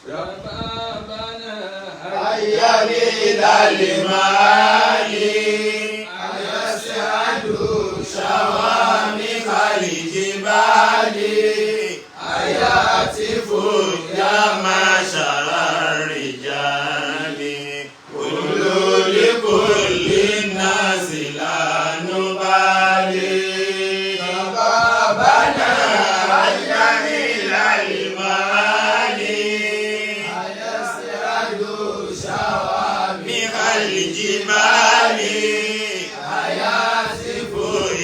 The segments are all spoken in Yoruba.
شبابنا. هيا إلى المعالي أيسعد شوامخ الجبال أياتف يا معشر الرجال كل لكل الناس لا نبالي. شبابنا هيا إلى المعالي أيسعد شوامخ الجبال أياسف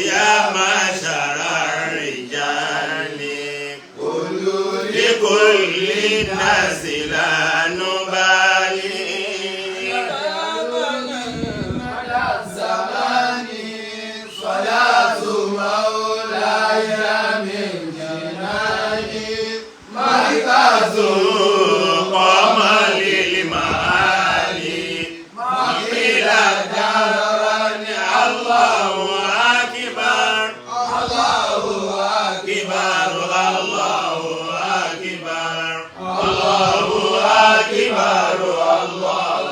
يا معشر الرجال كل لكل الناس لا نبالي. شبابنا على الزمان صلاة مولاي من جناني مركز قام للمعالي قيل دارا الله أكبر الله أكبر الله أكبر الله أكبر الله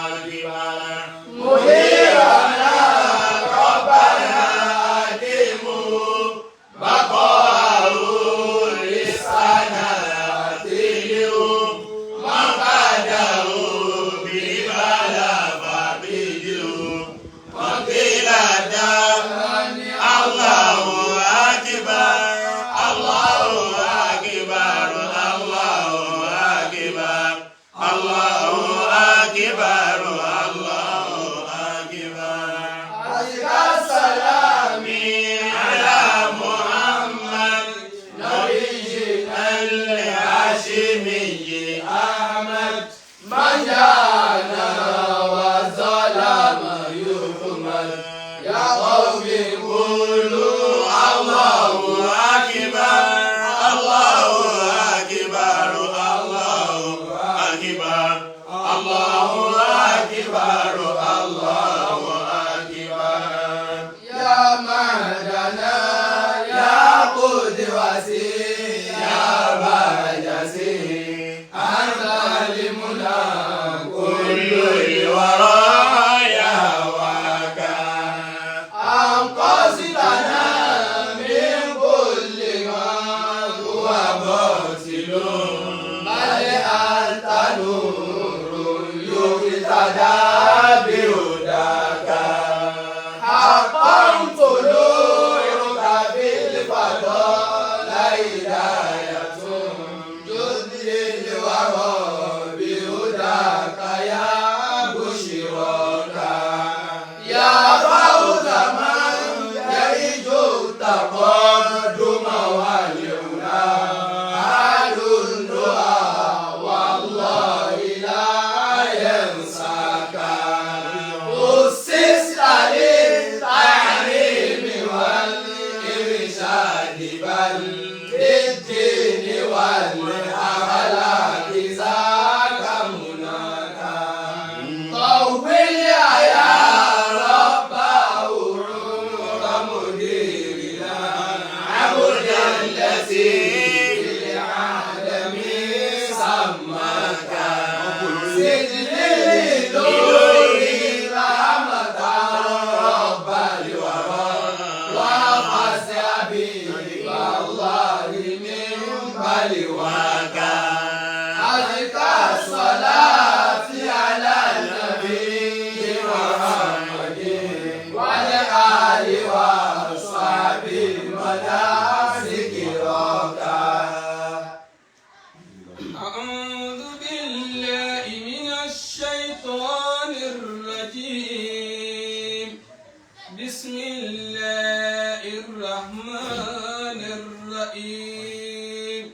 أكبر. مديرنا ربنا أديموا بقاءه لسانا تلو من بعده بالبلا فبدو وقيل دارني الله أكبر الله أكبر الله أكبر الله أكبر الله أكبر. أزكى سلامي على محمد نبينا الهاشمي أحمد من جانا وظلم يحمد. يا قوم قولوا الله أكبر الله أكبر الله أكبر الله أكبر الله أكبر. يا مهدنا يا قدوتي يا بهجتي أنت لمنا كل الورى يا وكا أنقذتنا من كل ما هو باطل بل أنت نور يهتدى بهداك حقا طلوعك بالفضل هداية جد للورى بهداك يا بشراك يا فوز من يرجو التقدم والعلا أهل النهى والله لا ينساك. أسست للتعليم والإرشاد بل للدين والأخلاق ذاك مناك. طول يا رب عمر مديرنا عبد الذي للعالمين سماك. سجلي لوري رحمة رب الورى وقس حبيب الله من بلواك. أزكى الصلاة على النبي محمد والآل وصحبه مدى ذكرك. أعوذ بالله من الشيطان الرجيم. بسم الله الرحمن الرحيم.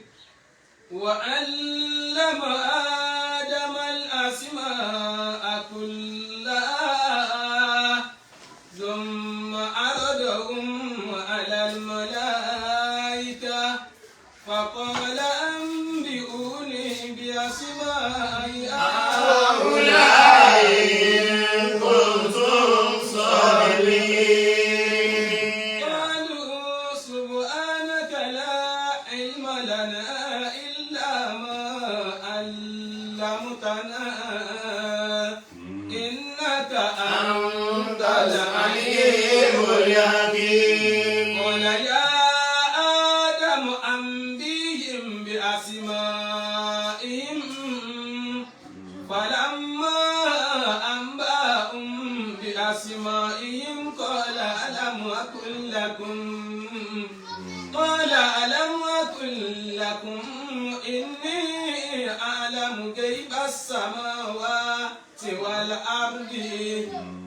وعلم آدم الأسماء كلها ثم عرضهم على الملائكة فقال أنبئوني بأسماء هؤلاء إن كنتم صادقين. قالوا سبحانك لا علم لنا إلا ما علمتنا إنك أنت العليم الحكيم. قال يا آدم أنبئهم بأسمائهم فلما أنبأهم بأسمائهم قال ألم أقل لكم إني أعلم غيب السماوات والأرض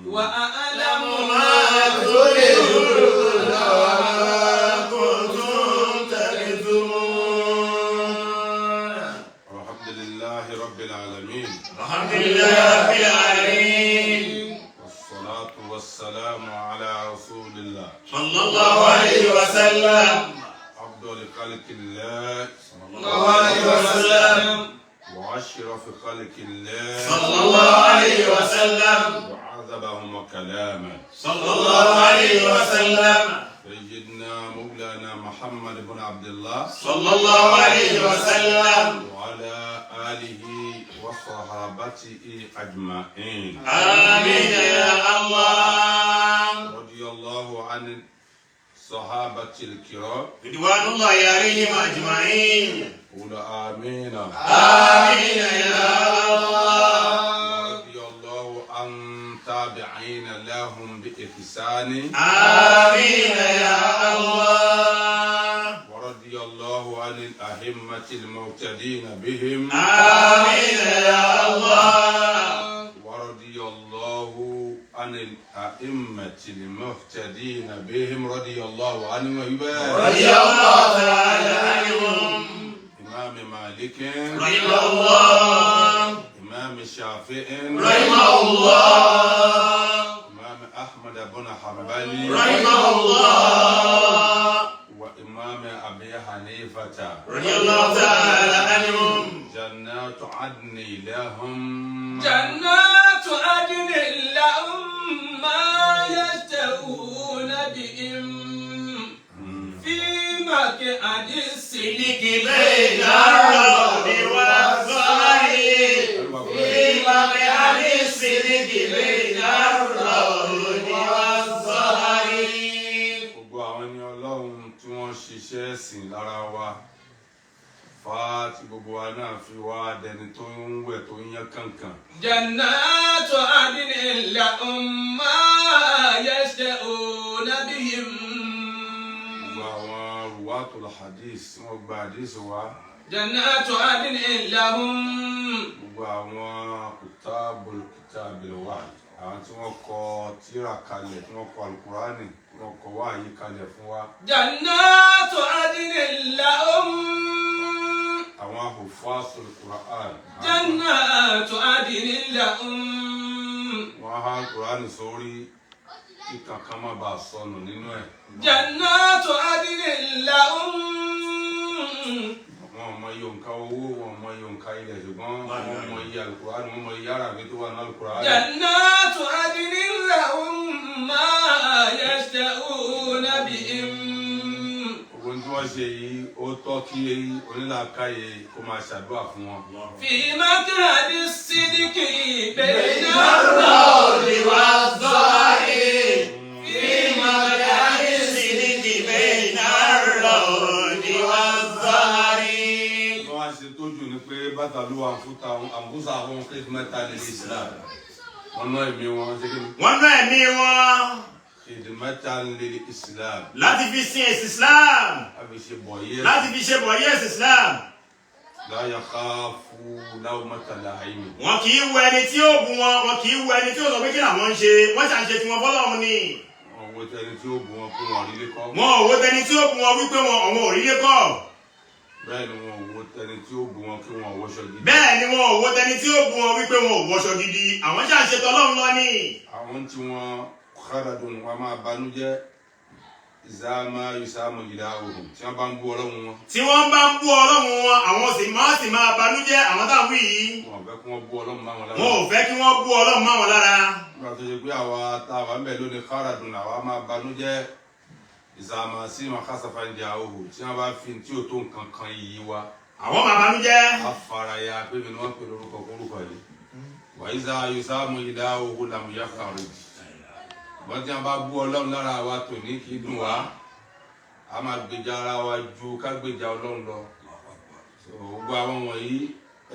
وأعلم ما تلدون وما كنتم تكتمون. الحمد لله رب العالمين. الحمد لله رب العالمين. والصلاة والسلام على رسول الله صلى الله عليه وسلم. أفضل خلق الله صلى الله عليه وسلم. وأشرف خلق الله صلى الله عليه وسلم. وأعذبهم كلاما صلى الله عليه وسلم. سيدنا مولانا محمد بن عبد الله صلى الله عليه وسلم. وعلى آله وصحابته أجمعين. آمين يا الله. رضي الله عن الصحابة الكرام رضوان الله عليهم أجمعين. قول آمين. آمين يا الله. رضي الله عن تابعين لهم بإحسان. آمين يا الله. ورضي الله عن الأئمة المهتدين بهم. آمين يا الله. ورضي الله عن الأئمة المهتدين بهم، رضي الله عنهم ويبارك. رضي الله تعالى عنهم. إمام مالك رحمه الله. إمام الشافعي رحمه الله. إمام أحمد بن حنبل رحمه الله. وإمام أبي حنيفة رضي الله تعالى عنهم. جنات عدن لهم. جنات عدن لهم ما يشتهون بهم في مقعد صدق بين الروض والزهر في مقعد الصدق بين الروض والزهر. Gbogbo àwọn ẹni Ọlọ́run tí wọ́n ṣiṣẹ́ ẹ̀sìn lára wa fa tí gbogbo wa náà fi wá dẹni tó ń wẹ̀ tó ń yán kànkàn. جنات عدن لهم ما يشتهون بهم. Gbogbo àwọn ruwatul hadith tí wọ́n gba hadith wa. جنات عدن لهم. Gbogbo àwọn kutabul kitabil wahyi, àwọn tí wọ́n kọ tírà kalẹ̀, tí wọ́n kọ alukurani, tí wọ́n kọ wáyé kalẹ̀ fún wa. جنات عدن لهم. Àwọn hufasul Qur'an. جنات عدن لهم. Wọ́n há alukurani sórí kí kankan má bàa sọnù nínú ẹ̀. جنات عدن لهم. Wọn mọ iye òǹkà owó, wọn mọ iye òǹkà ilẹ̀, ṣùgbọ́n wọn mọ iye alukurani, wọn mọ iye arabi tó wà ní alukurani. جنات عدن لهم ما يشتهون بهم. Gbogbo tí wọ́n ṣe yìí, ó tọ́ kí onílàákàyè kó máa ṣàdúrà fún wọn. في مقعد الصدق بين الروض والزهر في مقعد الصدق بين الروض والزهر. Wọ́n wá ṣe tójú ni pé bàtàlú àǹfùsà àwọn khidmatan lil Islam. Wọ́n ná ẹ̀mí wọn ṣe kí ni? Wọ́n ná ẹ̀mí wọn Khidmatan lil Islam. láti fi sin ẹ̀sìn Islam. Láti ṣe bọ̀yẹ́. Láti fi ṣe bọ̀yé ẹ̀sìn Islam. La yakhafu lawmata la'im. Wọn kì í wo ẹni tí ó bu wọn, wọn kì í wo ẹni tí ó sọ pé kí làwọn ń ṣe. Wọ́n ṣà ń ṣe tiwọn fọlọ́run ni. Wọ́n wo tẹni tí ó bu wọn pé wọn rí lé kọ́. Wọn ò wo tẹni tí ó bu wọn wípé wọn àwọn ò rí lé kọ́. Bẹ́ẹ̀ ni wọn ò wo tẹni tí ó bu wọn kí wọn wọṣọ gidi. Bẹ́ẹ̀ ni wọn ò wo tẹni tí ó bu wọn wípé wọn ò wọṣọ gidi. Àwọn ṣà ń ṣe tọlọ́run lọ ni. Àwọn tí wọn kharadun, wọn máa banújẹ́ ìzámá yusámù ìdáhùn tí wọ́n bá ń bú Ọlọ́run wọn. Tí wọ́n bá ń bú Ọlọ́run wọn, àwọn sì máa banújẹ́. Àwọn táwọn wí yìí, Wọn ò fẹ́ kí wọ́n bú Ọlọ́run máa wọn lára. Wọn ò fẹ́ kí wọ́n bú Ọlọ́run mọ́ wọn lára. Nígbà tó ṣe pé àwa tá a wà ń bẹ̀ lónìí, kharadun, àwa máa banújẹ́. Ìsàmà sí màkàsàfà ń jẹ àhóhò tí wọ́n bá fi tí ò tó nǹkan kan yìí wá. Àwọn máa banújẹ́. A faraya pé mi ni wọ́n pè lórúkọ kórúkọ yìí. Wàyíṣà yusamu ìdá owó làmúyá kàrèjì. Wọ́n tí wọ́n bá bú Ọlọ́run lára wa tòní kì í dùn wá. A máa gbèjà ara wa ju ká gbèjà Ọlọ́run lọ. So, gbogbo àwọn wọ̀nyí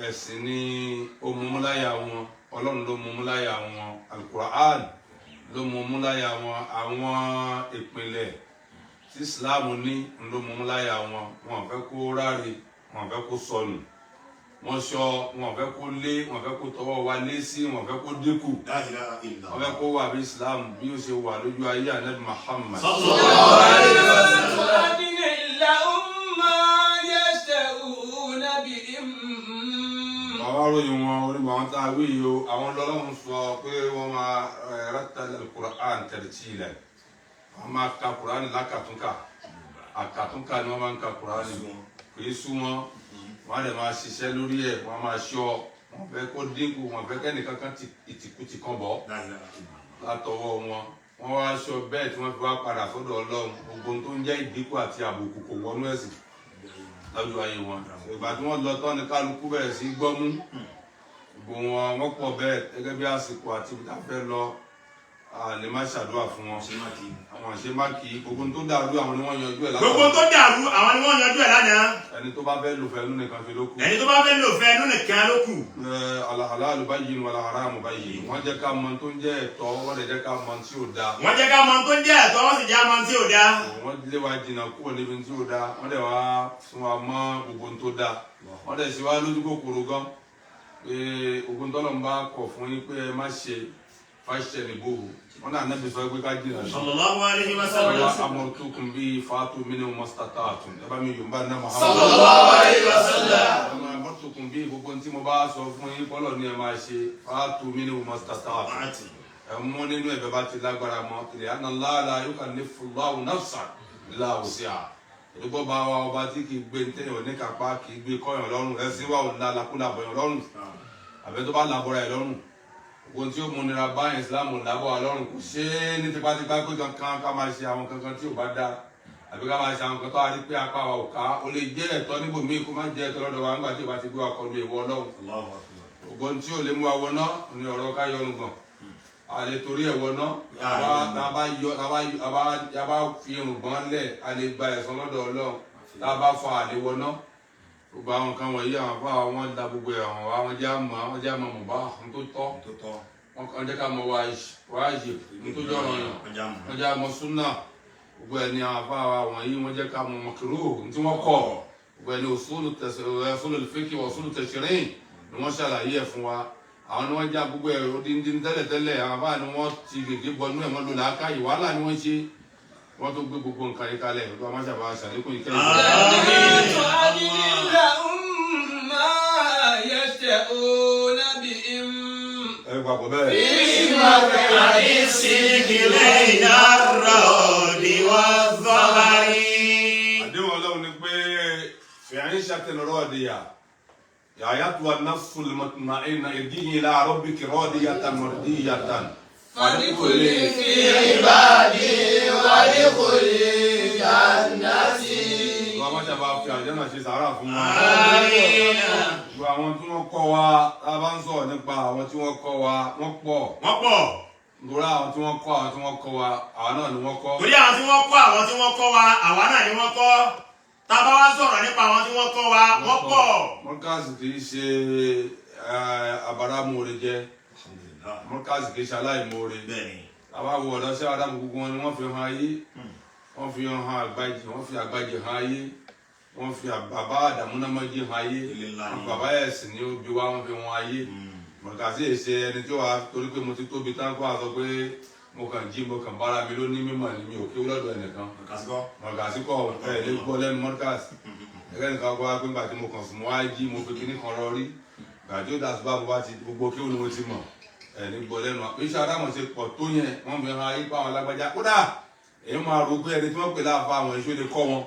ẹ̀sìn ni ó mú láyà wọn, Ọlọ́run ló mú láyà wọn, Al-Qur'an ló mú láyà wọn, àwọn ìpìlẹ̀ tí Islam ní ló mú láyà wọn. Wọn ò fẹ́ kó ráre, wọn ò fẹ́ kó sọnù, wọ́n sọ wọn ò fẹ́ kó lé, wọn ò fẹ́ kó tọwọ́ wa lé sí, wọn ò fẹ́ kó dínkù, La ilaha illallah. wọn fẹ́ kó wà bí Islam bí ó ṣe wà lójú ayé Ànábì Muhammad. جنات عدن لهم ما يشاءون بهم. Àwọn aróyìn wọn onímọ̀ àwọn tá a wí yìí o, àwọn lọ́lọ́run sọ pé wọ́n máa rattal al-Qur'an tartila, wọ́n máa ka Qur'an lákàtúnkà, àkàtúnkà ni wọ́n máa ń ka Qur'an, kì í sú wọn, wọ́n á lè máa ṣiṣẹ́ lórí ẹ̀, wọ́n á máa ṣọ́, wọ́n fẹ́ kó dínkù, wọ́n fẹ́ kẹ́nìkan kan ìtìkùtì kan bọ̀ La ilaha illallah. látọwọ́ wọn. Wọ́n wá aṣọ bẹ́ẹ̀ tí wọ́n fi wá padà sọ́dọ̀ Ọlọ́run, gbogbo ohun tó ń jẹ́ ìdínkù àti àbùkù kò wọnú ẹ̀sìn lọ́jọ́ ayé wọn. Ìgbà tí wọ́n lọ tán ni kálukú bẹ̀rẹ̀ sí gbọ́mú. Gbogbo wọn wọ́n pọ̀ bẹ́ẹ̀ gẹ́gẹ́ bí àsìkò àti ibi tá a fẹ́ lọ, a lè má ṣàdúrà fún wọn. Àwọn àṣẹ má kì í gbogbo ohun tó dàrú àwọn ni wọ́n yanjú ẹ̀ Gbogbo látọ̀. tó dàrú àwọn ni wọ́n yanjú ẹ̀ lánàá. Ẹni tó bá fẹ́ lò fẹ́ nú nìkan fi ló kù. Ẹni tó bá fẹ́ lò fẹ́ inú nìkan ló kù. Al-halalu bayyin wal-haramu bayyin. Wọ́n jẹ́ ká mọ tó ń jẹ́ ẹ̀tọ́, wọ́n lè jẹ́ ká mọ tí ò dáa. Wọ́n jẹ́ ká mọ tó ń jẹ́ ẹ̀tọ́, wọ́n sì jẹ́ mọ tí ò dáa. Wọ́n lé wa jìnnà kúrò níbi tí ò dáa, wọ́n dẹ̀ wá fún wa mọ́ gbogbo ohun tó dáa, wọ́n dẹ̀ ṣe wá lójú kòkòrò gan pé ogun tọ́lọ̀ ń bá kọ̀ fún yín pé ẹ má ṣe fáṣẹ nìbòhù, wọ́n náà nẹ́bi sọ pé ká jìnnà sí. Sallallahu alaihi wasallam. Wọ́n amọ̀tukùn bíi fàtú mínú mọ́sítátàtún ẹ bá mi yorùbá náà Muhammad. Sallallahu alaihi wasallam. Amọ̀tukùn bíi gbogbo tí mo bá sọ fún yín kọ́lọ̀ ni ẹ máa ṣe fàtú mínú mọ́sítátàtún ẹ mú nínú ẹ̀bẹ̀ bá ti lágbára mọ́ ilẹ̀ análáàlá yóò kà ní fúláwù náfsà láwùsíà ìdúgbò bá wa ọba tí kì í gbé ntẹ́yìn oníkápá kì í gbé kọ́yàn lọ́rùn ẹ̀sìn wa ò lálàkúlà bọ̀yàn lọ́rùn àbẹ́ tó bá làbọ̀ra ẹ̀ lọ́rùn ogun tí ó múnira bá ìsìlámù lábọ̀ wa lọ́rùn kò ṣe é ní tipátipá pé kankan ká máa ṣe àwọn kankan tí ò bá dáa àbí ká máa ṣe àwọn kan tó a rí pé apá wa ò ká, ó lè jẹ́ ẹ̀tọ́ níbòmíì kó má jẹ́ ẹ̀tọ́ lọ́dọ̀ wa nígbà tí ò bá ti gbé wa kọlu ìwọ Ọlọ́run. Ogun tí ò lè mú wa wọná ní ọ̀rọ̀ ká yọnu gan a lè torí ẹ̀ wọná, a bá fi irùngbọ̀n lẹ̀ a lè gba ẹ̀san lọ́dọ̀ Ọlọ́run, tá a bá fa àlè wọná. Gbogbo àwọn nǹkan wọ̀nyí àwọn afọ àwọn da gbogbo ẹ̀ àwọn àwọn jẹ́ àmọ́ àwọn jẹ́ àmọ́ mọ̀bá àwọn tó tọ́ wọn kàn jẹ́ ká mọ wájib ní tó jọ̀rọ̀ yàn, wọ́n jẹ́ àmọ́ súnà, gbogbo ẹ̀ ní àwọn afọ àwọn wọ̀nyí wọ́n jẹ́ ká mọ mọ̀kìrú tí wọ́n kọ̀, gbogbo ẹ̀ ní usulu fiqh wa usulu tashri' ni wọ́n ṣàlàyé ẹ̀ fún wa. Àwọn ni wọ́n já gbogbo ẹ̀ odindi tẹ́lẹ̀tẹ́lẹ̀, àwọn afọ ni wọ́n ti gègé bọnú ẹ̀, wọ́n lò làákàyè wàhálà ni wọ́n ṣe, wọ́n tó gbé gbogbo nǹkan yìí kalẹ̀ lọ́wọ́ máṣàbà ṣàlékún ìkẹyìn. جنات عدن لهم ما يشاءون بهم. Ẹ gbàgbọ́ bẹ́ẹ̀. في مقعد صدق بين الرود والظهر. Àdéhùn Ọlọ́run ni pé fìyàyín ṣàtẹnurọ́ ọ̀dìyà yàyà tó wà nafsul mutma'inna irji'i ila rabbiki radiyatan mardiyatan. فادخلي في عبادي وادخلي جنتي. Ìwà máṣàbà fi àlùjánnà ṣe sàárà fún wa. Àmín. Gbogbo àwọn tí wọ́n kọ́ wa, tá a bá ń sọ̀rọ̀ nípa àwọn tí wọ́n kọ́ wa, wọ́n pọ̀. Wọ́n pọ̀. Nítorí àwọn tí wọ́n kọ́ àwọn tí wọ́n kọ́ wa, àwọn náà ni wọ́n kọ́. Torí àwọn tí wọ́n kọ́ àwọn tí wọ́n kọ́ wa, àwa náà ni wọ́n kọ́. Tá a bá wá sọ̀rọ̀ nípa àwọn tí wọ́n kọ́ wa, wọ́n pọ̀. Mọ́kàsì kì í ṣe àbáramóore jẹ́. Mọ́kàsì kì í ṣe aláìmoore. Bẹ́ẹ̀ni. Àwa wo ọ̀dọ́ sí Ádámù gbogbo wọn ni wọ́n fi hàn ayé. Wọ́n fi hàn àgbájì, wọ́n fi àgbájì hàn ayé. Wọ́n fi bàbá àdàmúnámọ́jì hàn ayé. Lillahi. Bàbá ẹ̀sìn ni ó bí wá, wọ́n fi hàn ayé. Mọ̀kàsí èsè ẹni tí ó wà torí pé mo ti tóbi tán kó a sọ pé mo kàn jí mo kàn bára mi ló ní mímọ̀ ni mi ò kí lọ́dọ̀ ẹnìkan. Mọ̀kàsí kọ̀ ẹ̀ lè gbọ́ lẹ́nu mọ́kàsí. Ẹgbẹ́ nìkan kọ́ wá pé nígbà tí mo kàn sùn mo wá jí mo fi kíní kan rọrí. Gbà tí ó dà sí bá mo bá ti gbogbo kí ó ní mo ti mọ̀. Ẹ̀ ní gbọ́ lẹ́nu. Iṣẹ́ Ádámù ṣe pọ̀ tó yẹn, wọ́n fi hàn ayé pa àwọn alágbájá. Kódà èyí máa rò pé ẹni tí wọ́n pè láàfa àwọn èso lè kọ́ wọn.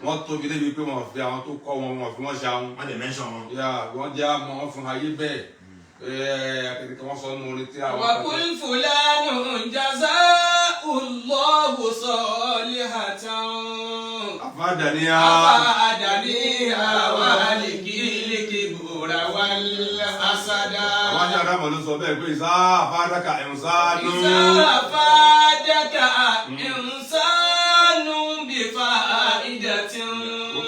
Wọ́n tóbi débi pé wọ́n fi àwọn tó kọ́ wọn, wọ́n fi wọ́n ṣe àwọn. Wọ́n lè mẹ́ńsọ̀n wọn. Yà wọ́n jẹ́ àmọ́ wọ́n fún ayé bẹ́ẹ̀. Ẹ̀ẹ́ akẹ́kọ̀ọ́ wọn sọ nínú orin tí àwọn. وقل فلان جزاؤه الله صالحة Àfàdàníyà. أفادنيها والكبر والحسد Àwọn ajá àdámọ̀ ló sọ bẹ́ẹ̀ pé ìsá àfàdàkà ìsánú. إذا فادك إنسان بفائدة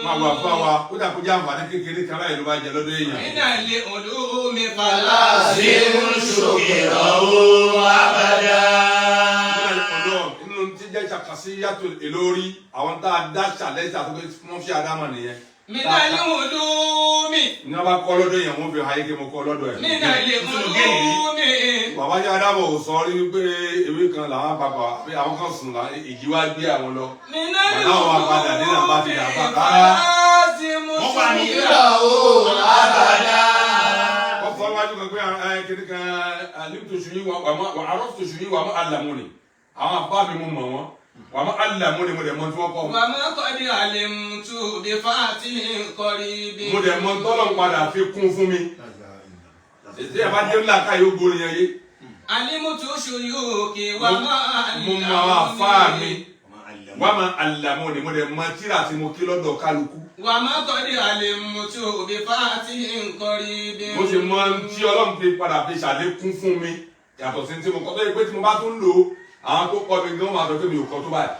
Máa wà fún wa, kódà kó jẹ́ àǹfààní kékeré kan láì ló bá jẹ lọ́dọ̀ èèyàn. من العلوم فلا شكره أبدا. Ọ̀dọ́ inú tí jẹ́ ṣàkàṣíyàtò èlórí àwọn tá a dá ṣàlẹ́sà tó wọ́n fi àdámọ̀ nìyẹn. من العلوم Ní wọ́n bá kọ́ lọ́dọ̀ èèyàn, wọ́n fi hàn ayé kí mo kọ́ lọ́dọ̀ ẹ̀. من العلوم Bàbá jẹ́ àdámọ̀ ò sọ rí wípé ewé kan làwọn papà pé àwọn kan sùn là ìjì wá gbé àwọn lọ. من Bàbá wa padà dé náà bá ti dà bá rárá. فلازم Wọ́n wà ní شكره أبدا Wọ́n fọ́ wájú kan pé ẹ kiri kan alimtu suyi wa arọ́fù suyi wa ma alamu ni. Àwọn afá mi mo mọ̀ wọ́n. Wa ma alamu ni mo dẹ̀ mọ tí wọ́n kọ́ wọn. وما قد علمت بفاته قريب Mo dẹ̀ mọ tọ́lọ̀ ń padà fi kún fún mi. Ètí ẹ̀ bá dé ńlá ká yóò gbórin yẹn yé. علمت شيوخي وما Mo mọ àwọn afá mi. Wa ma alamu ni mo dẹ̀ mọ tíra tí mo kí lọ́dọ̀ kálukú. وما قد علمت بفاته قريب Mo sì mọ tí Ọlọ́run fi padà fi ṣàlékún fún mi. Yàtọ̀ sí tí mo kọ́ tó yẹ pé tí mo bá tún lò ó, àwọn tó kọ́ mi gan máa sọ pé mi ò kọ́ tó báyìí.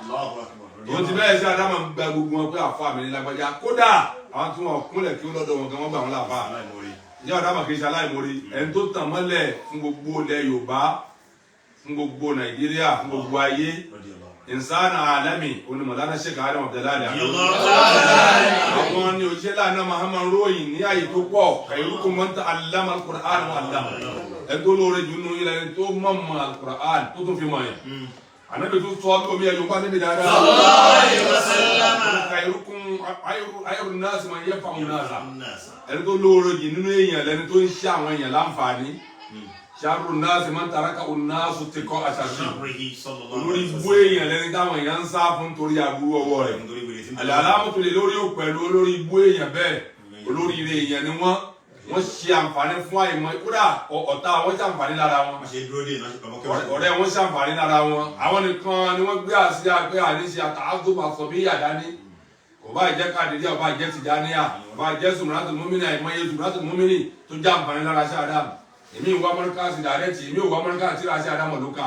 Ìwọ́n ti bẹ́ẹ̀ sí Ádámù ń gba gbogbo wọn pé àfa mi ní lágbájá. Kódà àwọn tí wọn kúnlẹ̀ kí ó lọ́dọ̀ wọn gan wọ́n gbà wọn láfa. Ìyá Ádámù kì í ṣe aláìmoore. Ẹni tó tàn mọ́lẹ̀ fún gbogbo ilẹ̀ Yorùbá, fún gbogbo Nàìjíríà, fún gbogbo ayé. Ìsáná Àlámì onímọ̀lánà Sheikh Adam Abdullahi. Àwọn ni òṣìṣẹ́ láàánú Muhammad ròyìn ní àyè tó pọ̀. Khairukum man ta'allama al-Qur'an wa 'allama. Ẹni tó lóore jù nínú ilẹ̀ ẹni tó mọ̀ mọ̀ al-Qur'an tó tún fi mọ̀ yẹn. Ànábì tó sọ omi ẹ̀yọ́ bá níbi dáadáa. Khairukum khairu an-nas man yanfa'u an-nas. Ẹni tó lóore jù nínú èèyàn lẹni tó ń ṣe àwọn èèyàn láǹfààní. Sharru an-nas man taraka an-nasu tiqa'a sharrihi. Olórí ibú èèyàn lẹni táwọn èèyàn ń sá fún torí aburú ọwọ́ rẹ̀. Àlàlámùtò lè lórí ò pẹ̀lú olórí ibú èèyàn bẹ́ẹ̀. Olórí ire èèyàn ni wọ́n. Wọ́n ṣe àǹfààní fún àìmọ̀ kódà ọ̀tá wọn ṣàǹfààní lára wọn. Ọ̀rẹ́ wọn ṣàǹfààní lára wọn. Àwọn nìkan ni wọ́n gbé àsíá pé àníṣe àtàkùn àsọ̀bí yàdání. Kò bá jẹ́ Kàdíríà, kò bá jẹ́ Tìjàníyà, kò bá jẹ́ Sùmùràtù Mùmínì, àìmọye Sùmùràtù Mùmínì tó jẹ́ àǹfààní lára ṣe Ádámù. Èmi ìwà Mọ́ríkàsì dàrẹ́tì, èmi ìwà Mọ́ríkàsì tíra ṣe Ádámù ló kà.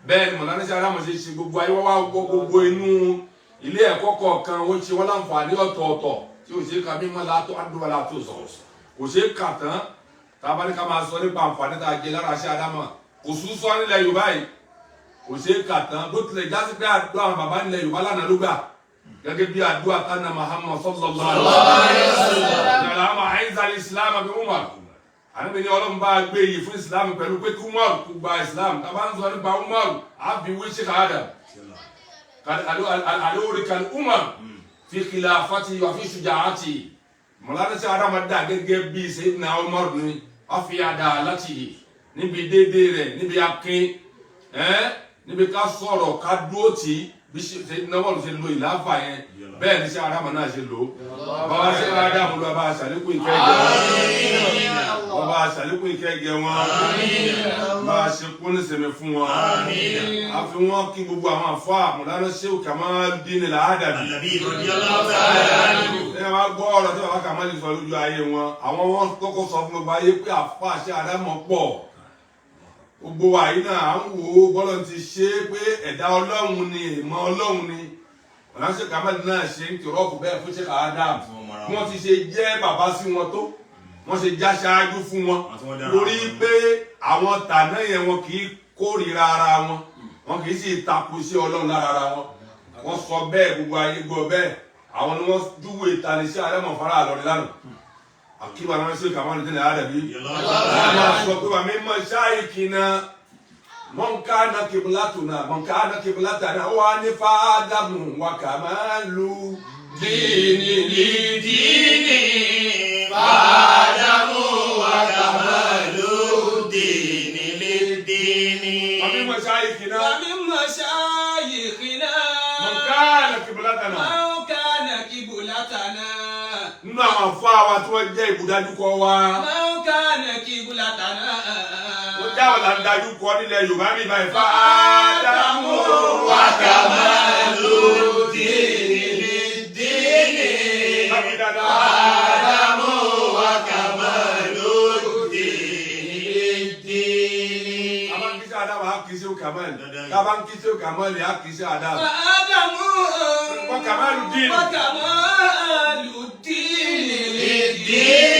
Bẹ́ẹ̀ ni Mọ̀lánà ṣe Ádámù ṣe ṣe gbogbo ayé wá wá gbogbo inú ilé ẹ̀kọ́ kọ̀ọ̀kan ó ṣe wọ́n láǹfààní ọ̀tọ̀ọ̀tọ̀ tí ò ṣe é ka mímọ́ látó àdúrà látó sọ̀rọ̀. Kò ṣe é kà tán tá a bá ní ká máa sọ nípa àǹfààní tá a jẹ lára ṣe Ádámù. Kò sún sọ nílẹ̀ Yorùbá yìí, kò ṣe é kà tán bó tilẹ̀ jásí pé àdúrà àwọn bàbá nílẹ̀ Yorùbá lánàá ló gbà gẹ́gẹ́ bí àdúrà tánà Muhammad sallallahu alaihi wasallam. Ìjọba àìsàn Islam àbí Umar. Ànábì ní Ọlọ́run bá gbé yìí fún Islam pẹ̀lú pé kí Umar kú gba Islam. Tá a bá ń sọ nípa Umar, á fi wé Sheikh Adam. Alórí kan Umar fi khilafati wa fi shuja'ati. Mọ̀lánà sí Ádámù dà gẹ́gẹ́ bí Sayyidina Umar ní wọ́n fi adalatihi níbi déédéé rẹ̀ níbi akin níbi ká sọ̀rọ̀ ká dúró tì í bí Sayyidina Umar ṣe lo ìlàfà yẹn bẹ́ẹ̀ ni sí Ádámù náà ṣe lò ó. Bàbá sí Ádámù lọ bá aṣàlékún ìkẹ́ ìgẹ̀ wọn. Bàbá aṣàlékún ìkẹ́ ìgẹ̀ wọn. Bá a ṣe kún ní sẹ̀mẹ̀ fún wọn. A fi wọn kí gbogbo àwọn àfọ Mọ̀lánà Sheikh Kamaldeen Al-Adabi. Ẹ máa gbọ́ ọ̀rọ̀ tí bàbá Kamali sọ lójú ayé wọn. Àwọn wọn kọ́kọ́ sọ fún gbogbo ayé pé àfọ àṣẹ Ádámù pọ̀. Gbogbo wa yìí náà à ń wò ó bọ́lọ̀ ti ṣe é pé ẹ̀dá Ọlọ́run ni ìmọ̀ Ọlọ́run ni. Mọ̀lánà Sheikh Kamali náà ṣe ń tìrọ́ọ̀fù bẹ́ẹ̀ fún Sheikh Adam. Wọ́n ti ṣe jẹ́ bàbá sí wọn tó. Wọ́n ṣe já ṣáájú fún wọn. Lórí pé àwọn tàná yẹn wọn kì í kórìíra ara wọn. Wọn kì í sì takò sí Ọlọ́run lára ara wọn. Wọ́n sọ bẹ́ẹ̀ gbogbo ayé gbọ́ bẹ́ẹ̀. Àwọn ni wọ́n júwe ìtanisí Ádámù fara àlọ́rin lánàá. Àkíwà náà ṣe Kamaldeen Al-Adabi. Wọ́n máa sọ pé wàmí mọ̀ ṣáì kìnnà. Mọ̀nká na kiblatuna, mọ̀nká na kiblatana, wà ní fàdámù wà kàmáàlú. Dìní ní Dini Fadamu wa kamalu dini lidini. Wàmí mọ̀ ṣáì kìnnà. ومن مشايخنا Mọ̀nká na kiblatana. من كان قبلتنا Nínú àwọn àfáà wa tí wọ́n jẹ́ ibùdájúkọ wa. من كان قبلتنا Wọ́n Jáwọ́ là ń dájú kọ nílẹ̀ Yorùbá mi báyìí fa Ádámù Wa kamaludini lidini. Láwùí dáadáa. Ádámù wa kamaludini lidini. A bá ń kí sí Ádámù, a kì í sí Kamal. Tá a bá ń kí sí Kamal, a kì í sí Ádámù. Ádámù Wa kamaludini. Wa kamaludini Lidini.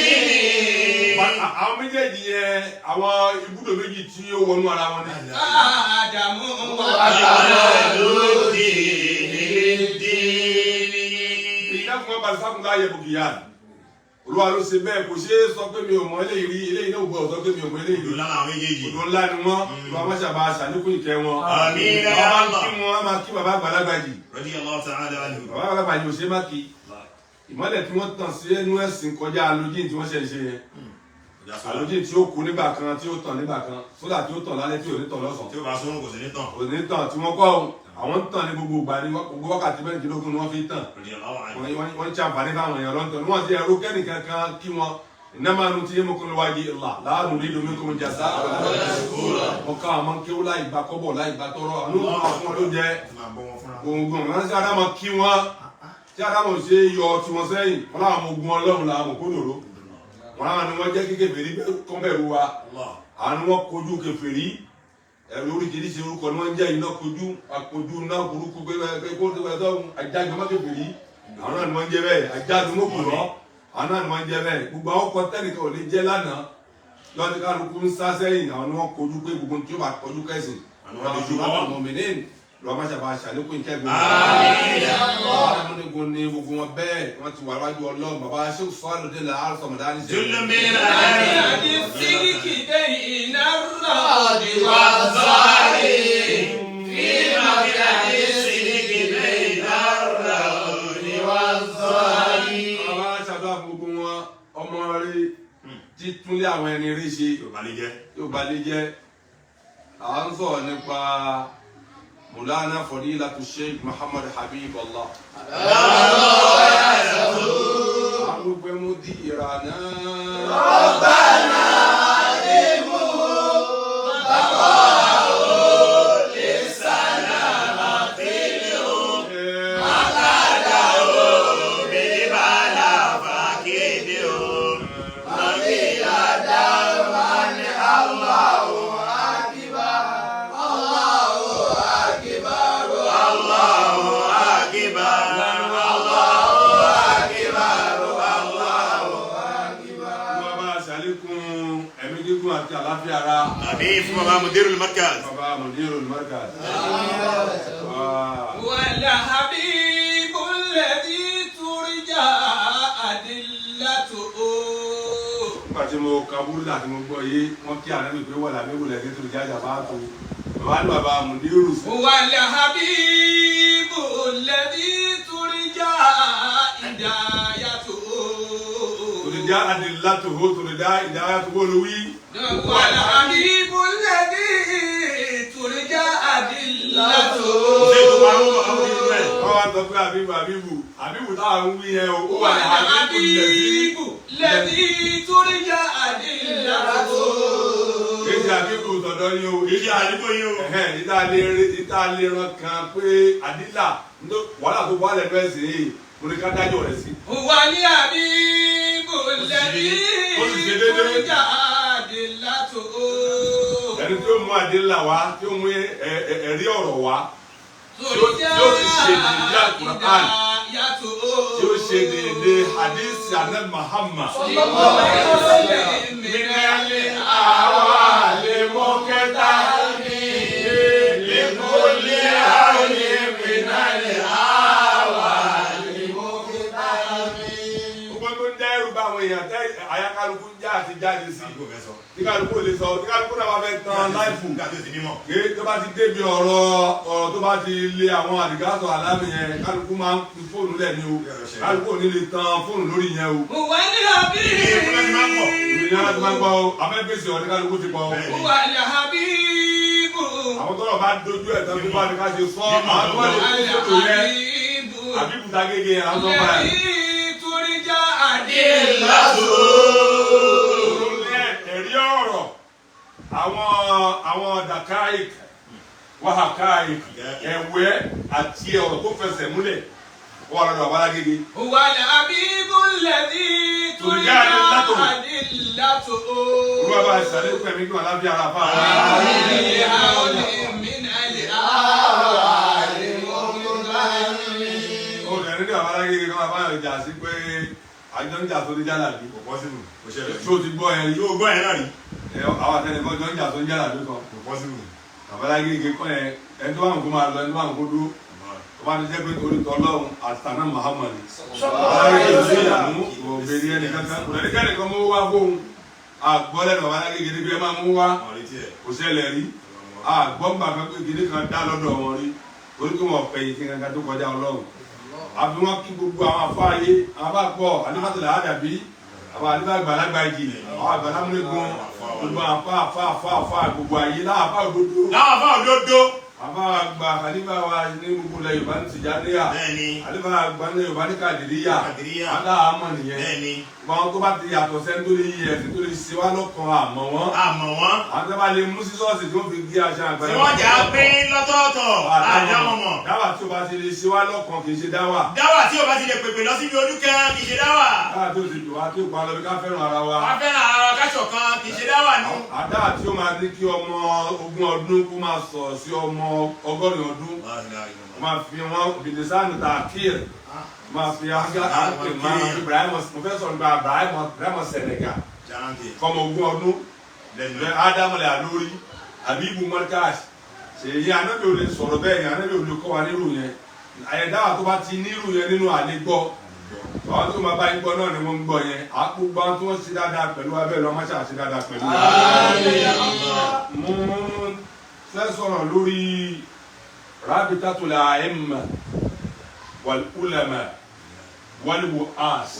Àwọn méjèèjì yẹn, àwọn ibùdó méjì tí ó wọnú ara wọn ni. Ádámù Wa kamaludini lidini. Ìdákùn ọba sákùn láàyè bòkìyà. Olúwa ló ṣe bẹ́ẹ̀, kò ṣeé sọ pé mi ò mọ eléyìí rí, eléyìí náà ò gbọ́dọ̀ sọ pé mi ò mọ eléyìí rí. Odò ńlá làwọn méjèèjì. Odò ńlá ni wọ́n, Olúwa má ṣàbà ṣàlékún ìkẹ́ wọn. Àmín ya Bàbá ń Allah. kí wọn, á máa kí bàbá àgbàlagbà yìí. Radiyallahu ta'ala anhu. Bàbá àgbàlagbà yìí ò ṣe má kí. Ìmọ́lẹ̀ tí wọ́n tàn sí ẹnu ẹ̀sìn kọjá alójìn tí wọ́n ṣe ń ṣe yẹn. Alójìn tí ó kú nígbà kan, tí ó tàn nígbà kan, sódà tí ó tàn lálẹ́ tí ò ní tàn lọ́sàn-án. Tí ó bá sọ́run kò sí ní tàn. Kò ní tàn tí wọ́n kọ́ ọ́n. Àwọn ń tàn ní gbogbo ìgbà ní gbogbo wákàtí 16 ni wọ́n fi ń tàn. Radiyallahu anhu. Wọ́n ń ṣàǹfààní fáwọn èèyàn lọ́ntàn. Wọ́n ti ẹ̀rú kẹ́nìkan kan kí wọn. Innama nut'imukum liwajhi Allah la nuridu minkum jaza'an wala shukura. Wọ́n ká àwọn máa ń kéwú láì gba kọ́bọ̀ láì gba tọ́rọ́. Àwọn olóòtú máa fún wọn ló jẹ. Máa bọ́ wọn fúnra. Gbòǹgbò wọn sí Ádámù kí wọn. Tí Ádámù ṣe yọ tiwọn sẹ́yìn, wọn láwọn ọmọ ogun Ọlọ́run làwọn òkúdòrò. Wọn láwọn ni wọ́n jẹ́ kí kèfèrí kán bẹ̀rù wa. Allah. Àwọn ni wọ́n kojú kèfèrí. Ẹ̀rọ oríṣiríṣi orúkọ ni wọ́n ń jẹ́ iná kojú, àkojú iná burúkú pé pé kó tó ẹ̀tọ́ ajágun má kèfèrí. Àwọn náà ni wọ́n ń jẹ́ bẹ́ẹ̀, ajágun mọ́kùnrọ́. Àwọn náà ni wọ́n ń jẹ́ bẹ́ẹ̀. Gbogbo àwọn ọkọ̀ tẹ́nìkan ò lè jẹ́ lánàá. Lọ́dún kálukú ń sá sẹ́yìn, àwọn ni wọ́n kojú pé gbogbo tí ó bá kojú kẹ́sìn. Àwọn ni wọ́n dojú kọ. Àwọn mọ̀mìnín lọ́wọ́ má ṣàbà ṣàlékún ìkẹ́gun. Àmín. Amúnigun ni gbogbo wọn bẹ́ẹ̀ wọ́n ti wà wájú Ọlọ́run. Bàbá Sheikh Sọ́ọ́lù la Arsọ̀mọ̀dání ṣe. Jullun min al-a'yani. Àdì sílíkì bayna ar-radi Waz-zahiri fi maq'adi sidqi bayna ar-rawdi waz-zahiri. Bàbá ṣàdúrà fún gbogbo wọn, ọmọ rí títúnlé àwọn ẹni rí ṣe Yóò bá lè jẹ́. yóò bá lè jẹ́. À ń sọ̀rọ̀ nípa Mùlánà Fadilatu Sheikh Muhammad Habib Allah. Àwọn gbogbo ẹmu di ìrànà. Wọ́n bá ṣàlékún ẹ̀mí gígùn àti àlàáfíà ara. Àmín fún bàbá Mudirul Markaz. Bàbá Mudirul Markaz. والحبيب الذي ترجى أدلته. Nígbà tí mo ka búrúdà tí mo gbọ́ yé, wọ́n kí àná mi pé wà lábẹ́ wòlẹ̀ ní tòlù jájà bá tó. Bàbá ní bàbá Mudiru sí. والحبيب الذي ترجى هدايته. Tòlùjá adillatuhu tòlùjá hidayatuhu olówí. والحبيب الذي ترجى أدلته. Ṣé tó parọ́ àwọn òbí rẹ̀? Wọ́n wá sọ pé Àbíbù Àbíbù Àbíbù táwọn ń wí yẹn o, ó wà ní Àbíbù والحبيب الذي ترجى أدلته. Kì í ṣe Àbíbù tọ̀dọ̀ yín o. Kì í ṣe àdúgbò yín o. Ẹ̀hẹ́n, ìta lè ran kan pé àdílà wàhálà tó wà lẹ́nu ẹ̀sìn yìí mo ní ká dájọ́ rẹ̀ sí. والحبيب الذي Ó sì ṣe déédéé. ترجى أدلته. Ẹni tí ó mú àdílà wá tí ó mú ẹ̀rí ọ̀rọ̀ wá tí ó sì ṣe déédéé Al-Qur'an tí ó ṣe déédéé hadith Ànábì Muhammad. Gbogbo tó ń dá ẹrù bá àwọn èèyàn tẹ́ àyàkálukú ń já àti jáde sí. Àdúgbò fẹ́ sọ. Tí kálukú ò lè sọ, tí kálukú náà wá fẹ́ tán láìfù. Nígbà tó ti mímọ̀. Pé tó bá ti débi ọ̀rọ̀ ọ̀rọ̀ tó bá ti lé àwọn àdìgásọ̀ alámì yẹn, kálukú máa ń fi fóònù lẹ̀ ní o. Kálukú ò ní lè tan fóònù lórí yẹn o. Ìrìn àti máa ń gbọ́ o, afẹ́fẹ́sì ọ̀ ní kálukú ti pọ̀ o. Àwọn tọ́rọ̀ bá dojú ẹ̀ tán tó bá ní ká ṣe sọ, àwọn tó wà lè fi fóònù yẹn, àbí kùtà gègé yẹn àwọn tó bá yẹn. Ẹ̀rí ọ̀rọ̀ àwọn Àwọn dàkáìk wàhàkáìk ẹ̀wẹ́ àti ọ̀rọ̀ tó fẹsẹ̀ múlẹ̀ wọ́n lọ́dọ̀ Babalágége. والحبيب الذي ترجى ترجى أدلته. أدلته Olúwa bá ìsàlẹ̀ pẹ̀mí kí wọn lábí ara fa. بحول من الأهوال Obìnrin ní Babalágége kan máa bá yàn jà sí pé àjọ ń jà sórí jálàbí. Kò possible. Kò ṣẹlẹ̀. Ṣé o ti gbọ́ ẹ rí? Yóò gbọ́ ẹ̀ náà rí. Ẹ, àwọn àtẹnìkan jọ ń jà sórí jálàbí kan. Kò possible. Babalágége kọ́ yẹn, ẹni tó bá ń kó máa lọ, ẹni tó bá ń kó dúró. Tó bá ti jẹ́ pé torí tọ́lọ́run àti tànà Muhammad. Babalágége ló ṣe ìyàmú, kò béèrè ẹnì kankan. Kò lẹ́ni kẹ́nìkan mú wá fóun. Àgbọ́ lẹ́nu Babalágége níbi ẹ máa mú wá. Wọ́n retí ẹ̀. Kò ṣẹlẹ̀ rí. Àgbọ́ ń bàbá pé kìnìún kan dá lọ́dọ̀ wọn rí. Torí pé wọn fẹ̀yìn sí kankan tó kọjá Ọlọ́run. Àfi wọn kí gbogbo àwọn afáyé, àwọn bá pọ̀, Alifatula Adabi, àwọn àlífà àgbàlagbà yìí, àwọn àgbàlámúlẹ́gùn, gbogbo àwọn afá afá afá afá gbogbo ayé láàfá òdodo. Láwọn afá òdodo. Àfá àgbà àlífà wa ní gbogbo ilẹ̀ Yorùbá ní Tìjàníyà. Bẹ́ẹ̀ni. Àlífà àgbà ní Yorùbá ní Kàdìríyà. Kàdìríyà. Aláàmọ̀ nìyẹn. Bẹ́ẹ̀ni. Gbogbo àwọn tó bá ti yàtọ̀ sẹ́ni tó lè yí ẹ̀sìn tó lè ṣe wá lọ́kàn àmọ́ wọn. Àmọ̀ wọ́n. Àwọn tó bá lè mú sísọ́ọ̀sì tó fi gé aṣọ àgbàlagbà. Tí wọ́n jà á pín lọ́tọ̀ọ̀tọ̀. Àdámọ̀ mọ̀. Dáwà tí o bá ti lè ṣe wá lọ́kàn kì í ṣe dáwà. Dáwà tí o bá ti lè pèpè lọ síbi ojú kan kì í ṣe dáwà. Dáwà tí o ti dùn wá tí o pa lọ bí ká fẹ́ràn ara wa. Wọ́n fẹ́ràn ara wa ká ṣọ̀kan kì í ṣe dáwà nù. Àdáwà tí ó máa ní kí ọmọ 20 ọdún kó máa sọ̀rọ̀ sí ọmọ 80 ọdún. Ó máa fi wọn bìlísánù tàkìr. Ó máa fi ágá àpè máa fi Ibrahim, mo fẹ́ sọ̀rọ̀ nípa Ibrahim, Ibrahim Senegal. Fọmọ 20 ọdún. Lẹ́nu. Ádámù lè àlórí àbí Ibu Mọ́ríkàs. Ṣèyí anábì ò lè sọ̀rọ̀ bẹ́ẹ̀ yẹn, anábì ò lè kọ́ wa nírú yẹn. Àyẹ̀dáwà tó bá ti nírú yẹn nínú àlè gbọ́. Àwọn tó máa bá yín gbọ́ náà ni wọ́n ń gbọ́ yẹn. Àpògbà tí wọ́n ṣe dáadáa pẹ̀lú abẹ́ lọ, máṣe àṣe dáadáa pẹ̀lú wa. Mo fẹ́ sọ̀rọ̀ lórí Rabitatul A'imma wal Ulama wal Wu'as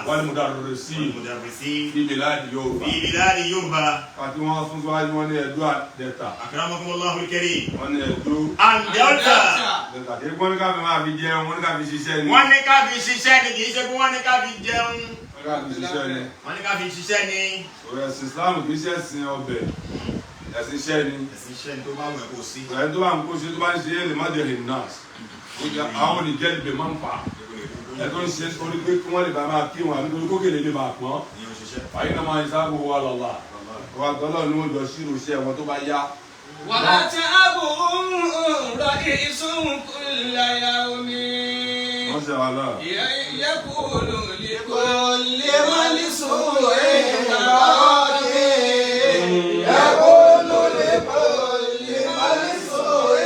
wal Mudarrisin Mudarrisin. fi biladi Yorùbá. Fi biladi Yorùbá. Àti wọ́n sún síwájú wọn ní Ẹdó Delta. Akramakumullahu al-karim. Wọ́n ní Ẹdó And Delta. Delta. Kì í wọ́n ní ká fi máa fi jẹun, wọ́n ní ká fi ṣiṣẹ́ ni. Wọ́n ní ká fi ṣiṣẹ́ ni kì í ṣe pé wọ́n ní ká fi jẹun. Wọ́n ní ká fi ṣiṣẹ́ ni. Wọ́n ní ká fi ṣiṣẹ́ ni. Ọ̀rọ̀ ẹ̀sìn Islam kì í ṣe ẹ̀sìn ọbẹ̀, ẹ̀sìn iṣẹ́ ni. Ẹ̀sìn iṣẹ́ ni tó bá wù ẹ́ kó sí. Ẹni tó bá ń kó ṣe tó bá ń ṣe é lè má jẹ hìnnás. Àwọn olùjẹ́ ibẹ̀ máa ń fà. Ẹ tó ń ṣe orí pé kí wọ́n lè bá máa kí wọn àbí torí kókèlè lè bá pọ́n. Ìyẹn ò ṣiṣẹ́. Wàyí náà máa ń sábò wà lọ́la. Wà tọ́lọ́ ni wọ́n jọ ṣírò iṣẹ́ wọn tó bá yá. وأتعبهم رئيس كل يوم Wọ́n ṣe wà náà. يقول لكل من سوء يقول لكل من سوء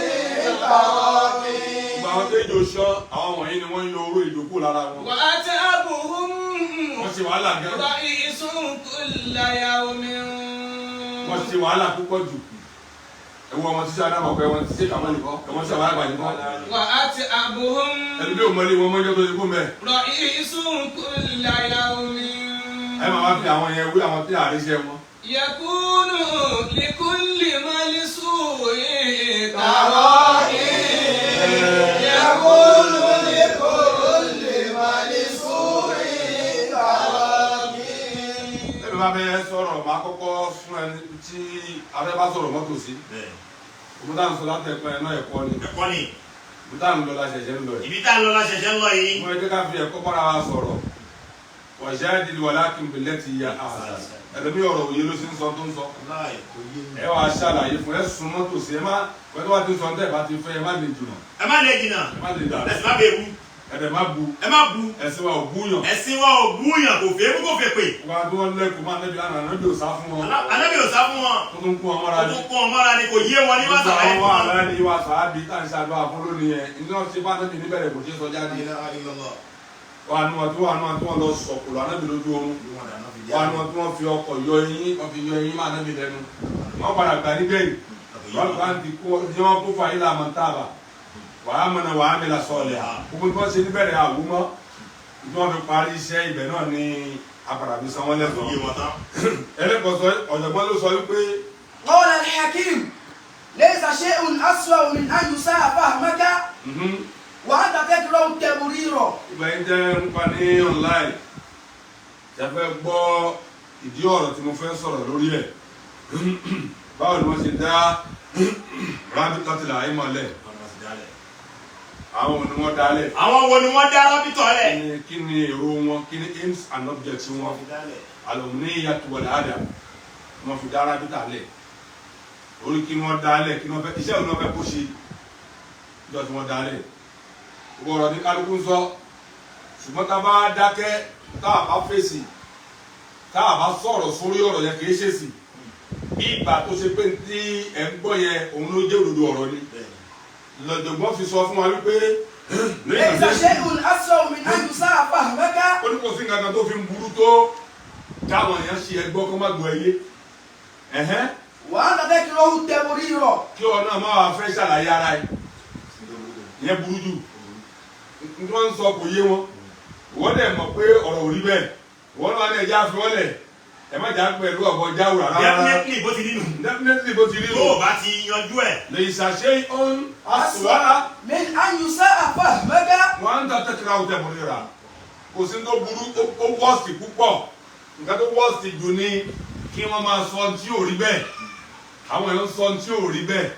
Gbogbo àwọn tó ìjọ ṣán, àwọn wọ̀nyí ni wọ́n ń yọ oró ìdókò lára wọn. وأتعبهم Wọ́n ṣe wàhálà gan. رئيس كل يوم Wọ́n ṣe wàhálà púpọ̀ jù. Ẹ̀wọ̀n ọmọ tíṣà náà mọ̀ pé wọ́n ti ṣe kàmọ́ nìkan, ẹ̀wọ̀n tí àwọn àgbà nìkan. وأتعبهم Ẹni bí òmọlé wọn mọ́jọ́ tó ti kú mẹ́. رئيس كل يوم Ẹ máa wá fi àwọn yẹn wí àwọn tí àríṣẹ́ wọn. يكون لكل من سوء يقول لكل من سوء Ẹni bá fẹ́ sọ̀rọ̀ máa kọ́kọ́ fún ẹni tí afẹ́ bá sọ̀rọ̀ mọ́tò sí. Bẹ́ẹ̀. Òun tá à ń sọ láti ẹ̀kọ́ ẹ̀ náà ẹ̀kọ́ ni. Ẹ̀kọ́ ni. Òun tá à ń lọ la ṣẹ̀ṣẹ̀ ń lọ yìí. Ibi tá a lọ la ṣẹ̀ṣẹ̀ ń lọ yìí. Mo jẹ́ ká fi ẹ̀kọ́ bára wa sọ̀rọ̀. Wàjáde walakin billati hiya ahsan. Ẹlòmí ọ̀rọ̀ òye ló ṣe ń sọ tó ń sọ. Ẹ wàá ṣàlàyé fún ẹ sún mọ́tò sí ẹ má pẹ̀lú wàá ti sọ ní ẹ̀ bá ti fẹ́ ẹ má lè jùnà. Ẹ má lè jìnnà. Ẹ má lè dàrú. Ẹ̀sìn má bẹ̀ wú. Ẹ̀dẹ̀ má bu. Ẹ má bu. Ẹ̀sìn wa ò búyàn. Ẹ̀sìn wa ò búyàn kò fẹ́ kó fẹ́ pè. Wọ́n á bí wọ́n lẹ́kùn máa nẹ́bi lánàá nẹ́bi ò sá fún wọn. Anábì ò sá fún wọn. Tó tún kún wọn mọ́ra Ó ní. tún kún wọn mọ́ra ni kò yé wọn ní wá Gbogbo sàlàyé àwọn fún wọn. wàhálà ní ìwà sàábì tá à ń ṣàdúrà fún lónìí yẹn. Iná ṣe bá nẹ́bi níbẹ̀rẹ̀ kò ṣe é sọ jáde. Wà nù wọn tí wà nù wọn tí wọ́n lọ sọ̀kùlù anábì lójú oorun. Wà nù wọn tí wọ́n fi ọkọ̀ yọ eyín, wọ́n fi yọ eyín má nẹ́bi lẹ́nu. Wọ́n padà gbà nígbẹ̀yìn. Wọ́n kàn ti kó ní wọ́n kó fa ilà mọ̀ntàbà. Wàá mọ̀nà wàá mi là sọ̀lẹ̀. Gbogbo tí wọ́n ṣe níbẹ̀rẹ̀ àwùmọ́. Tí wọ́n fi parí iṣẹ́ ibẹ̀ náà ni apàdà fi san wọ́n Yé lẹ́sàn-án. wọn tán. Ẹlẹ́kọ̀ọ́ sọ ọ̀jọ̀gbọ́n ló sọ wípé قال الحكيم ليس شيء أسوأ من أن يساء فهمك وأنت تكره التبرير. Ìgbà yín jẹ́ ń pa ní online ṣe fẹ́ gbọ́ ìdí ọ̀rọ̀ tí mo fẹ́ sọ̀rọ̀ lórí ẹ̀. Báwo ni wọ́n ṣe dá Rabitatul Aima lẹ̀? Àwọn ni wọ́n dálẹ̀? Àwọn wo ni wọ́n dá rábìtọ̀ lẹ̀? Kí ni èrò wọn? Kí ni aims and objectives wọn? Al-umniyatu wal-hadaf wọ́n fi dá rábìtà lẹ̀. Orí kí wọ́n dálẹ̀, kí wọ́n fẹ́, iṣẹ́ òun náà fẹ́ kó ṣe ìjọ tí wọ́n dálẹ̀. Gbogbo ọ̀rọ̀ ní kálukú ń sọ, ṣùgbọ́n tá a bá dákẹ́, tá a bá fèsì, tá a bá sọ̀rọ̀ sórí ọ̀rọ̀ yẹn, kì í ṣèṣì. Bí ìgbà tó ṣe pé tí ẹ̀ ń gbọ́ yẹn, òun ló jẹ́ òdodo ọ̀rọ̀ ni. Lọ́jọ̀gbọ́n fi sọ fún wa wípé ليس شيء أسوأ من أن يساء فهمك. Ó ní kò sí nǹkan kan tó fi ń burú tó káwọn èèyàn ṣe ẹgbọ́ kó má gbọ́ ẹyé. Ẹ̀hẹ́n. وأنت تكره التبرير. Kí ọ náà má wàá fẹ́ ṣàlàyé ara ẹ̀, ìyẹn burú jù. N tí wọ́n ń sọ kò yé wọn, wọ́n dẹ̀ mọ̀ pé ọ̀rọ̀ ò rí bẹ́ẹ̀. Wọ́n náà ní ẹja fi wọ́n lẹ̀, ẹ má jà pẹ̀lú ọ̀bọ jáwùrà rárá. Definitely, bó ti rí nù. Definitely, bó ti rí Tó o nù. bá ti yanjú ẹ̀. Lè ṣàṣe òun àṣùwárà. من أن يساء فهمك. Wọ́n ń ta tẹ́kìrà ọ̀tẹ̀ mọ̀ níra. Kò sí tó burú, ó wọ́ọ̀sì púpọ̀. Nǹkan tó wọ́ọ̀sì jù ni kí wọ́n máa sọ tí ò rí bẹ́ẹ̀. Àwọn èèyàn sọ tí ò rí bẹ́ẹ̀,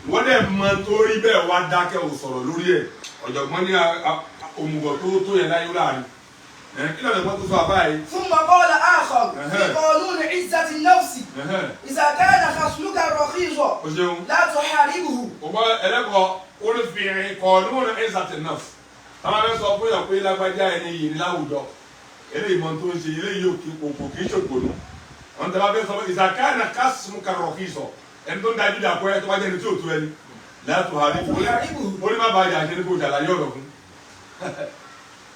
wọ́n dẹ̀ mọ tó rí bẹ́ẹ̀, wá dákẹ́, ò sọ̀rọ̀ lórí ẹ̀. Ọ̀jọ̀gbọ́n ní òmùgọ̀ tó tó yẹn láyé láàrin ẹ̀. Kí lọ́dọ̀ tó sọ àbá yìí? ثم قال آخر في قانون عزة النفس: إذا كان خصمك الرخيص O ṣeun. لا تحاربه. O gbọ́ ẹlẹ́kọ̀ọ́ olùfìrìn kọ̀ọ̀nù ẹ̀sàtì náà táwọn fẹ́ sọ fún yàn pé lágbájá ẹni yìí ní láwùjọ, eléyìí mọ tó ń ṣe, eléyìí ò kí kò kì í ṣògbónú. Wọn tẹ́ bá fẹ́ sọ pé ìsàkáàna kásìmù karọ̀ kì í sọ ẹni tó ń dájú dà kọ́ ẹ, tó bá jẹ́ ẹni tí ò tó ẹni láti hàrí fún ó ní má bàa jà ṣe ní kò ṣàlàyé ọ̀rọ̀ fún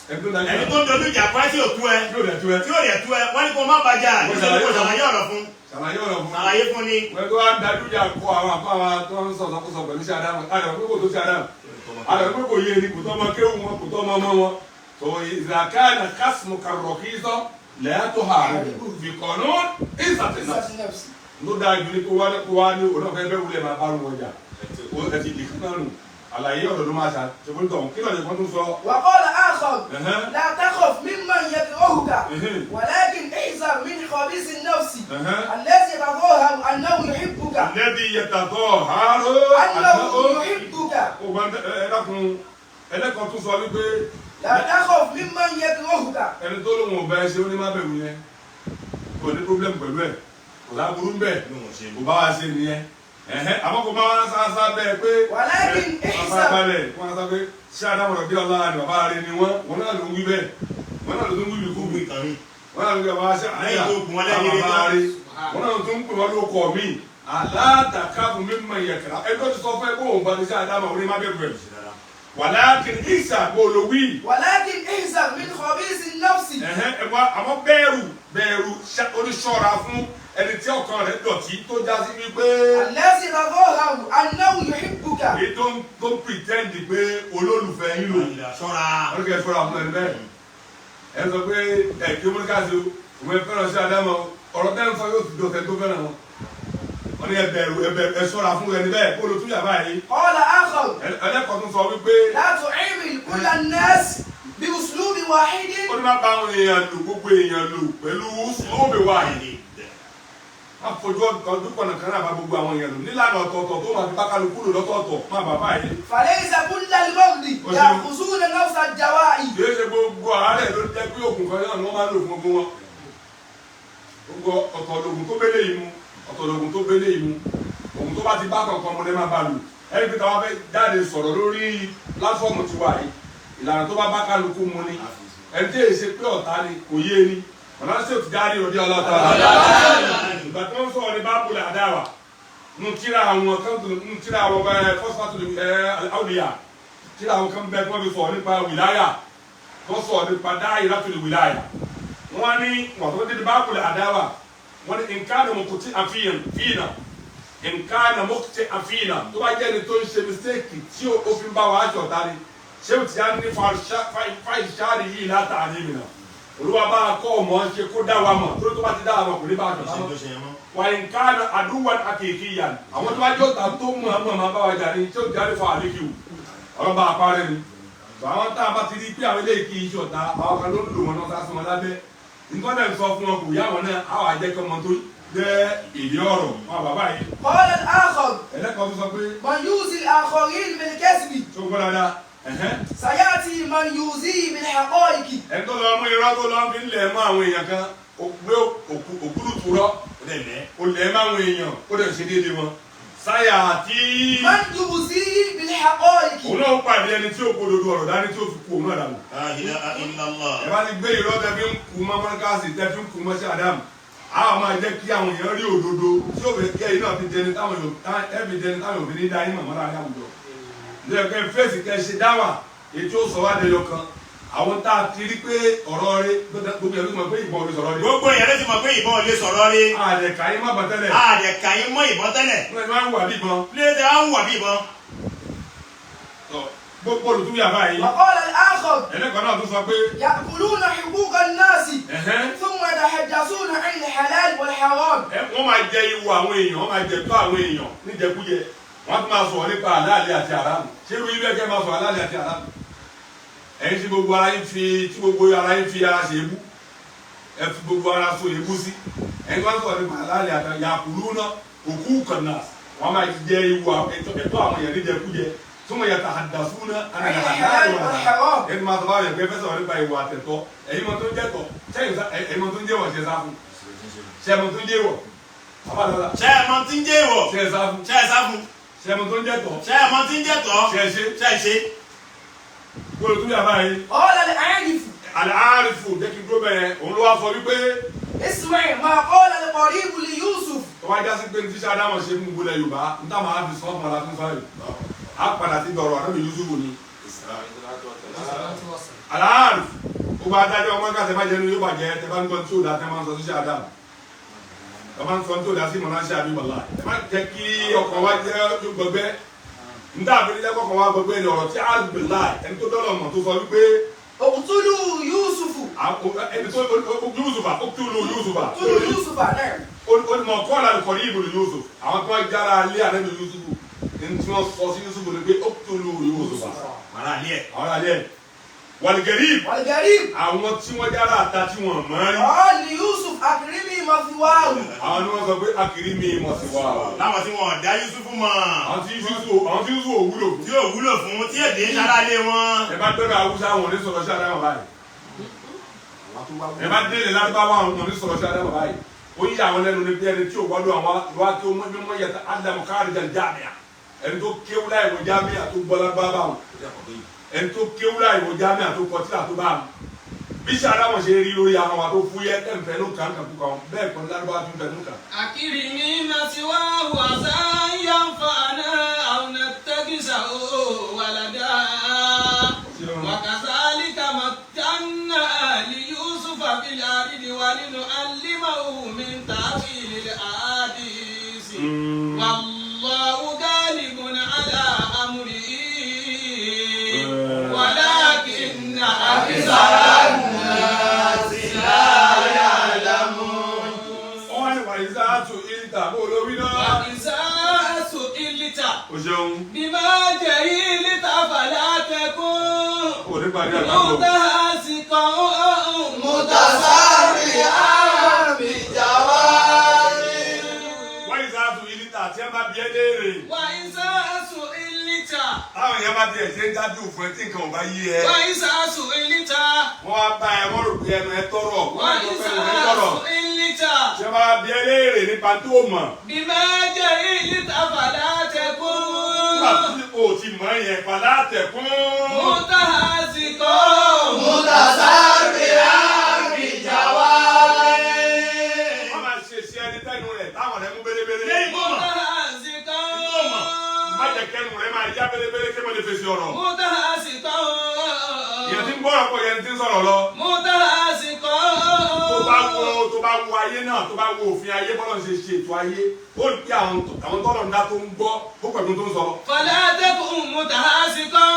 ẹni tó ń dájú Ẹni dà tó ń dojú ìjà kọ́ ẹ tí ò tú ẹ, tí ò dẹ̀ tó ẹ, tí ò dẹ̀ tú ẹ, wọ́n ní kó má bàjá, Kó nítorí kó ṣàlàyé. Ṣàlàyé ọ̀rọ̀ fún. Ṣàlàyé ọ̀rọ̀ fún. Ṣàlàyé fún ni. Wọ́n tó wá dájú jà kọ àwọn àpá wa tó ń sọ̀sọ̀ kó sọ pẹ̀lú sí Adamu, àdàmú pé kò tó sí Adamu, àdàmú pé kò yé ni, kò tó ọmọ kéwù wọn, kò tó ọmọ ọmọ wọn. Tó ìzàkáàna kásìmù kàrọ̀kìsọ lẹ́yàtọ̀ ààrẹ fìkọ̀nù ìsàtìnà عزة النفس. ló dáa ju ní kó wá ní òun náà fẹ́ bẹ́ẹ̀ wúlẹ̀ máa bá rún ọjà ó ẹ ti di kánà nù. Àlàyé ọ̀rọ̀ ló máa ṣà ṣèpé tọ̀hún. Kí lọ́ọ̀dẹ̀ kan tún sọ? وقال آخر: لا تخف ممن يكرهك، ولكن احذر من خبيث النفس الذي يتظاهر أنه يحبك. Lẹ́bi yẹtàtọ̀ hàró. أنه يحبك. Ẹlẹ́kùn ẹlẹ́kọ̀ọ́ tún sọ wípé لا تخف ممن يكرهك. ẹni tó lóun ò bá ẹ ṣe, ó ní má bẹ̀rù yẹn, kò ní problem pẹ̀lú ẹ̀, kò láburú ń bẹ̀, kò bá wa ṣe nìyẹn. Ẹ̀hẹ́n, àmọ́ kò bá wa sá bẹ́ẹ̀ pé ولكن bàbá احذر balẹ̀ kó wọn sá pé ṣé adáwọ̀rọ̀ bí ọlá ni bàbá rẹ ni wọ́n. Wọn náà ló ń wí bẹ́ẹ̀, wọn náà ló tún wí bí kú wí, wọn náà ló ń wí bàbá ṣe Lẹ́yìn tó gùn wọn lẹ́yìn bàbá rẹ̀ tán. rẹ. Wọn náà tún ń pè wọn lóko mi aláàtàkàfù mímọ ìyẹ̀kẹ̀rẹ̀. Ẹni tó ti sọ fún ẹ kó òun bá ti ṣe àdámà, orí má bẹ̀rù ẹ̀. Wàlákin ìsà kó ló wí. ولكن احذر من خبيث النفس. Ẹ̀hẹ́n, ẹ̀wá àmọ́ bẹ̀rù bẹ̀rù, oníṣọ́ra fún ẹni tí ọkàn rẹ̀ dọ̀tí tó já sí wípé الذي يتظاهر أنه يحبك. èyí tó ń pretend pé olólùfẹ́ yín lò. Ṣọ́ra. Wọ́n ní kẹ́ ẹ ṣọ́ra fún ẹni bẹ́ẹ̀. Ẹ sọ pé ẹ kí wọ́n ká sí o, òun ẹ fẹ́ràn sí àdámọ̀ o. Ọ̀rọ̀ tẹ́ ń sọ yóò ti dọ̀tẹ́ tó fẹ́ràn wọn. Wọ́n ní ẹ bẹ̀rù, ẹ bẹ̀rù, ẹ ṣọ́ra fún ẹni bẹ́ẹ̀. Kó ló tún yà báyìí? قال آخر: Ẹlẹ́kọ̀ọ́ tún sọ wípé لا تعامل كل الناس بأسلوب واحد. Ó ní má bá àwọn èèyàn lò, gbogbo èèyàn lò pẹ̀lú sùlóòmì wáyé. Má fojú ọdún kọ̀nà kan náà bá gbogbo àwọn èèyàn lò nílànà ọ̀tọ̀ọ̀tọ̀ tó máa fi bá kálukú lò lọ́tọ̀ọ̀tọ̀ má bàbá yìí. فليس كل المرض يأخذون نفس الدواء. Kì í ṣe gbogbo àárẹ̀ ló jẹ́ pé oògùn kan náà ni wọ́n máa ń lò fún gbogbo wọn. Gbogbo ọ̀tọ̀ lògùn tó bẹ́lẹ̀ yìí mu, ọ̀tọ̀ lògùn tó bẹ́lẹ̀ yìí mu. Ògùn tó bá ti bá kankan mu ní má bá lò. Ẹni pé táwa fẹ́ jáde sọ̀rọ̀ lórí platform tiwa yìí, ìlànà tó bá bá kálukú mu ni. Ẹni tí èyí ṣe pé ọ̀tá ni kò yé ni. Ọ̀nà ṣé ò ti dárí òde ọlọ́ta. Ìgbà tí wọ́n sọ̀rọ̀ ní bábùlà àdáwà nù tíra àwọn kan tó nù tíra àwọn ẹ fọ́sífàtò ẹ àwùlíyà, tíra àwọn kan bẹ́ẹ̀ tí wọ́n fi sọ̀rọ̀ nípa wìláyà, tó sọ̀rọ̀ nípa dáhìrátùl wìláyà. Wọ́n ní wọ́n tó dé bábùlà àdáwà, wọ́n ní nǹkan mọ̀kútì àfihàn fìnà, nǹkan mọ̀kútì àfihàn, tó bá jẹ́ ni tó ń ṣe mistake tí ó fi ń bá wa aṣọ ọ̀tá ni, ṣé o ti yá ní fàìṣáàrì yìí látàrí mi náà. Olúwa bá a kọ́ ọmọ ṣe kó dá wa mọ̀, torí tó bá ti dá wa mọ̀, kò ní bá a ṣọ̀tá mọ́. Wà nǹkan àdúwà àkèké yà ni àwọn tó bá jọ ta tó mọ̀ ọ́n mọ̀ bá wa jà ní tí ó jáde fún àlékìwò ọlọ́ba àparẹ́ ni. Tó àwọn tá a bá ti rí pé àwọn eléyìí kì í ṣọ̀tá, àwọn kan ló ń lò wọn náà sá sí wọn lábẹ́, nǹkan náà ń sọ fún wọn kò yá wọn náà, àwọn àjẹkẹ́ ọmọ tó Jẹ́ ìdí ọ̀rọ̀ wọn bàbá yìí. قال الآخر Ẹlẹ́kọ̀ọ́ tó sọ pé من يؤذي الآخرين بالكذب tó gbọ́ dáadáa. Ẹ̀hẹ́n. سيأتي من يؤذيه بالحقائق. Ẹni tó lọ mú irọ́ tó lọ fi ń lẹ̀ mọ́ àwọn èèyàn kan, ó gbé òkúrùtù rọ́, Ó dẹ̀ lẹ́. ó lẹ̀ mọ́ àwọn èèyàn, ó dẹ̀ ṣe déédéé wọn. Sáyà àti من يؤذيه بالحقائق. òun náà pàdé ẹni tí ó kó dodo ọ̀rọ̀ dání tí ó fi kú òun náà dànù. La ilaha illallah. Ẹ bá ti gbé irọ́ tẹ fi ń kú mọ́ mọ́ríkàsì tẹ fi ń kú mọ́ sí Ádámù, àwọn máa jẹ́ kí àwọn èèyàn rí òdodo tí ó fi kẹ́ iná fi dẹni táwọn èèyàn fi ní dá yín mọ̀mọ́ láàrin àwùjọ. Lẹ́ẹ̀kẹ́ fèsì kẹ́ ṣe dáwà ètò sọ wá dẹyọ kan, àwọn tá a ti rí pé ọ̀rọ̀ rẹ gbogbo ẹ̀ ló ti mọ̀ pé ìbọn ò lè sọ̀rọ̀ rí. Gbogbo èèyàn ló ti mọ̀ pé ìbọn ò lè sọ̀rọ̀ rí. Àlẹ̀ kàyé má bà tẹ́lẹ̀. Àdẹ̀ kàyín mọ́ ìbọn tẹ́lẹ̀. Wọ́n ti máa ń wà bí ìbọn. Lé tẹ á ń wà bí ìbọn. Gbogbo olùtúyà báyìí. وقال الآخر Ẹlẹ́kọ̀ọ́ náà tún sọ pé يأكلون حقوق الناس ẹ̀hẹ́n. ثم يتحدثون عن الحلال والحرام. Wọ́n máa jẹ ìwọ àwọn èèyàn, wọ́n máa jẹ tó àwọn èèyàn níjẹkújẹ, wọ́n tún máa sọ̀rọ̀ nípa àlàálì àti àràmù. Ṣé irú ibẹ̀ kẹ́ máa sọ àlàálì àti àràmù? Ẹ̀yin tí gbogbo ara yín fi tí gbogbo ara yín fi ara ṣe ebú, ẹ fi gbogbo ara so ebú sí. Ẹ̀yin tí wọ́n sọ̀rọ̀ nípa àlàálì àti yàkùlú náà òkú kànáà, wọ́n máa jẹ ìwọ ẹ̀tọ́ àwọn èèyàn níjẹkújẹ. Tó mọ̀ yàtọ̀ àdàsú náà الحلال والحرام. ẹni máa sọ báwọn yẹn pé fẹ́ sọ̀rọ̀ nípa ìwà àtẹ̀tọ́, ẹ̀yin mọ̀ tó ń jẹ́tọ̀, ẹ̀yin mọ̀ tó ń jẹ́wọ̀ ṣe sáfù, ṣe mọ̀ tó ń jẹ́wọ̀ abádára, Ṣé ẹ mọ̀ tí ń jẹ́ ìwọ̀? ṣe sáfù, Ṣé ẹ sáfù? ṣe mọ̀ tó ń jẹ́tọ̀, Ṣé ẹ mọ̀ tí ń jẹ́ tọ́? ṣe ṣe Ṣé ẹ ṣe? gbọ́dọ̀ tó yà báyìí. قال العارف Àlàárífù jẹ́ kí n dúró bẹ́ẹ̀, òun ló wá sọ wípé اسمع ما قال القريب ليوسف. tó bá jásí pé ní tíṣà Ádámọ̀ ṣe fún gbogbo ilẹ̀ Yorùbá ń tá máa fi sọ ọ́ padà fún sáré á padà sí dọ̀rọ̀ ànábì Yúsúfù ni. Àlàárífù gbogbo adájọ́ ọmọ kásẹ̀ má jẹnu yóò bàjẹ́ tẹ bá ń gbọ́ tí ò dá tẹ máa ń sọ tíṣà Ádámù, tẹ máa ń sọ tí ò dá sí mọ̀nà ṣe àbí bàlá, ẹ má jẹ́ kí ọkàn wa jẹ́ gbọgbẹ́ n tá àbí jẹ́ kọ́kàn wa gbọgbẹ́ ni ọ̀rọ̀ tí àgbèlá ẹni tó dọ́lọ̀ mọ̀ tó sọ wípé اقتلوا يوسف. ẹni tó Yusufa ó kúlù Yusufa اقتلوا يوسف نعم. Onímọ̀ kọ́ọ̀lá kọ̀rí ìbòlù Yusuf, àwọn tó ń jára alẹ́ àlẹ́ Yusuf ní tí wọ́n sọ sí Yusuf ni pé ó kúlù Yusufa. Màrá àlẹ́ ẹ̀. Àwọn alẹ́ wàlìgẹ̀rí والغريب àwọn tí wọ́n jára àta tí wọ́n mọ̀ rí, قال ليوسف أكرمي مثواه. àwọn ni wọ́n sọ pé akiri mi mọ̀ sí wa. Láwọn tí wọn ò dá Yusufu mọ̀. Àwọn tí Yusuf ò wúlò fún. Tí ò wúlò fún tí èdè ń ṣara lé wọn. Ẹ bá dọ́dọ̀ Haúsá wọn ò ní sọ̀rọ̀ sí Ádámù báyìí. Ẹ bá délé Lárúbáwá wọn ò ní sọ̀rọ̀ sí Ádámù báyìí. Ó yí àwọn lẹ́nu ní bí ẹni tí ò gbọ́dọ̀ àwọn wá kí ó mímọ́ yàtọ̀ Ádámù káàrí jà jáàmìà. Ẹni tó kéwú láì wọ jáàmìà tó gbọ́ Lárúbáwá wọn. Ẹni tó kéwú láì wọ jáàmìà tó kọ tíra tó bá wọn. Bí sẹ́ Ádámù ṣe rí lórí àwọn wa tó fúyẹ́ tẹ̀ǹfẹ́ ló kàn kàn kúkàn bẹ́ẹ̀ kọ́ Lárúbáwá tún fẹ́ ló kàn. أكرمي مثواه عسى أن ينفعنا أو نتخذه ولدا وكذلك مكنا ليوسف في الأرض ولنعلمه من تأويل الأحاديث والله غالب على أمره ولكن أكثر الناس لا يعلمون. Wọ́n ní wàyíṣà tó ìlítà bó lórí náà. وإذا سئلت O ṣeun. بما جهلت فلا تكن O ní parí àgbàdo. متهاسقا متسرعا بجواب. Wàyíṣà tó ìlítà tí ẹ bá bí ẹ léèrè. وإذا سئلت Táwọn èèyàn bá tiẹ̀ ṣe ń dájú fún ẹ tí nǹkan ò bá yí ẹ. وإذا سئلت Wọ́n wá bá ẹ wọ́n rò pé ẹnu ẹ tọrọ. Wọ́n rò pé وإذا ẹnu ẹ tọrọ. سئلت Tí ẹ bá bí ẹ léèrè nípa tó mọ̀. بما جهلت فلا Nígbà تكن tí o ti mọ̀ yẹn padà tẹ̀kún. متهاسقا متسرعا بجواب. Wọ́n máa ṣe sí ẹni tẹ́nu rẹ̀ táwọn rẹ̀ mú bélébélé. Lẹ́yìn mọ̀. متهاسقا Má jẹ́ kẹ́nu rẹ̀ máa yá bélébélé kí wọ́n lè fèsì ọ̀rọ̀. متهاسقا Ìyẹn tí ń gbọ́rọ̀ pọ̀ yẹn tí ń sọ̀rọ̀ lọ. متهاسقا Tó bá wo tó bá wo ayé náà tó bá wo òfin ayé bọ́lá ṣe ṣe ètò ayé ó rí pé àwọn tọ́lọ̀ ń dá tó ń gbọ́ ó pẹ̀lú tó ń sọ. فلا تكن متهاسقا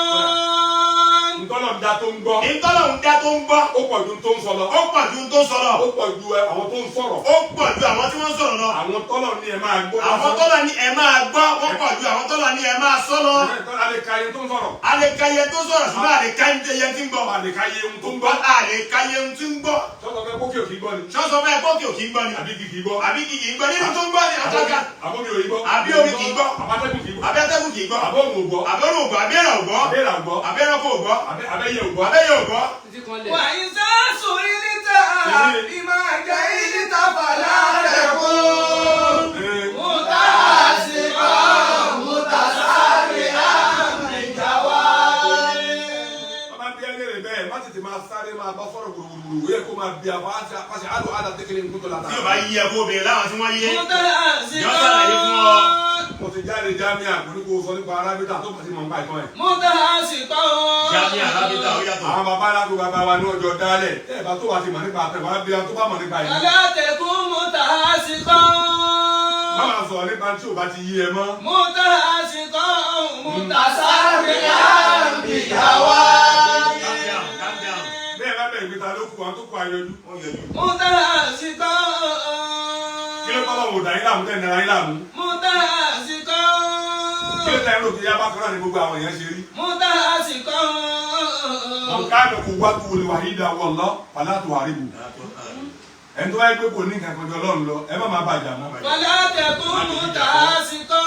N Ntọ́lọ̀ ń dá tó ń gbọ́. Ìtọ́lọ̀ ń dá tó ń gbọ́. Ó pọ̀ ju tó ń sọ lọ. Ó pọ̀ ju tó ń sọ lọ. Ó pọ̀ ju àwọn tó ń sọ̀rọ̀. Ó pọ̀ ju àwọn tí wọ́n ń sọ̀rọ̀ lọ. Àwọn tọ́lọ̀ ní ẹ máa gbọ́. Àwọn tọ́lọ̀ ní ẹ máa gbọ́. Wọ́n pọ̀ ju àwọn tọ́lọ̀ ní ẹ máa sọ lọ. A lè ka iye tó ń sọ̀rọ̀. A lè ka iye tó sọ̀rọ̀ ṣùgbọ́n a lè ka iye tí ń gbọ́. A lè ka iye ohun tó ń gbọ́. A lè ka iye ohun tí ń gbọ́. Sọ́sọ́ fẹ́ kókè òkì gbọ́ ni. Sọ́sọ́ fẹ́ kókè òkì gbọ́ ni. Àbí kìkì gbọ́. Àbí kìkì gbọ́. Nínú tó ń gbọ́ ni àtàkà. Àbómi òyì gbọ́. Àbí omi kì í gbọ́. Àbátẹ́gùn kì í gbọ́. Àbí atẹ́gùn kì í gbọ́. Àbóhùn ò gbọ́. Àbọ̀rùn ò gbọ́. Àbí ẹ̀rọ ò gbọ́. Àbẹ́rà ò gbọ́. Àbí ẹranko ò gbọ́. Àbẹ́yẹ ò gbọ́. Àbẹ́yẹ ò gbọ́. وإذا سئلت بما جئت فلا تكن متعصبا متسرعا بجواب. Bàbá bí ẹlẹ́rìí bẹ́ẹ̀ má tètè máa sáré máa bá sọ̀rọ̀ gbùrùgbùrù wíyẹ kó máa bí àwọn àṣẹ àlọ́ àlà tẹ́kẹ̀lé ń kúntò látà. Tí o bá yí ẹ kó obìnrin láwọn tí wọ́n yé. متعصبا Yọ sàlàyé fún ọ. Mo ti jáde jámíà kò ní kó sọ nípa arábítà tó bá ti mọ̀ nípa ìtàn ẹ̀. متعصبا Jáde àrábítà ó yàtọ̀. Àwọn bàbá aláàbò bàbá wa ní ọjọ́ dálẹ̀ tẹ́ ẹ̀ bá tó wà ti mọ̀ nípa àtẹ̀ wá bí wọn tó bá mọ̀ nípa ẹ̀. فلا تكن متعصبا Má máa sọ̀rọ̀ nípa tí o bá ti yí ẹ mọ́. متعصبا متسرعا بجواب. Calm down, calm down. Bẹ́ẹ̀ bá bẹ̀rẹ̀ pé ta ló kù àwọn tó kù ayọjú. Wọ́n yọjú. متعصبا Kí ló kọ́ lọ́wọ́ dà yín láàmú tẹ́ nara yín láàmú? متعصبا Kí ló tẹ́ ń rò kí yá bá kan náà ní gbogbo àwọn èèyàn ṣe rí? متعصبا Wọn ká lọ kó wá tó wọlé wàhídà wọlọ wàlá tó wàríbù. Ẹni tó bá yẹ pé kò ní nǹkan kan jọ Ọlọ́run lọ, ẹ má máa bàjá mọ́. فلا تكن متعصبا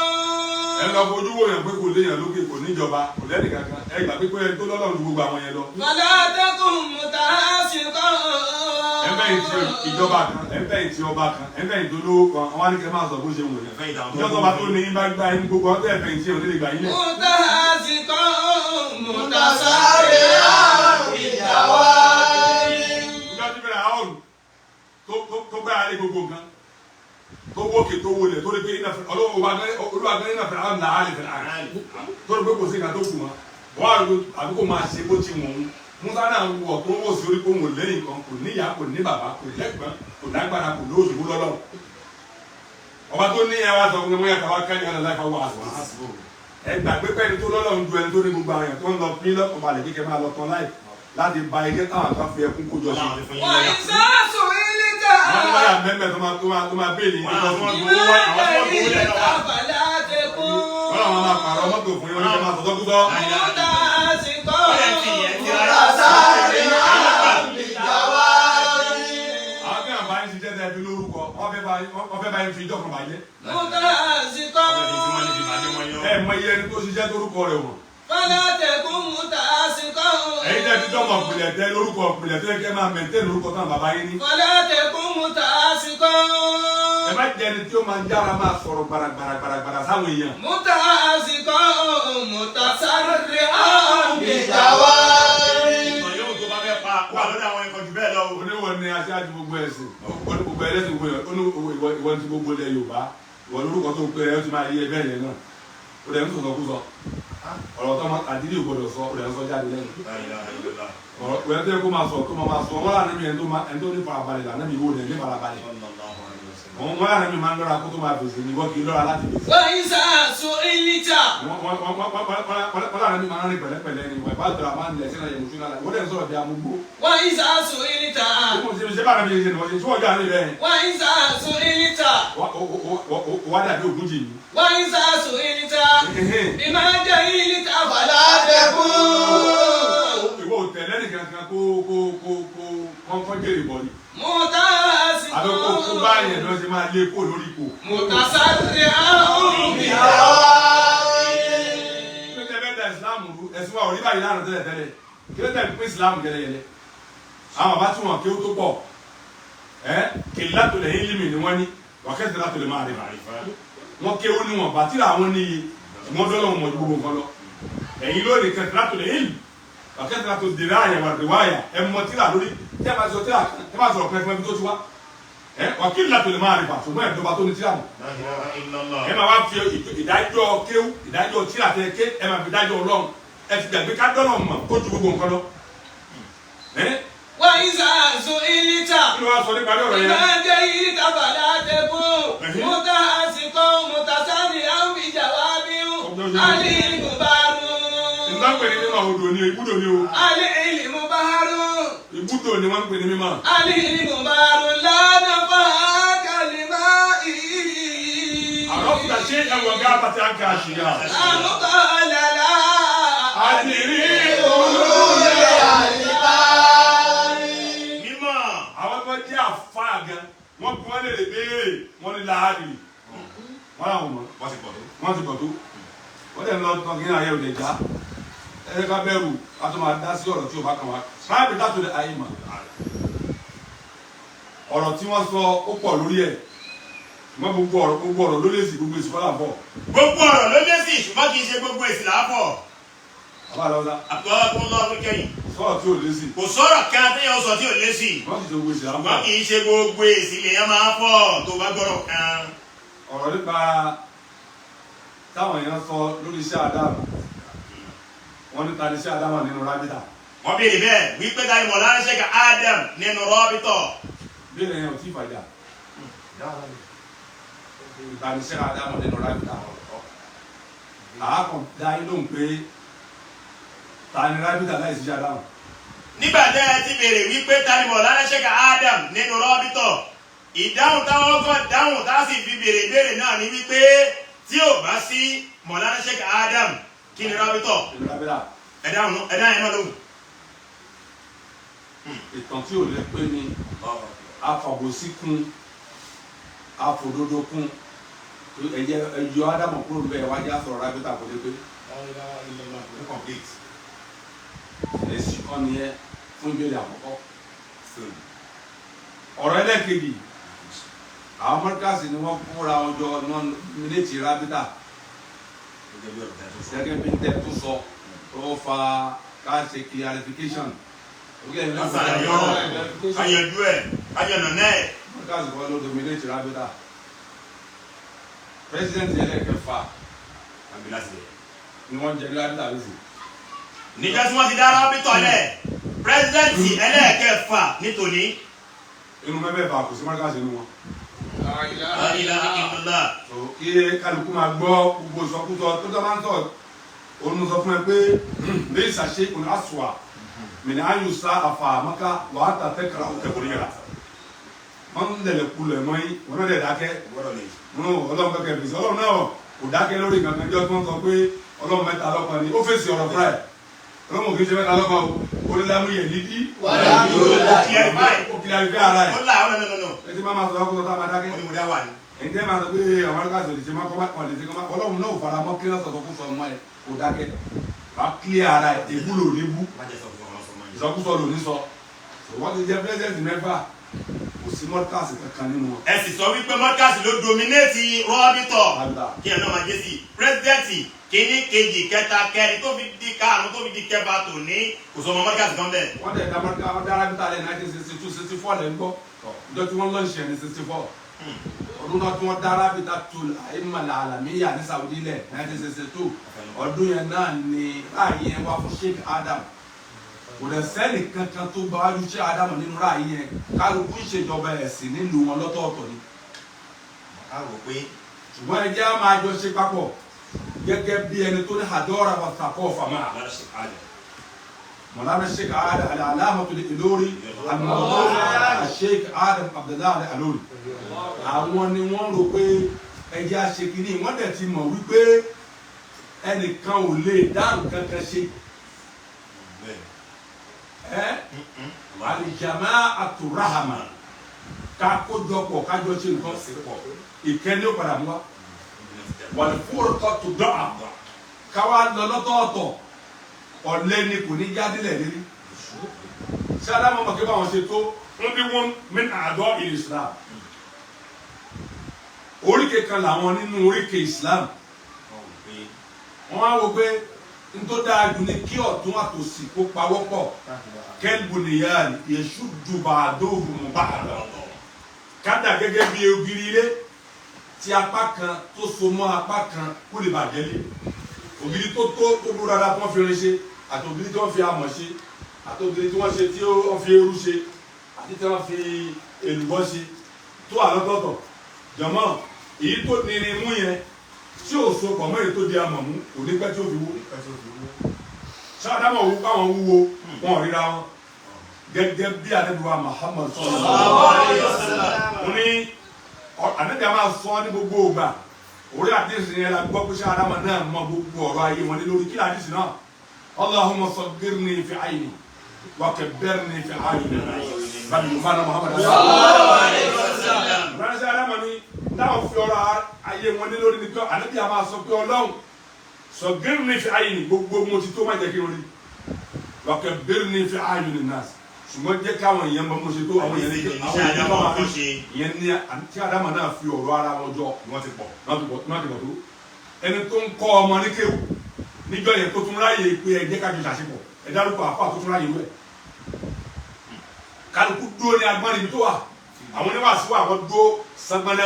Ẹ lọ fojú wo yàn pé kò léèyàn lókè kò níjọba kò lẹ́nì kankan. Ẹ gbà pé pé ẹni tó lọ́lọ́run ju gbogbo àwọn yẹn lọ. فلا تكن متعصبا Ẹ fẹ̀yìn tì ìjọba kan, ẹ fẹ̀yìn tì ọba kan, ẹ fẹ̀yìn tì olówó kan, àwọn àníkẹ́ máa sọ bó ṣe wù yẹn. Ìjọba tó ní bá gbá yín gbogbo ọtẹ ẹ̀fẹ̀yìn tì ò ní lè gbà yín lẹ̀. متعصبا متسرعا بجواب. Ìjọba ti bẹ̀rẹ̀ àwọn tó gbára lé gbogbo nǹkan tó wókè tó wọlé tó rí pé olúwa gan iná fẹ̀rẹ̀ àwọn làálẹ̀ fẹ̀rẹ̀ àrùn tó rí pé kò sí nǹkan tó kù mọ́ wọ́n á rí àbí kò máa ṣe bó ti wọ̀n ún. Musa náà wọ̀ tó wò sí orí kó wò lẹ́yìn kan kò níyà kò ní bàbá kò lẹ́gbọ̀n kò lágbára kò lóòṣù kó lọ́lọ́. Ọba tó ní ẹ wá sọ fún mi wọ́n yà káwá kẹ́ni ọ̀nà láìka wà á sọ. Ẹ gbàgbé pẹ́ni tó lọ́lọ́run ju ẹni tó ní gbogbo àwọn èèyàn tó ń lọ pín lọ́kàn balẹ̀ kíkẹ́ máa lọ tán láì láti ba ilé táwọn kan fi ẹkún kójọ sí. وإذا سئلت Wọ́n ní wáyà mẹ́mẹ́ tó máa béèlì ní ìtọ́jú. بما جئت فلا تكن Wọ́n làwọn máa pààrọ̀ mọ́tò fún yín wọ́n ní kẹ́ máa sọ̀tọ́ kúsọ́. متعصبا Àwọn tí wọ́n bá ń ṣiṣẹ́ tẹ́ fi lórúkọ, wọ́n fẹ́ bá yín fi ìjọ kan bàjẹ́. متعصبا Ẹ mọ iye ẹni tó ṣiṣẹ́ torúkọ rẹ̀ wọ̀n. فلا تكن متعصبا Ẹ̀yin tẹ́ fi dọ́mọ̀ pìlẹ̀ tẹ́ lórúkọ pìlẹ̀ tó yẹ kẹ́ máa mẹ̀ntẹ́ lórúkọ tán bàbá yín ní. فلا تكن متعصبا Ẹ má jẹ́ ẹni tí ó máa yára máa sọ̀rọ̀ gbàràgbàràgbàrà sáwọn èèyàn. متعصبا متسرعا بجواب. Ìtàn yóò tó bá fẹ́ pa wà lọ́dọ̀ àwọn ikọ̀ jù bẹ́ẹ̀ lọ o. Oníwọ̀ ni aṣáájú gbogbo ẹ̀sìn, oní gbogbo ẹlẹ́sìn gbogbo ẹ̀, oní ìwọ ti gbogbo ilẹ̀ Yorùbá, ìwọ lórúkọ tó pé ẹ ó ti máa yí ẹ bẹ́ẹ̀ yẹn náà. Ó dẹ̀ ń sọ̀sọ̀ kú sọ. Ọ̀rọ̀ tó máa àdílé ò gbọdọ̀ sọ, ó dẹ̀ ń sọ jáde lẹ́nu. Ọ̀rọ̀ ẹ̀ tó yẹ kó máa sọ tó máa sọ, wọ́n lànà mi ẹni tó ní farabalẹ̀ lànà mi wò dẹ̀ ní farabalẹ̀. Wọ́n lànà mi máa ń lọ́ra kó tó máa fèsì ni wọ́n kì í lọ́ra láti fèsì. وإذا سئلت Wọ́n lànà mi máa ń rìn pẹ̀lẹ́pẹ̀lẹ́ ni wọ́n ìbá máa ń lẹ̀ sínú ẹ̀yẹ̀ mùsùlùmí wọ́n dẹ̀ ń sọ̀rọ̀ bí amúgbó. وإذا سئلت Ṣé bá mi ṣe ni wọ́n ṣe tí wọ́n jọ àná rẹ̀ وإذا سئلت wá dàbí ògùn jì mí. وإذا سئلت بما جهلت فلا تكن Ìwọ ò tẹ̀lé nìkan kan kó kó kó kó kọ́ńkọ́ jèrè bọ̀ ni. Àbí kó kó bá متعصبا yẹn lọ ṣe máa lé kó lórí ipò. متسرعا بجواب. Kí ló tẹ bẹ́ẹ̀ da ìsìláàmù rú? Ẹ̀sìn wa ò rí báyìí lánàá tẹ́lẹ̀ tẹ́lẹ̀. Kí ló tẹ pín ìsìláàmù yẹlẹyẹlẹ? Àwọn bàbá tí wọn kí ó tó pọ̀. Ẹ́ kìlá tó lẹ̀ yín límì ni wọ́n ní. Wàkẹ́sì látò lè máa rí. Wọ́n kéwú níwọ̀n bàtírà àwọn níye. Wọ́n dọ́lọ́ wọn ju gbogbo nǹkan lọ. Ẹ̀yin lónìí kẹsì látò lè yín. Wàkẹ́sì látò dèrè àyà wà dèrè àyà. Ẹ mọ tíra lórí. Tẹ́ bá sọ tíra tẹ́ bá sọ̀rọ̀ pẹ́ẹ́pẹ́ bí tó ti wá. Ẹ wàkìlá tó lè máa rí bàtúmọ̀ ẹ̀ dọ́ba tó ní tíra mọ̀. Ẹ máa wá fi ìdájọ́ kéwú ìdájọ́ tíra tẹ ké ẹ máa fi ìdájọ́ Ọlọ́run ẹ ti gbàgbé ká dọ́nà mọ̀ kó ju gbogbo nǹkan lọ. وإذا سئلت Kí ló wá sọ nípa ọ̀rọ̀ yẹn? بما جهلت فلا تكن متعصبا متسرعا بجواب عليم بار. Nǹkan pè ní mímọ̀ odò ni. ní ibùdó ni o. العلم بحر. Ibùdó ni wọ́n ń pè ní mímọ́. العلم بحر لا نفاق لمائه. Àrọ́pùtà ṣé ẹ̀wọ̀n gá bàtà ń ka àṣìyà. أمقال لا Àdìrí olóyè. Mímọ́. Àwọn tó jẹ́ àfáà gan, wọ́n bí wọ́n lè lè béèrè, wọ́n ní láàbì. Wọ́n làwọn mọ̀. Wọ́n ti pọ̀ tó. Wọ́n ti pọ̀ tó. Wọ́n dẹ̀ ń lọ tán kí ní ayé òde já. Ẹ ká bẹ̀rù ká tó máa dá sí ọ̀rọ̀ tí ò bá kàn wá. Rábì dátò lè ayé mọ̀. Ọ̀rọ̀ tí wọ́n sọ ó pọ̀ lórí ẹ̀. Ṣùgbọ́n gbogbo ọ̀rọ̀ ló lè sì gbogbo èsì kọ́là bọ̀. Gbogbo ọ̀rọ̀ ló lé sí, ṣùgbọ́n kì í ṣe gbogbo èsì làápọ̀. Bàbá àlọ́lá Àtọ́kùn lọ́rùn kẹ́yìn. sọ̀rọ̀ tí ò lé sí. Kò sọ̀rọ̀ kan téèyàn sọ tí ò lé sí. Wọ́n sì ṣe gbogbo èsì là ń Ṣùgbọ́n bọ̀. kì í ṣe gbogbo èsì lèèyàn máa fọ̀ tó bá gbọ́rọ̀ kan. Ọ̀rọ̀ nípa táwọn èèyàn sọ lórí iṣẹ́ àdáàmù, wọ́n ní ta ni iṣẹ́ àdáàmù nínú rábítà. Wọ́n béèrè bẹ́ẹ̀ wípé táyì mọ̀ lára ṣẹ́ka Adam nínú rọ́bìtọ̀. Béèrè yẹn ò tí ì fàjà. Ta ni iṣẹ́ àdáàmù nínú rábítà? Àákàn dá yín lóhùn pé ta ni rábítà láì sí iṣẹ́ àdáàmù. Nígbà tẹ́ ẹ ti béèrè wípé táyì mọ̀ lára ṣẹ́ka Adam nínú rọ́bìtọ̀, ìdáhùn táwọn kan dáhùn tá a sì fi béèrè béèrè náà ni wípé tí ò bá sí mọ̀lára ṣẹ́ka Adam, kí ni rọ́bìtọ̀? Nínú rábítà. Ẹ dáhùn, ẹ dáhùn yẹn náà lóhùn. Ìtàn tí ò lè pé ni afàbòsí kún, afòdodo kún. Ẹ̀jẹ̀ ẹ̀yọ ádámù kúrò níbẹ̀ wájú àsọ̀rọ̀ rábítà kò lè pé. Complete. Èsì kan nìyẹn fún ìbéèrè àkọ́kọ́. Ọ̀rọ̀ ẹlẹ́ẹ̀kejì, àwọn mọ́ríkàsì ni wọ́n kóra wọn jọ nominate rábítà gẹ́gẹ́ bí tẹ́ tó sọ tó fa ká ṣe clarification. Wọ́n ṣàlàyé ọ̀rọ̀, ká yanjú ẹ̀, ká yànnà náà ẹ̀. Mọ́ríkàsì kọ́ ló nominate rábítà. President ẹlẹ́ẹ̀kẹfà ni wọ́n jẹ rábítà lóṣù. Níjọ́ tí wọ́n ti dá rọ́bìtọ̀ lẹ̀, president ẹlẹ́ẹ̀kẹfà nítòní. Inú mẹ́fẹ̀ẹ̀fà kò sí mọ́ríkàsì nínú wọn. La ilaha illallah. So kí kálukú máa gbọ́ gbogbo ìsọkúsọ tó tó máa ń sọ, òun sọ fún ẹ pé lẹ́yìn ṣàṣe òun àṣùwà mìíràn ayùsá àfàmọ́ká wàá tà tẹ́kara òkè kò níra wọ́n ń lẹ̀lẹ̀ kulẹ̀ mọ́ yín, wọ́n náà dẹ̀ dákẹ́. Ọlọ́run kẹ́kẹ́ fèsì, ọlọ́run náà kò dákẹ́ lórí nǹkan kan jọ́ tí wọ́n sọ pé ọlọ́run mẹ́ta lọ́kan ni. Ó fèsì ọ̀rọ̀ fúnra ẹ̀, ọlọ́run kì í ṣe mẹ́ta lọ́kan o, ó ní lámúyẹ̀ nídìí. Ó clarify ara ẹ̀. Ó là ó nínú. Ẹ ti máa ma sọ ọkùnrin tó máa dákẹ́. Ó ní mo dá wà ní. Èyí tẹ́ máa sọ pé àwọn arúgbó àti òdìṣẹ́ máa kọ́ máa lè ṣe kọ́ máa, ọlọ́run náà ò fara mọ́ kí wọ́n sọ̀tọ̀ kó sọ ọmọ ẹ̀ kò dákẹ́, wà á clear ara ẹ̀, èbú lò ní bú. Má jẹ́ sọ fún ọ̀rọ̀ sọ mọ́ yìí. Ìsọkúsọ lò ní sọ. Wọ́n ti jẹ́ president mẹ́fà, kò sí mọ́tíkàsì kankan nínú wọn. Ẹ sì sọ wípé mọ́kàsì ló dominate rọ́bìtọ̀. Rábítà. Kí ẹ náà máa jẹ́ sí president kínní, kejì, kẹta, kẹrin, tó fi di karùn-ún, tó fi di kẹfà tòní, kò sọ ọmọ mọ́kàsì kan bẹ́ẹ̀. Wọ́n tẹ̀ dá mọ́tíkà, wọ́n dá rábítà lẹ̀ 1962, 64 lẹ́ ń gbọ́. Ìjọ tí wọ́n lọ́ọ̀ṣẹ̀ ní 64, ọdún náà tí wọ́n dá rábítà tó àìmọ̀lá àlàmíyà ní Saudi lẹ̀ 1962, ọdún yẹn náà ni ráàyè yẹn wá fún Sheikh Adam. Kò dẹ̀ sẹ́ni kankan tó gba wájú Sheikh Adam nínú ráàyè yẹn. Kálukú ń ṣèjọba ẹ̀sìn nílùú wọn lọ́tọ̀ọ̀tọ̀ ni. A rò pé Ṣùgbọ́n ẹ jẹ́ á máa jọ ṣe papọ̀ gẹ́gẹ́ bí ẹni tó ní àdọ́ra wa sàkọ́ fàmà. Mọ̀lára Sheikh Adam Al-Alamatul Ilori Al-Mawlana Sheikh Adam Abdullahi Al-Ilori, àwọn ni wọ́n rò pé ẹ jẹ́ á ṣe kínní. Wọ́n dẹ̀ ti mọ̀ wípé ẹnìkan ò lè dá nǹkan kan ṣe ẹ. Al-jama'atu rahama, ká kójọpọ̀ kájọ ṣe nǹkan, ìkẹ́ni ó padà mú wa. Wal-furqatu da'af, káwa lọ lọ́tọ̀ọ̀tọ̀, ọ̀lẹ́ ni, kò ní jádìlẹ̀ lérí. Sálámù mọ̀ kí báwọn ṣe tó ń bí wọn min àdọ́ Islam, oríkè kan làwọn nínú oríkè Islam. Wọ́n á wò pé n tó dáa jù ní kí ọ̀tún àtòsì kó pawọ́pọ̀, kal-bunyan yashuddu ba'duhum ba'dan, kádà gẹ́gẹ́ bí ògiri ilé tí apá kan tó so mọ́ apá kan kó lè bàjẹ́ lé. Ògiri tó dúró dáadáa tí wọ́n fi irin ṣe, àti ògiri tí wọ́n fi amọ̀ ṣe, àti ògiri tí wọ́n ṣe tí wọ́n fi eérú ṣe, àti tí wọ́n fi èlùbọ́ ṣe tó wà lọ́tọ̀ọ̀tọ̀ jọ̀mọ́, èyí tó nírin mú yẹn tí ò so pọ̀ mọ́ èyí tó di amọ̀ mú, kò ní pẹ́ tí ó fi wó. Sádámọ̀ wò káwọn wúwo wọn ò ríra wọn gẹ́gẹ́ bí Ànábì wa Muhammad sallallahu alaihi wasallam. Mo ní Ànábì a máa sọ ní gbogbo ògbà orí àdéhùn yẹn la gbọ́ pé sádámọ̀ náà mọ gbogbo ọ̀rọ̀ ayé wọn lórí kí àdéhùn náà Allahumma saghirni fi ayni wa kabbirni fi ayni bàbí Muhammad Muhammad sallallahu alaihi wasallam. Sádámọ̀ ni táwọn fi ọ̀rọ̀ ayé wọn lórí ni pé Ànábì a máa sọ pé Ọlọ́run sọgírì fi ayé ni gbogbo mo ti tó má jẹ́ kí n rí wàkẹ́ bẹ́rẹ̀ ní fi ayé ni nurse ṣùgbọ́n jẹ́ káwọn èèyàn mọ mo ṣe tó àwọn èèyàn ní àwọn èèyàn bá wà ṣe ìyẹn ní tí Ádámà náà fi ọ̀rọ̀ ara wọn jọ Wọ́n ti pọ̀. wọ́n ti pọ̀ tó ẹni tó ń kọ́ ọmọ ní kéwù níjọ́ yẹn tó tún ráyè pé ẹ jẹ́ ká jọ ṣàṣepọ̀ ẹ dárúkọ àfa tó tún ráyè wẹ̀ kálukú dúró ní agbọ́n níbi tó wà àwọn oníwàásù wà wọ́n dúró sangbọ́nà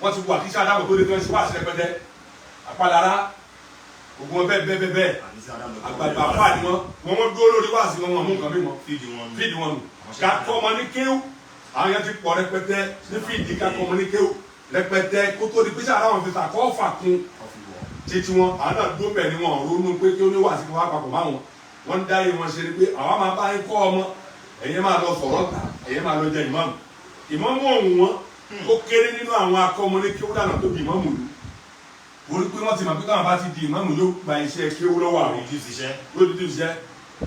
wọ́n ti wà kí sí Ádámà tó lè fẹ́ sí wàásù rẹpẹtẹ àpàlára gbogbo wọn bẹ́ẹ̀ bẹ́ẹ̀ bẹ́ẹ̀ àgbàdo àfáà ni wọn wọn wọn dúró lórí wáàsí wọn wọn mú nǹkan bí wọn Fídì wọn nù. fídì wọn nù ká kọ́ ọmọ ní kéwù àwọn yẹn ti pọ̀ rẹpẹtẹ ní fídì ká kọ́ ọmọ ní kéwù rẹpẹtẹ kó tó di pé sáà láwọn fi sàkọ́ fà kún títí wọn àwọn náà dúró bẹ́ẹ̀ ni wọn ronú pé kí ó ní wáàsí wọn papọ̀ máa wọn wọn dá yé wọn ṣe ni pé àwa máa bá yín kọ́ ọmọ ẹ̀yin máa lọ sọ̀rọ̀ ta ẹ̀yin máa lọ jẹ ìmáàmù ìmáàmù ọ̀hún wọn ó kéré nínú àwọn akọ́mọ ní kéwù dànù tó di ìmáàmù lù orí pé wọ́n ti mọ̀ pé káwọn bá ti di ìmáàmù yóò gba iṣẹ́ kéwú lọ́wọ́ àwọn Reduce iṣẹ́. yóò dídí iṣẹ́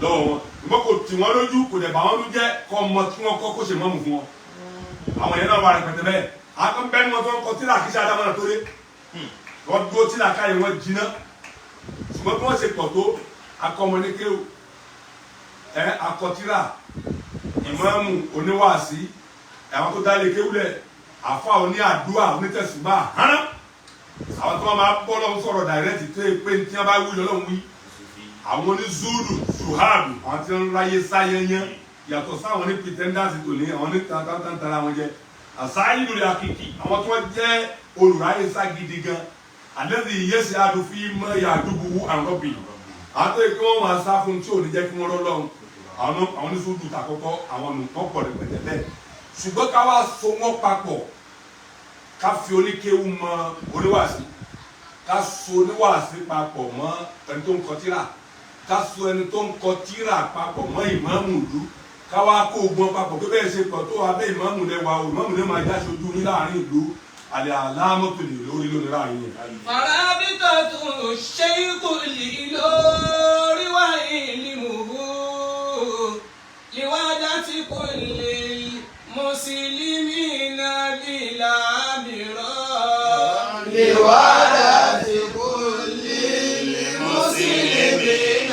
lọ́wọ́ wọn ìmọ̀ kò tì wọ́n lójú kò dẹ̀ bà wọ́n ló jẹ́ kọ́ ọmọ tí wọ́n kọ́ kó ṣe mọ́mù fún wọn. Àwọn yẹn náà wà rẹpẹtẹ bẹ́ẹ̀ akọ́ bẹ́ẹ̀ ni wọ́n tó ń kọ tíra kí sáadá mọ́nà tó dé wọ́n dúró tíra káyé wọ́n jiná ṣùgbọ́n bí wọ́n ṣe pọ̀ tó akọ́mọ ní kéwú ẹ akọtíra ìmáàmù oníwàásí àwọn tó dálé kéwú lẹ̀ àfa oní àdúrà onítẹ̀sùbà hánà àwọn tó máa bọ́ lọ́wọ́ sọ̀rọ̀ dàrẹ́tì tó yẹ pé tí wọ́n bá wí lọ́lọ́run wí àwọn onízúdù ṣùháàbù àwọn tí wọ́n ráyé sáyẹnyẹn yàtọ̀ sáwọn ní pìtẹ́ndàsì tòní àwọn ní tantantantara wọn jẹ àsáyé lórí akìkì àwọn tí wọ́n jẹ́ olùráyé sá gidi gan àlẹ́sì yẹ́sì àdùfí mọ́ yàdùbù àrọ́bì àwọn tó yẹ kí wọ́n máa sá fún tí ò ní jẹ́ kí wọ́n rọ́lọ́run àwọn oníṣúdù tàkọ́kọ́ àwọn nùtọ́ pọ̀ rẹpẹtẹ bẹ́ẹ̀ ṣùgbọ́n ká wá so wọ́n papọ̀ ká fi oníkéwú mọ oníwàásí ká so oníwàásí papọ̀ mọ́ ẹni tó ń kọ tírà ká so ẹni tó ń kọ tírà papọ̀ mọ́ ìmáàmù ìlú ká wá kó ogun papọ̀ pé bẹ́ẹ̀ ṣe pọ̀ tó abẹ́ ìmáàmù lẹ́wà o ìmáàmù lẹ́ máa jáṣe ojú ní láàrin ìlú àlẹ́ àlámọ́tò lè lórí lónìí láàrin yẹn. فرابطة الشيخ الإلور وعلمه لوحدة كل المسلمين بلا مراء لوحدة كل المسلمين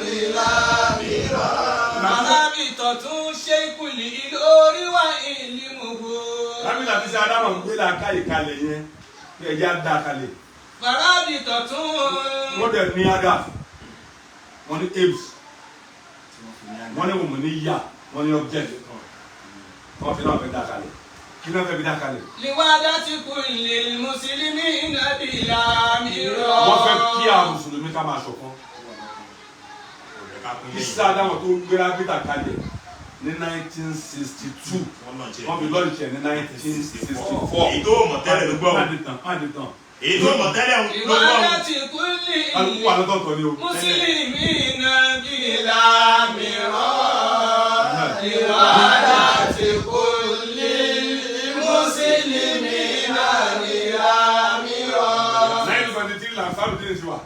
بلا مراء فرابطة الشيخ الإلور وعلمه lábìlà tí sẹ adámọ̀ ń gbé làákàyè kalẹ̀ yẹn kí ẹjẹ́ á dá kalẹ̀ فرابطة wọ́n dẹ̀ ní adaf wọ́n ní apes wọ́n ní wọ́n ní yà wọ́n ní object wọ́n fi náà fẹ́ dá kalẹ̀ kí náà fẹ́ fi dá kalẹ̀. لوحدة كل المسلمين بلا مراء wọ́n fẹ́ kí àwọn mùsùlùmí ká máa ṣọ̀kan kí sá adámọ̀ tó gbéra gbéra kalẹ̀ ní 1962 wọ́n fi lọ́ọ̀ṣì ẹ̀ ní 1964. Èyí tó mọ̀ tẹ́lẹ̀ ló gbọ́. má di tán má di tán. Èyí tó mọ̀ tẹ́lẹ̀ ló gbọ́. لوحدة كل kálukú wà lọ́tọ̀ọ̀tọ̀ ni o. المسلمين بلا مراء لوحدة كل المسلمين بلا مراء 1923 là Ansarudeen ti wà.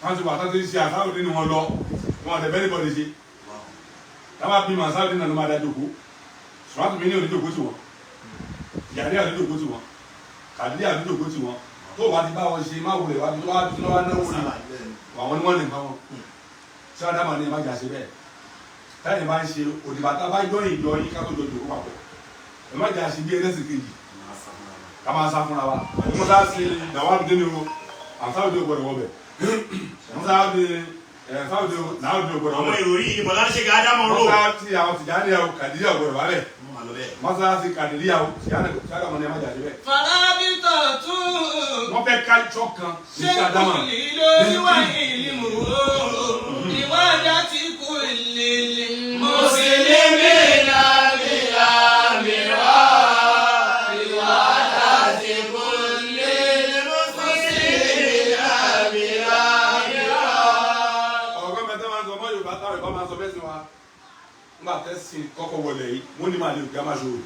Wọ́n ti wà tó ti ṣe Ansarudeen wọn lọ wọn àti bẹ́ẹ̀ bọ́ọ̀lì ṣe. Tábà bímọ Ansarudeen náà ló máa dá jókòó. Sùràtù mi ní òní jókòó tì wọ́n. Yàrá àti jókòó tì wọ́n. Kàdírí àti jókòó tì wọ́n. Tó o bá ti bá wọn ṣe má wulẹ̀ wá tó wá tó wá náwó ni àwọn ni wọ́n lè bá wọn. Ṣé Ádámà ni ẹ má jà ṣe bẹ́ẹ̀? Táyà bá ń ṣe òdìbà tá a bá jọ ìjọ yín ká tó jọ jòkó papọ̀. Ẹ má jà ṣe bí ẹlẹ́sìn kejì ká máa sá fúnra wa musa sí dàwádìí ni o àǹsáwìdì ò gbọ́dọ̀ wọbẹ musa di ẹnsáwìdì nàwìdì ò gbọ́dọ̀ Àwọn wọbẹ ìròrí yìí Bọ̀lá ṣe ká Ádámọ̀ rò. musa ti àwọn tìjànìyà o kàdíyà ò gbọ́dọ̀ wọbẹ musa ti kàdíyà o tìjànìyà ni ẹ má jà síbẹ̀. فرابطة wọ́n fẹ́ kájọ kan ní شيخ sàdámà الإلور وعلمه لوحدة كل المسلمين بلا مراء لوحدة كل المسلمين بلا مراء tẹ́sí kọ́kọ́ wọlé yìí wọ́n ní màlẹ́ òkè amáṣòro.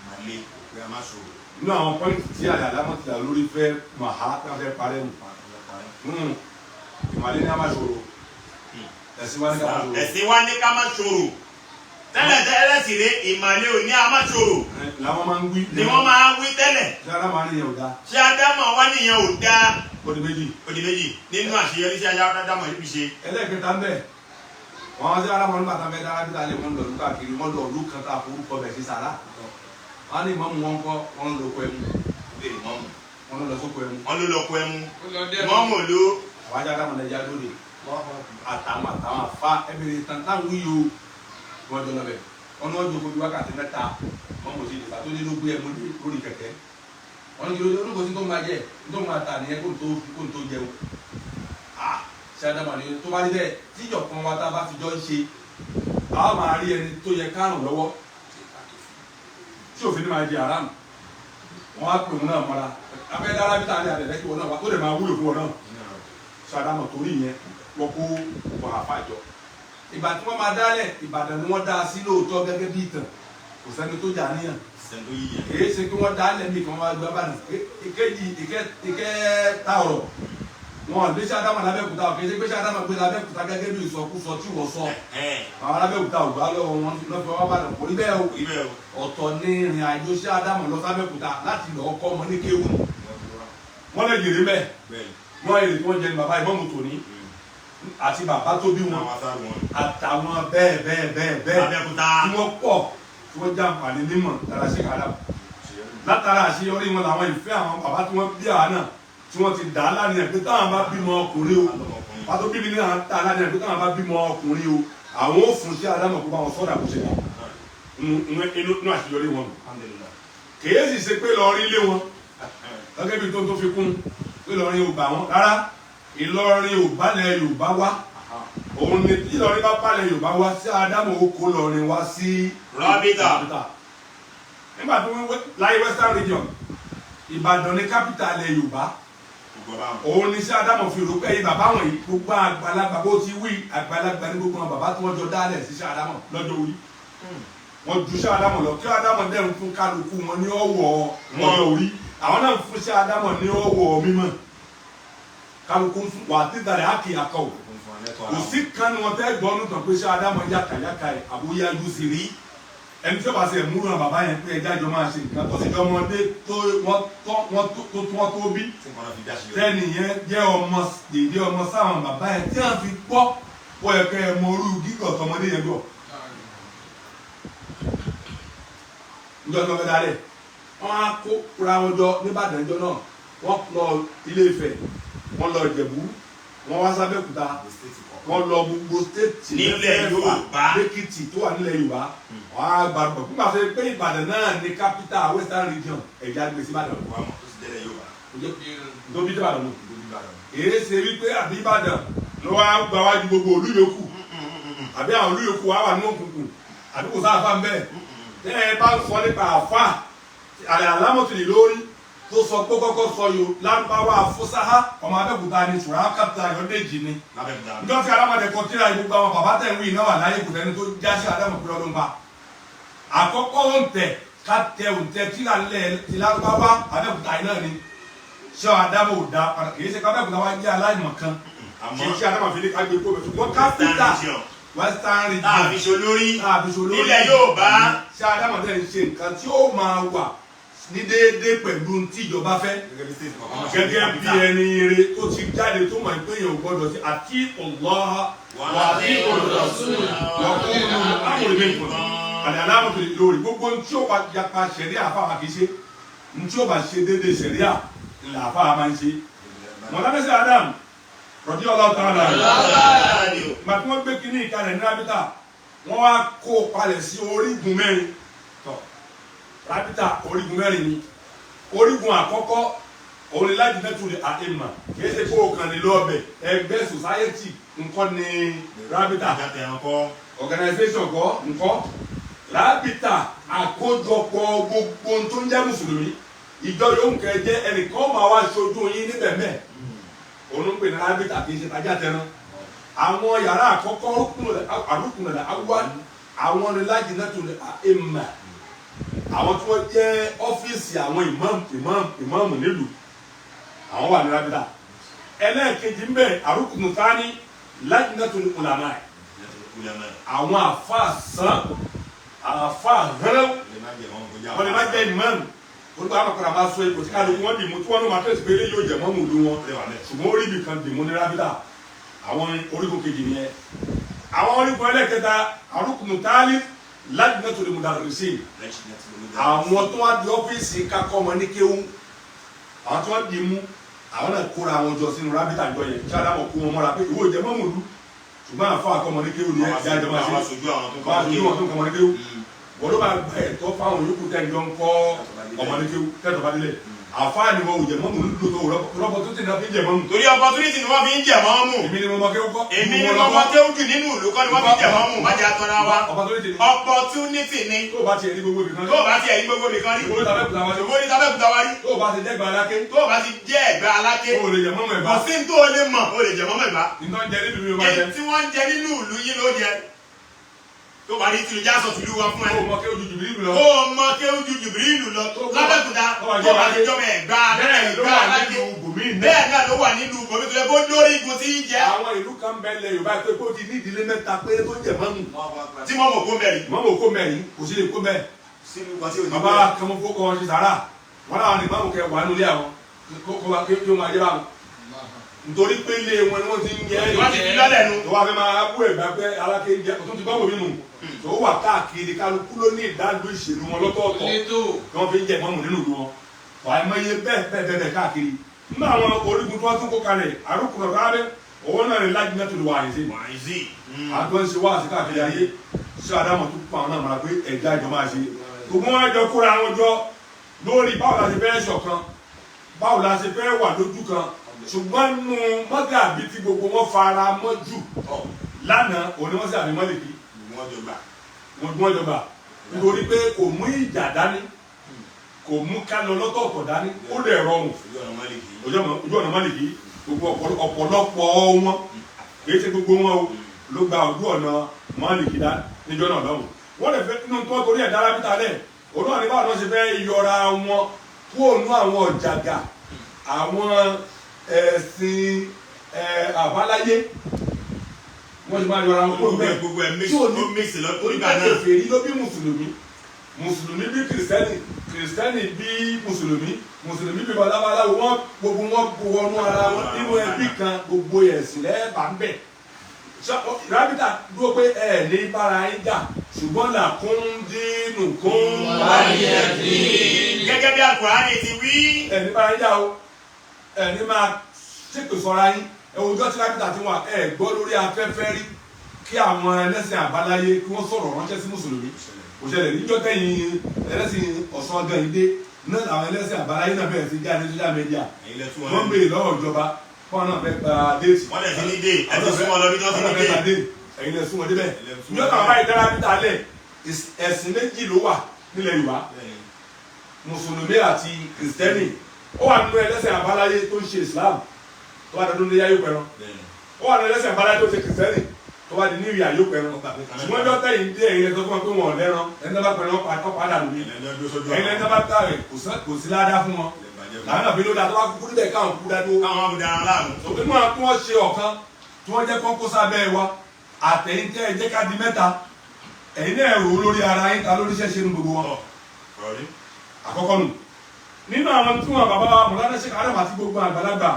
Màlẹ́ òkè amáṣòro. Nínú àwọn pọ́ìntì tí àlẹ́ àlámọ̀tìlá lórí fẹ́ màá tí wọ́n fẹ́ parẹ́ nù. Ìmàlẹ́ ní amáṣòro. Ẹ̀sìn wa ní ká má ṣòro. Ẹ̀sìn wa ní ká má ṣòro. Tẹ́lẹ̀ tẹ́lẹ̀ sì ré ìmàlẹ́ ò ní amáṣòro. Làwọn máa ń wí. Ni wọ́n máa ń wí tẹ́lẹ̀. Ṣé Ádámọ̀ ní ìyẹn ò dáa? Ṣé Ádámọ̀ wá níyẹn ò dáa? Ó di méjì. Ó di méjì nínú àṣeyọrí sí Ádámọ̀ yìí fi ṣe. Ẹlẹ́ẹ̀kẹta ń bẹ̀. Wọ́n ṣe Ádámọ̀ nígbà tá a fẹ́ dára bí ta lè wọ́n lọ lùkà kiri wọ́n lọ ìlú kan tá a forúkọ bẹ̀ sí sàrà. Wọ́n ní ìmọ̀mù wọn kọ́ wọ́n lọ kọ ẹmu. Wọ́n lọ sóko ẹmu. Wọ́n ló lọ kọ ẹmu. Mọ́mù ló. Àwọn ajá Ádámọ̀ lẹ́jà lóde. Àtàwọn àtàwọn àfa ẹbẹ̀rẹ̀ tán táwọn yìí o. Wọ́n jọ lọ bẹ̀. Wọ́n ní wọ́n jókòó bí wákàtí mẹ́ta. Wọ́n mọ̀ sí ìdìbò tó dé ló gbé ẹmu lórí kẹ̀kẹ́. Wọ́n ní kí ló dé tó máa jẹ tó máa tà nìyẹn kó tó jẹun. Ṣé Ádámọ̀ ni tó bá rí bẹ́ẹ̀ tíjọ kan wa tá a bá fi jọ ń ṣe a máa rí ẹni tó yẹ kárùn lọ́wọ́ tí òfin máa di aráàmù. Wọ́n á pè wọn náà mọ́ra abẹ́ dára bí tàbí àbẹ̀lẹ́ kí wọn náà wá tó lè máa wúlò fún wọn náà. Ṣé Ádámọ̀ torí yẹn wọ́n kó wọn àfàjọ. Ìgbà tí wọ́n máa dálẹ̀ Ìbàdàn ni wọ́n dá sí lóòótọ́ gẹ́gẹ́ bí ìtàn kò sẹ́ni tó jà níyàn. Kìí ṣe kí wọ́n dálẹ̀ mí kan wá gbé abàdàn ìkejì ìkẹta ọ̀rọ̀ wọn lè ṣe Ádámọ̀ lábẹ́òkúta kìí ṣe pé ṣe Ádámọ̀ gbé lábẹ́òkúta gẹ́gẹ́ bí ìsọkúsọ tí wọ́n sọ. Àwọn alábẹ́òkúta ò gbá lọ́wọ́ wọn lọ́fẹ̀ẹ́ wọn bàdàn kò rí bẹ́ẹ̀ o. Ọ̀tọ̀ ní ìrìn àjò ṣe Ádámọ̀ lọ sábẹ́òkúta láti lọ́ọ́ kọ́ ọmọ ní kéwù. Wọ́n lè jèrè bẹ́ẹ̀ wọ́n èrè tí wọ́n jẹ ní bàbá ìmọ̀mù tòní àti bàbá tó bí wọn àtàwọn bẹ́ẹ̀ bẹ́ẹ̀ bẹ́ẹ̀ bẹ́ẹ̀ tí wọ́n pọ̀ tí wọ́n jàǹfààní nímọ̀ lára ṣe Ádámọ̀. Látara àṣeyọrí wọn làwọn ìfẹ́ àwọn bàbá tí wọ́n bí àwọn náà tí wọ́n ti dà á lánìyàn pé táwọn bá bímọ ọkùnrin o bàbá tó bíbí náà dà á lánìyàn pé táwọn bá bímọ ọkùnrin o àwọn ò fún sí Ádámọ̀ kó bá wọn sọ́dà kó ṣe dà inú àṣeyọrí wọn nù. Kèé sì ṣe pé lọ́ọ́rí lé wọn gẹ́gẹ́ bí tó fi kún pé Ìlọrin ò bà wọ́n rárá. Ìlọrin ò bálẹ̀ Yorùbá wá. Òun ni tí Ìlọrin bá bálẹ̀ Yorùbá wá sí Ádámọ̀ ó kó Ìlọrin wá sí Rábítà. Nígbà tó ń láyé Western Region Ìbàdàn ní capital ilẹ̀ Yorùbá. Òun ni sí Ádámọ̀ fi rò pé ẹ̀yin bàbá wọ̀nyí gbogbo àgbàlagbà bó ti wí àgbàlagbà ní gbogbo àwọn bàbá tí wọ́n jọ dálẹ̀ sí sí Ádámọ̀ lọ́jọ́ orí. Wọ́n ju sí Ádámọ̀ lọ kí Ádámọ̀ dẹ̀ ń fún kálukú wọn ní ọ̀wọ̀ ọjọ́ orí. Àwọn náà ń fún sí Ádámọ̀ ní ọ̀wọ̀ mímọ́. Kálukú ń fún wà á títà rẹ̀ á kì í akọ. Kò sí kan ní wọn fẹ́ gbọ́ ọ́nù tán pé sí Ádámọ̀ yàkàyàkà ẹ̀ àbóyájú sí rí. Ẹni tí ó bá ṣe múlò àwọn bàbá yẹn pé ẹjá jọ máa ṣe nǹkan tó sì jọ ọmọdé tó wọ́n tó bí tẹ́nì yẹn jẹ́ ọmọ dèdè ọmọ sáwọn bàbá yẹn tí wọ́n fi gbọ́ wọ́n yẹ kẹ́ ẹ mọ orú gígọ̀ tọmọdé yẹn gbọ́. Níjọ́ tí wọ́n fẹ́ dálẹ̀ wọ́n á kó ra wọn jọ n'Ìbàdàn jọ náà wọ́n lọ Ilé Ifẹ̀ wọ́n lọ Ìjẹ̀bú wọ́n wá sábẹ́òkúta wọ́n lọ gbogbo stéètì nílẹ̀ Yorùbá lẹ́kìtì tó wà nílẹ̀ Yorùbá wọ́n á gbàgbọ́ nígbà tó yẹ pé Ìbàdàn náà ní capital Western Region ẹ̀já gbé sí Ìbàdàn tó bí Ìbàdàn nù. Èyí ṣe wípé àbí Ìbàdàn ló wá gba wájú gbogbo olú yòókù àbí àwọn olú yòókù wá wà ní òkùnkùn àbí kò sáfà ń bẹ́ẹ̀ tẹ́ ẹ bá ń sọ nípa àfà àlẹ́ àlámọ̀tìlì lórí tó sọ pé kọ́kọ́ sọ yòó lárúbáwá fúsáhá ọmọ Abẹ́òkúta ni ṣùrákàtà Ayọ̀dèjì ni níjọ́ tí alámọ̀dé kọ tíra gbogbo àwọn bàbá tẹ̀ ń wí iná wà láyé kò tẹ́ni tó já sí Ádámọ̀ pé ọdún pa àkọ́kọ́ òǹtẹ̀ ká tẹ òǹtẹ̀ tíra lẹ̀ ti lárúbáwá Abẹ́òkúta yìí náà ni ṣé Ádámọ̀ ò da padà kì í ṣe ká Abẹ́òkúta wá jẹ́ aláìmọ̀ kan kì í ṣe Ádámọ̀ fi ní ká gbé kó bẹ̀ ṣùgbọ́n kápítà Western Region tàbí ṣolórí tàbí ṣolórí nílẹ̀ Yorùbá ṣé Ádámọ̀ tẹ̀ ń ṣe nǹkan tí ó máa wà ní déédéé pẹ̀lú tí ìjọba fẹ́ gẹ́gẹ́ bí ẹni ire tó ti jáde tó mọ̀ pé èèyàn gbọ́dọ̀ sí àti Allah wà ní olùdásùn wà kúrú amòrè mi kùn àti alámòtò lórí gbogbo tí ó bá yapa sẹ̀ríà àfàwà kìí ṣe tí ó bá ṣe déédéé sẹ̀ríà ńlá àfàwà máa ń ṣe. Mọ̀lábẹ́sẹ̀ Adam rọ̀dí ọlọ́ọ̀tàn rẹ̀ ìgbà tí wọ́n gbé kínní ìkalẹ̀ ní rábítà wọ́n wá kó palẹ̀ sí orígun mẹ́rin tọ̀ rábítà orígun mẹ́rin ni orígun àkọ́kọ́ òun ni láti nẹ́tù lè àìmà kìí ṣe kó o kàn ní lọ́ọ̀bẹ̀ ẹgbẹ́ society nǹkan ní rábítà organisation kọ́ nǹkan rábítà àkójọpọ̀ gbogbo tó ń jẹ́ mùsùlùmí ìjọ yòówù kẹ́ jẹ́ ẹnìkan máa wá ṣojú yín níbẹ̀ mẹ́ òun ń pè ní rábítà kìí ṣe tajà tẹran àwọn yàrá àkọ́kọ́ àrùkùnlẹ̀ awúwá Àwọn ni lájínátù àìmà, àwọn tí wọ́n jẹ́ ọ́fíìsì àwọn ìmáàmù nílùú, àwọn wà ní rábítà. Ẹlẹ́ẹ̀kejì ń bẹ àrùkùnù tání lájínátù ulama, àwọn àfa sàn, àfa hẹ́rẹ́, wọ́n lè má jẹ́ ìmáàmù olùkọ́ àwọn akọ̀rọ̀ máa sọ ipò tí kálukú wọn dì mú tí wọ́n ní wọn tẹ̀sí pé eléyìí yóò jẹ́ mọ́mù ìlú wọn, ṣùgbọ́n orí ibì kan dì mú ní rábítà. Àwọn orígun kejì nìyẹn. Àwọn orígun ẹlẹ́kẹta àrùkùnù tání lájínátù mudarrisin, àwọn tó wá di ọ́fíìsì kakọ́ ọmọ ní kéwú, àwọn tó wá di mú, àwọn náà kóra àwọn jọ sínú rábítà jọ yẹn tí adámọ̀ kó wọn mọ́ra pé ìwọ ìjẹ mọ́mù lú, ṣùgbọ́n àfọ àkọ́mọ ní kéwú ni ẹ jẹ́ àjọmọ́ ṣe wọ́n aṣojú wọn tó ń kọ́mọ ní kéwú, wọ́n ló máa gba ẹ̀tọ́ fáwọn yòókù tẹ́ ń jọ ń kọ́ ọmọ ní kéwú tẹ́tọ̀ bá délẹ̀. Àfáà ni wọn ò jẹ mọ́mù lú tó rọ́bọ tó ti náà fi ń jẹ mọ́mù. Torí opportunity ni wọ́n fi ń jẹ mọ́mù. Èmi ni mo mọ kéwú kọ́. Èmi ni mo mọ kéwú jù nínú ìlú kọ́ ni wọ́n fi ń jẹ mọ́mù. Má jẹ́ atọ́ra wa. Opportunity ni. Opportunity ni. Tó o bá tiẹ̀ ní gbogbo ibìkan. Tó o bá tiẹ̀ ní gbogbo ibìkan rí. Ìwọ ní tàbẹ́kùtà wa rí. Ìwọ ní tàbẹ́kùtà wa rí. Tó o bá ti jẹ́ ẹ̀gbá aláké. Tó o bá ti jẹ́ ẹ̀gbá aláké. O lè jẹ mọ́mù ẹ̀gbá. Kò sí ní tó o lè mọ̀, o lè jẹ mọ́mù ẹ̀gbá. Iná jẹ nínú mi o máa jẹ. Èyí tí wọ́n ń jẹ nínú ìlú yín ló jẹ. Tó bá rí tìlú jásọ tìlú wa fún ẹ. Tó o mọ kéwú ju Jùbìrìlù lọ. Tó o mọ kéwú ju Jùbìrìlù lọ. Lábẹ́kúta tó bá ti jọmọ ẹ̀gbá ẹ̀gbá aláké. Bẹ́ẹ̀ náà ló wà nílùú bòmí tó yẹ kó lórí igun tí ń jẹ. Àwọn ìlú kan bẹ lẹ Yorùbá pé kó ti ní ìdílé mẹ́ta péré tó jẹ mọ́mù. Tí mọ́mù kó mẹ́rin. Mọ́mù kó mẹ́rin kò sí lè kó mẹ́rin. Bàbá kẹmọ fún kọ́ wọn ṣe sàrà. Wọ́n láwọn ní mọ́mù kẹ wà nílé àwọn kí wọ́n máa jẹ́ báwọn. Nítorí pé ilé wọn ni wọ́n ti ń jẹ. Wọ́n ti fi lọ́lẹ̀ nu. Tó wá fẹ́ máa bú ẹ̀gbá pé aláké ń jẹ tó ti bá wòmí nù. Tó wà káàkiri kálukú ló ní ìdádó ìṣèlú wọn lọ́tọ̀ọ̀tọ̀ tí wọ́n fi ń jẹ mọ́mù nínú ìlú wọn. Wà á mọye bẹ́ẹ̀ bẹ́ẹ̀ bẹ́ẹ̀ káàkiri. Nínú àwọn orígun tí wọ́n tún kó kalẹ̀ àrùkùnrin rárẹ̀ òun náà ní lájínà tó lè wà àyè sí. Àtọ́ ń ṣe wá sí káàkiri ayé ṣé àdámọ̀ tó kó àwọn náà mọ̀ra pé ẹ̀dá ìjọ máa ṣe. Gbogbo wọn jọ kóra wọn jọ lórí báwo la ṣe fẹ́ ṣọ̀kan, báwo la ṣe fẹ́ wà lójú kan. Ṣùgbọ́n nù mọ́gàbí tí gbogbo wọn fara mọ́ jù lánàá òní wọ́n sì àmì mọ́lẹ̀kì wọ́n jọba nítorí pé kò mú ìjà dání, kò mú kálọ lọ́tọ̀ọ̀tọ̀ dání, ó lè rọrùn ojú ọ̀nà mọ́lẹ̀kì. Gbogbo ọ̀pọ̀lọpọ̀ wọn kì í ṣe gbogbo wọn o ló gba ojú ọ̀nà mọ́lẹ̀kì dá níjọ́ náà lọ́hùn. Wọ́n lè fẹ́ nínú tó torí ẹ̀ dára bíta lẹ̀ òun náà ní báwọn náà ṣe fẹ́ yọra wọn kúrò nú àwọn ọ̀jàgà àwọn ẹ̀sìn àbáláyé. Wọ́n ti máa yọra wọn kúrò bẹ́ẹ̀ gbogbo ẹ̀ tí ò ní mix lọ torí nígbà bá náà. kèfèrí ló bí mùsùlùmí, mùsùlùmí bí kìrìsìtẹ́nì, kìrìsìtẹ́nì bí mùsùlùmí, mùsùlùmí bí babaláwo, wọn gbogbo wọn wọnú ara wọn nínú ẹbí kan, gbogbo ẹ̀sìn lẹ́ẹ̀bà ń bẹ̀. Rábítà dúró pé ẹ ní bára yín jà, ṣùgbọ́n làkún dínú kún Gẹ́gẹ́ bí Al-Kùránì ti wí. ẹ ní bára yín jà o, ẹ ní máa ṣèpè sọ́ra yín. Ẹ wo ọjọ́ tí rábítà ti wà, ẹ gbọ́ lórí afẹ́fẹ́ rí kí àwọn ẹlẹ́sìn àbáláyé kí wọ́n sọ̀rọ̀ ránṣẹ́ sí mùsùlùmí. Kò ṣẹlẹ̀ níjọ́ tẹ̀yìn ẹlẹ́sìn ọ̀sán gan yìí dé náà, làwọn ẹlẹ́sìn àbáláyé náà bẹ̀rẹ̀ sí jáde social media. Wọ́n béèrè lọ́wọ́ ìjọba fún àwọn náà fẹ́ gba déètì. Wọ́n lẹ̀ sí ní dé, ẹ ti súnmọ́ lọ bí tó sí ní dé. Ẹ̀yin lẹ súnmọ́ débẹ̀. Níjọ́ táwọn báyìí dára níta lẹ̀, ẹ̀sìn méjì ló wà nílẹ̀ Yorùbá, mùsùlùmí àti kìrìsìtẹ́nì. Ó wà nínú ẹlẹ́sìn àbáláyé tó ń ṣe Islam tó bá dọdún léyà yóò pẹran. Ó wà nínú ẹlẹ́sìn àbáláyé tó ń ṣe kìrìsìtẹ́nì tó bá di ní ìyá yóò pẹran. Ṣùgbọ́n ọjọ́ tẹ̀yìn dé ẹ̀yin lẹ sọ fún wọn pé wọn ò lẹ́ran, ẹni tó bá pẹran ọ̀pá dànù ni. Ẹ̀yin lẹ́ni tó bá tà rẹ̀ kò sí ládàá fún wọn. Làwọn àbí ló dáa tó bá kúkú níbẹ̀ káwọn kú dáadó. Káwọn amúdá ara láàmú. Òkè mọ́ kí wọ́n ṣe ọ̀kan tí wọ́n jẹ́ kán kó sábẹ́ wa àtẹ̀yìn tẹ́ ẹ jẹ́ ká di mẹ́ta. Ẹ̀yin náà rò ó lórí ara yín ta lórí ṣẹ́ṣe nu gbogbo wọn. Àkọ́kọ́ nù. Nínú àwọn tí wọn bàbá wa Mọ̀lánà Sheikh Adam àti gbogbo àgbàlagbà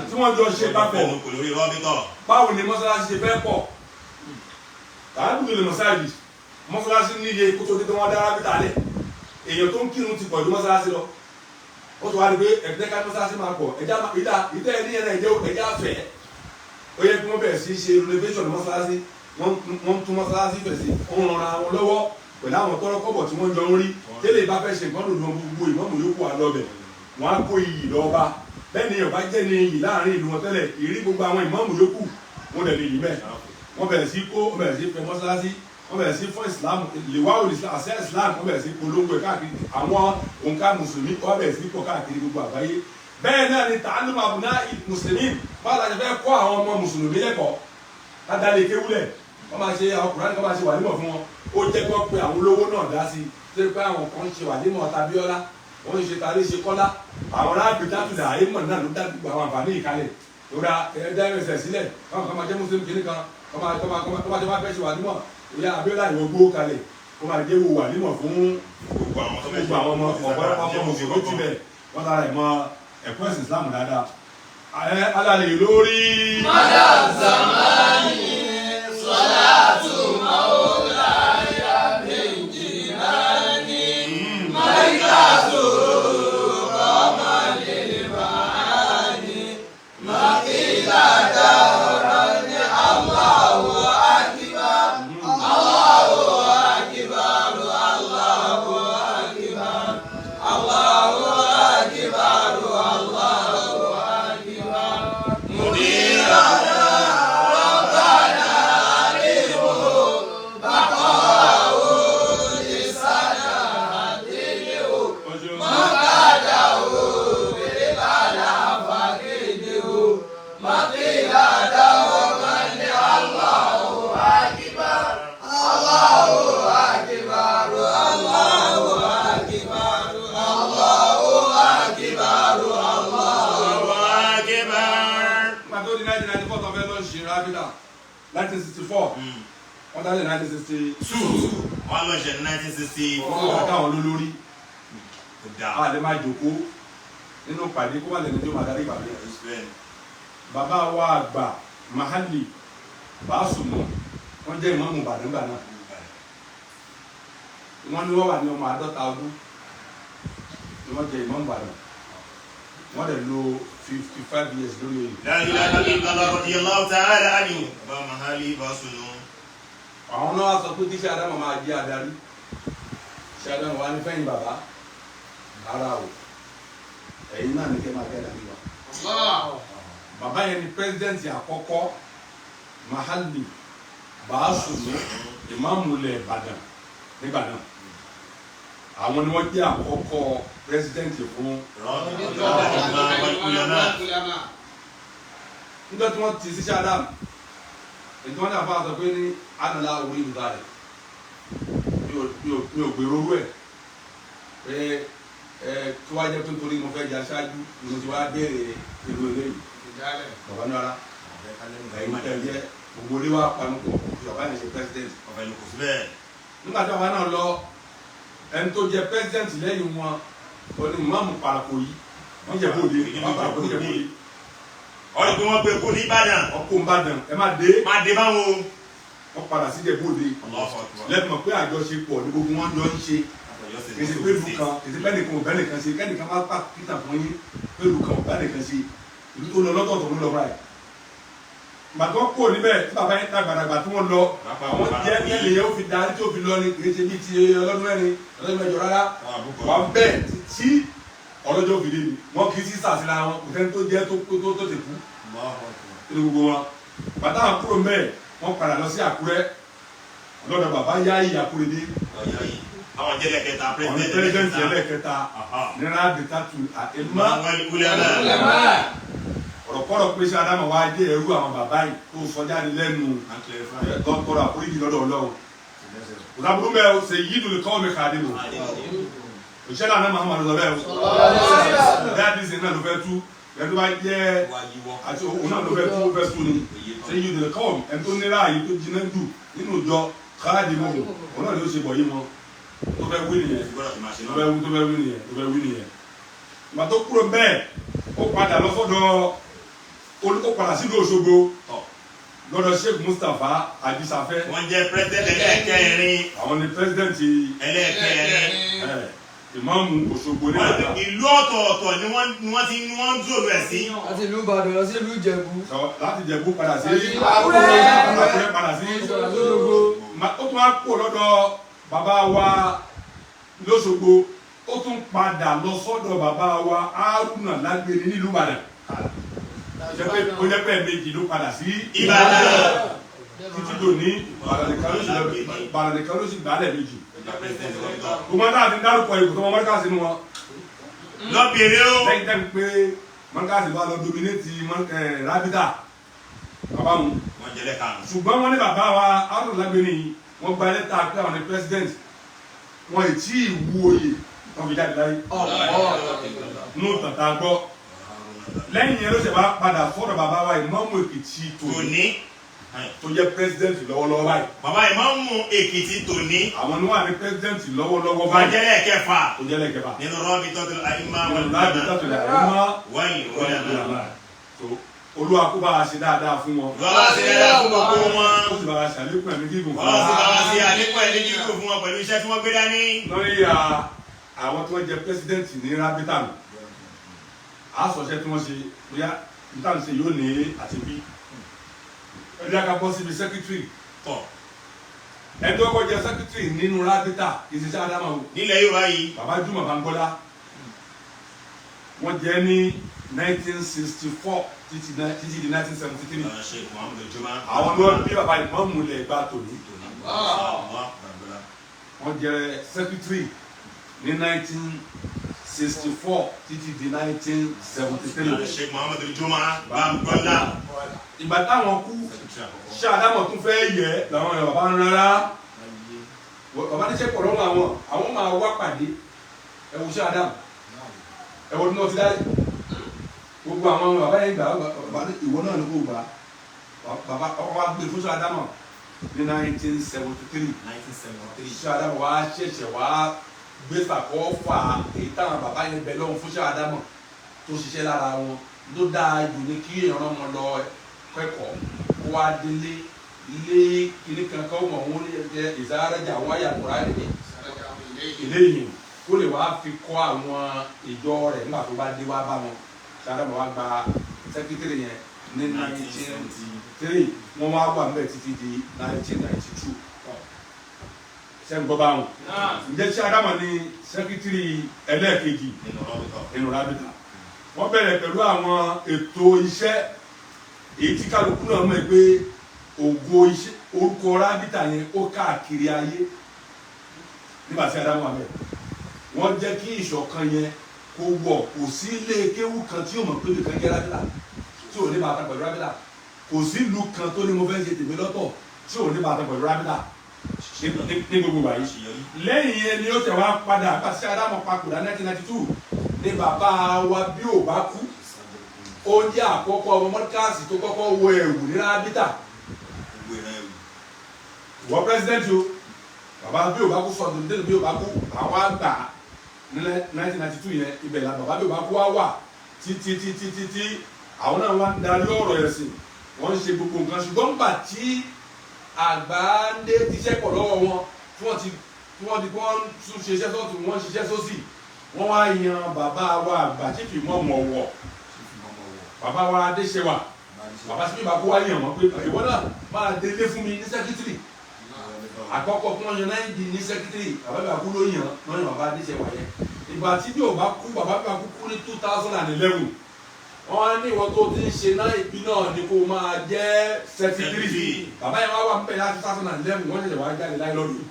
tí wọ́n jọ ṣe papọ̀. Báwo ni mọ́sálásí ṣe fẹ́ pọ̀? Tàbí lè mọ́sáàjì mọ́sálásí níye kó tó dé tó wọ́n dára bí talẹ̀. Èèyàn tó ń kírun ti pọ̀ ju mọ́sálásí lọ. Ó tún wá rí pé ẹ̀ẹ́dẹ́ ká mọ́sálásí máa pọ̀, ẹ̀já ìtẹ́ ẹni yẹn náà ẹ̀já fẹ̀. Ó yẹ kí wọ́n bẹ̀rẹ̀ sí ṣe renovation mọ́sálásí, wọ́n tún mọ́sálásí fẹ̀ sí, wọ́n ran ara wọn lọ́wọ́ pẹ̀lú àwọn tọ́rọ́ kọ́bọ̀ tí wọ́n jọ ń rí. Tẹ́lẹ̀ bá fẹ́ ṣe nǹkan lòdùn gbogbo ìmọ̀mù yòókù àlọ́bẹ̀, wọ́n á kó iyì lọ́ba. Bẹ́ẹ̀ ni ọba jẹ́ ní iyì láàrin ìlú wọn tẹ́lẹ̀, ìrí gbogbo àwọn ìmọ̀mù yòókù wọn lẹ̀ lè yí mẹ́. Wọ́n bẹ̀rẹ̀ sí kó, wọ́n bẹ̀rẹ̀ sí fẹ́ mọ́sálásí, wọ́n bẹ̀rẹ̀ sí fún Islam, lèwáwò àṣẹ Islam, wọ́n bẹ̀rẹ̀ sí polongo ẹ̀ káàkiri. Àwọn òǹkà mùsùlùmí wọ́n bẹ̀rẹ̀ sí pọ̀ káàkiri gbogbo àgbáyé. Bẹ́ẹ̀ náà ni tàálùmọ̀ àbùná mùsùlùmí, báwo la ṣe fẹ́ kọ́ àwọn ọmọ mùsùlùmí lẹ́kọ̀ọ́ ládàlẹ́ kéwúlẹ̀. Wọ́n máa ṣe àwọn Kùránì, wọ́n máa ṣe wàlímọ̀ fún wọn. Ó jẹ́ kí wọ́n pe àwọn olówó náà dá sí i, tó yẹ pé àwọn kan ń ṣe wàlímọ̀ Tabíọ́lá, wọ́n ń ṣe tàrí ṣe Kọ́lá. Àwọn aráàlú dátúdà àyèmọ̀ náà ló dá gbogbo àwọn àǹfààní yìí kalẹ̀. Lóra ẹ̀ẹ́dá ẹ̀rẹsẹ̀ sílẹ̀, káwọn kan máa jẹ́ mùsùlùmí kìíní kan, kọ́ máa kọ́ máa kọ́ máa kọ́ máa jẹ́ wá fẹ́ ṣe wàlímọ̀. Ìyá Abíọ́lá ìwọ gbó kalẹ̀, kó máa jẹ́ wo wàlímọ̀ fún Gbogbo àwọn tó fẹ́ gbogbo àwọn ọmọ ọ̀pọ̀lọpọ̀ ọmọ mùsùlùmí ti bẹ̀ wọ́n tara ẹ̀ mọ ẹ̀kọ́ ẹ̀sìn Islam dáadáa. Ẹ alàlè lórí. Nígbà tó di 1994 tó fẹ́ lọ ṣe rábìlà, 1964 wọ́n dálé 1962. Wọ́n lọ ṣe 1964. Wọ́n wá káwọn lólórí. Kò dáa. A lè máa jòkó nínú pàdé kó má lẹ́nu tí ó máa darí ìpàdé. Bàbá wa àgbà Mahali Bàásùmọ̀, wọ́n jẹ́ ìmáàmù Ìbàdàn gbà náà. Wọ́n ní wọ́n wà ní ọmọ 50 ọdún ni wọ́n jẹ́ ìmáàmù Ìbàdàn. Wọ́n dẹ̀ lo 55 years lórí oyè. La ilaha illallah radiyallahu ta'ala anhu. Bá Mahali Basunu. Àwọn náà wá sọ pé tíṣe Ádámù máa jẹ́ adarí. Ṣé Ádámù wá ní fẹ́yìn bàbá? Ara o, ẹ̀yin náà ní kẹ́ máa jẹ́ adarí wa. Bàbá yẹn ni pírẹsidẹ́ǹtì àkọ́kọ́ Mahali Bàásùmù ìmáàmù ilẹ̀ Ìbàdàn nígbà náà. Àwọn ni wọ́n jẹ́ àkọ́kọ́ pírẹsidẹ́ǹtì fún. Níjọ́ tí wọ́n ti sí Ṣáàdàm, ètò wọn ní àfa sọ pé ní ànàlá orí ìlú rẹ̀ mi ò gbèrò orú ẹ̀ pé ẹ tí wàá jẹ́ pé nítorí mo fẹ́ jẹ aṣáájú ni mo ti wá béèrè ìlú eléyìí. Bàbá ní ara ẹ̀yin tẹ̀ jẹ́ gbogbo orí wa panupọ̀ bàbá yẹn ṣe president. Ọ̀fẹ́ ló kù síbẹ̀. Nígbà tí bàbá náà lọ, ẹni tó jẹ president lẹ́yìn wọn ó ní ìmáàmù Parako yìí níjẹ̀bú Òde, bàbá Parako níjẹ̀bú Òde. Ọ̀rẹ́ pé wọ́n gbé kó ní Ìbàdàn. Ọkọ̀ Ìbàdàn ẹ má dé. Má dé báwo. Wọ́n padà sí Ìjẹ̀bú Òde. Lẹ́nu mọ̀ pé àjọṣepọ̀ ní gbogbo wọn jọ ń ṣe. Kìsì pé ìlú kan, kìsì pé ẹnìkan ò bá nìkan ṣe, kẹ́nìkan má pa peter fún yín pé ìlú kan ò bá nìkan ṣe. Ìlú tó lọ lọ́tọ̀ọ̀tọ̀ ló lọ báyìí. Ìgbà tó kò níbẹ̀ tí bàbá yẹn dàgbàdàgbà tí wọ́n lọ, àwọn jẹ́ nílẹ̀ yẹn ó fi darí tí ó fi lọ ni, kìí ṣe bíi ti ọlọ́dún mẹ́rin, ọlọ́dún mẹ́jọ rárá. Wà bẹ́ẹ̀ tí ọlọ́jọ́ òfìdí ni wọ́n kì í sí sàṣìlá wọn, kò sẹ́ni tó jẹ́ tó tó ti kú nínú gbogbo wọn. Bàtà àwọn kúrò mẹ́ẹ̀ wọ́n padà lọ sí Àkúrẹ́ lọ́dọ̀ bàbá Yáyì Àkúrẹ́dé. Àwọn jẹ́lẹ̀ kẹta, Àwọn pírẹsidẹ́ǹtì ẹlẹ́kẹta nínú àbítátù àìmọ́. Ọ̀rọ̀kọ́rọ̀ pé ṣé Ádámù wá jẹ́ ẹrú àwọn bàbá yìí tó sọ jáde lẹ́nu tọ́tọ́rọ̀ àforíjì lọ́dọ̀ Ọlọ́run. Kò sábúrú mẹ́ o, ṣe yí dùn kọ́ mi kàdé o. Òṣìṣẹ́ náà Muhammadu sọ bẹ́ẹ̀ o. Dáàbì sìn náà ló fẹ́ tú. Ẹni tó bá jẹ́ àti òun náà ló fẹ́ tú, ó fẹ́ tú ni. Ṣé yí dùn kọ́ mi ẹni tó ní ráàyè tó jiná jù nínú ìjọ káàdì mọ́ òun náà ló ṣe bọ̀ yí wọn. Tó fẹ́ wí nìyẹn. Tó fẹ́ wí, tó fẹ́ wí nìyẹn. Tó fẹ́ wí nìyẹn. Ìgbà tó kúrò bẹ́ẹ̀, ó padà lọ sọ́dọ̀ ó padà sílùú Òṣogbo lọ́dọ̀ Sheikh Mustapha Ajisafẹ́. Wọ́n jẹ́ pírẹsidẹ́ntì ẹlẹ́ẹ̀kẹrin. Àwọn ni pírẹsidẹ́ntì ẹlẹ́ẹ̀kẹrin. Ìmáàmù Òṣogbo ní Ìbàdàn. Ìlú ọ̀tọ̀ọ̀tọ̀ ni wọ́n ti wọ́n ń zòlù ẹ̀ sí. Láti ìlú Ìbàdàn lọ sí ìlú Ìjẹ̀bú. Láti Ìjẹ̀bú padà sí Àkúrẹ́. Àkúrẹ́ padà sí Òṣogbo. Ó tún wá kúrò lọ́dọ̀ bàbá wa lóṣogbo, ó tún padà lọ sọ́dọ̀ bàbá wa Haruna Lágbèrè nílùú Ìbàdàn. Ó jẹ́ pé méjì ló padà sí Ìbàdàn. Títí dòní Ìbàdàn nìkan ló sì gbálẹ̀ méjì. Gbogbo náà ti dárúkọ ìbò tó mọ mọ́ríkàsì nínú wọn. Lọ́bìnrin o. Lẹ́yìn tẹ́ ń pé mọ́ríkàsì wa lọ dominate rábítà. Bàbá mu. Wọ́n jẹ́ lẹ́karùn-ún. Ṣùgbọ́n wọ́n ní bàbá wa Haruna Lágbèní wọ́n gba lẹ́tà pé àwọn ní president, wọn ì tí ì wú oyè wọn fi jáde láyé nù tàtà gbọ́. Lẹ́yìn yẹn ló ṣe wá padà fọ́dọ̀ bàbá wa Ìmáàmù Èkìtì tòní tó jẹ́ president lọ́wọ́lọ́wọ́ báyìí. Bàbá Ìmáàmù Èkìtì tòní. Àwọn ni wọ́n wà ní president lọ́wọ́lọ́wọ́ báyìí. Wọ́n jẹ́ lẹ́ẹ̀kẹfà. Tó jẹ́ lẹ́ẹ̀kẹfà. Nínú Rabitatul A'imma wal Ulama. Olúwa kó bá a ṣe dáadáa fún wọn. Bá a ṣe dáadáa fún gbogbo wọn. Ó sì bá a ṣe àlékún ẹ̀mí gígùn fún wọn. Ó sì bá a ṣe àlékún ẹ̀mí gígùn fún wọn pẹ̀lú iṣẹ́ tí wọ́n gbé dání. Lórí àwọn tí wọ́n jẹ president ní Rabita nù, a sọ̀ṣẹ́ tí wọ́n ṣe bóyá níta ṣe yóò ní àti bí. Ẹ jẹ́ ká bọ́ síbi secretary tọ̀. Ẹni tó kọ́ jẹ secretary nínú Rabita ìṣiṣẹ́ Ádámà o. Nílẹ̀ Yorùbá yìí. Bàbá Jùmọ̀ Bánkọ́lá wọ́n jẹ́ ní 1964 títí di 1973. Àwọn ló bí bàbá Ìmáàmù lẹ̀ gba tòní. Wọ́n jẹ́ secretary ní 1964 títí di 1973. Sheikh Muhammadu Juma Bánkọ́lá. Ìgbà táwọn kú, ṣé Ádámọ̀ tún fẹ́ yẹ làwọn èèyàn bàbá ń rárá. Bàbá níṣẹ́ pọ̀ lọ́wọ́ àwọn, àwọn máa wá pàdé. Ẹ wo ṣé Ádámọ̀, ẹ wo ní wọ́n ti dálé. Gbogbo àwọn bàbá yẹn gbà, bàbá ìwọ náà ni kò gbà. Bàbá ọkọ wa gbé fún ṣé Ádámọ̀ ní 1973. Ṣé Ádámọ̀ wá ṣẹ̀ṣẹ̀ wá gbé sàkọ́fà èyí táwọn bàbá yẹn bẹ lọ́hùn fún ṣé Ádámọ̀ tó ṣiṣẹ́ lára wọn. Ló dáa jù ní kí èèyàn rán wọn lọ kẹ́kọ̀ọ́ kó wá délé ilé kíní kankan mọ̀ wọn ní ìsárajà wáyà kúrá rẹ̀ ní ilé yìí kó lè wá fi kọ́ àwọn ìjọ rẹ̀ nígbà tó bá dé wá bá wọn. Ṣé Ádámọ̀ wá gba sẹ́kítírì yẹn ní 1973, wọ́n wá wà mẹ́ẹ̀ títí di 1992. Ṣé ń gbọ́ bá wọn? Ǹjẹ́ ṣé Ádámọ̀ ní sẹ́kítírì ẹlẹ́ẹ̀kejì nínú Rabita? Wọ́n bẹ̀rẹ̀ pẹ̀lú àwọn ètò iṣẹ́ èyí tí kálukú náà mọ̀ pé ògo iṣẹ́ orúkọ Rabita yẹn ó káàkiri ayé nígbà tí Ádámọ̀ wà bẹ́ẹ̀. Wọ́n jẹ́ kí ìṣọ̀kan yẹn kó wọ̀, kò sí ilé kéwú kan tí yóò mọ̀ pé nìkan jẹ́ Rabita tí ò ní bàtà pẹ̀lú Rabita, kò sí ìlú kan tó ní mo fẹ́ ṣe tèmi lọ́tọ̀ tí ò ní bàtà pẹ̀lú Rabita ní gbogbo wàyí. Lẹ́yìn yẹn ni ó tẹ̀ wá padà pàṣẹ Ádámọ̀ papòdà 1992 ní bàbá wa bí ò bá kú, ó jẹ́ àkọ́kọ́ ọmọ mọ́díkàsì tó kọ́kọ́ wọ ẹ̀wù ní Rabita. Wọ́n pírẹsidẹ́ntì o, bàbá bí ò bá kú sọ̀tún nílùú bí ò bá kú àwọn àgbà ní 1992 yẹn ibẹ̀ la bàbá bí ò bá kú wá wà títí títí títí àwọn náà wá ń darí ọ̀rọ̀ ẹ̀sìn, wọ́n ń ṣe gbogbo nǹkan. Ṣùgbọ́n gbà tí àgbà ń dé tíṣẹ́ pọ̀ lọ́wọ́ wọn tí wọ́n ti wọ́n tún ṣiṣẹ́ sọ́tún wọ́n ṣiṣẹ́ sósì, wọ́n wá yan bàbá wa àgbà Chief Imam Ọ̀wọ̀, bàbá wa Adéṣẹwà, bàbá síbí bàbá wa yàn wọ́n pé ìwọ náà máa délé fún mi ní sẹ́kítírì. Àkọ́kọ́ fún wọn yan náà di ní sẹ́kítírì, bàbá bàbá kú ló yàn lọ́yàn bàbá Adéṣẹwà yẹn. Ìgbà tí bí ò bá kú, bàbá bàbá kú kú ní 2011, wọ́n á ní ìwọ tó ti ń ṣe náà ìbí náà ni kó máa jẹ́ sẹ́kítírì. Bàbá yẹn wá wà ń bẹ̀ láti 2011, wọ́n ṣẹ̀ṣẹ̀ wá jáde láyé lọ́dún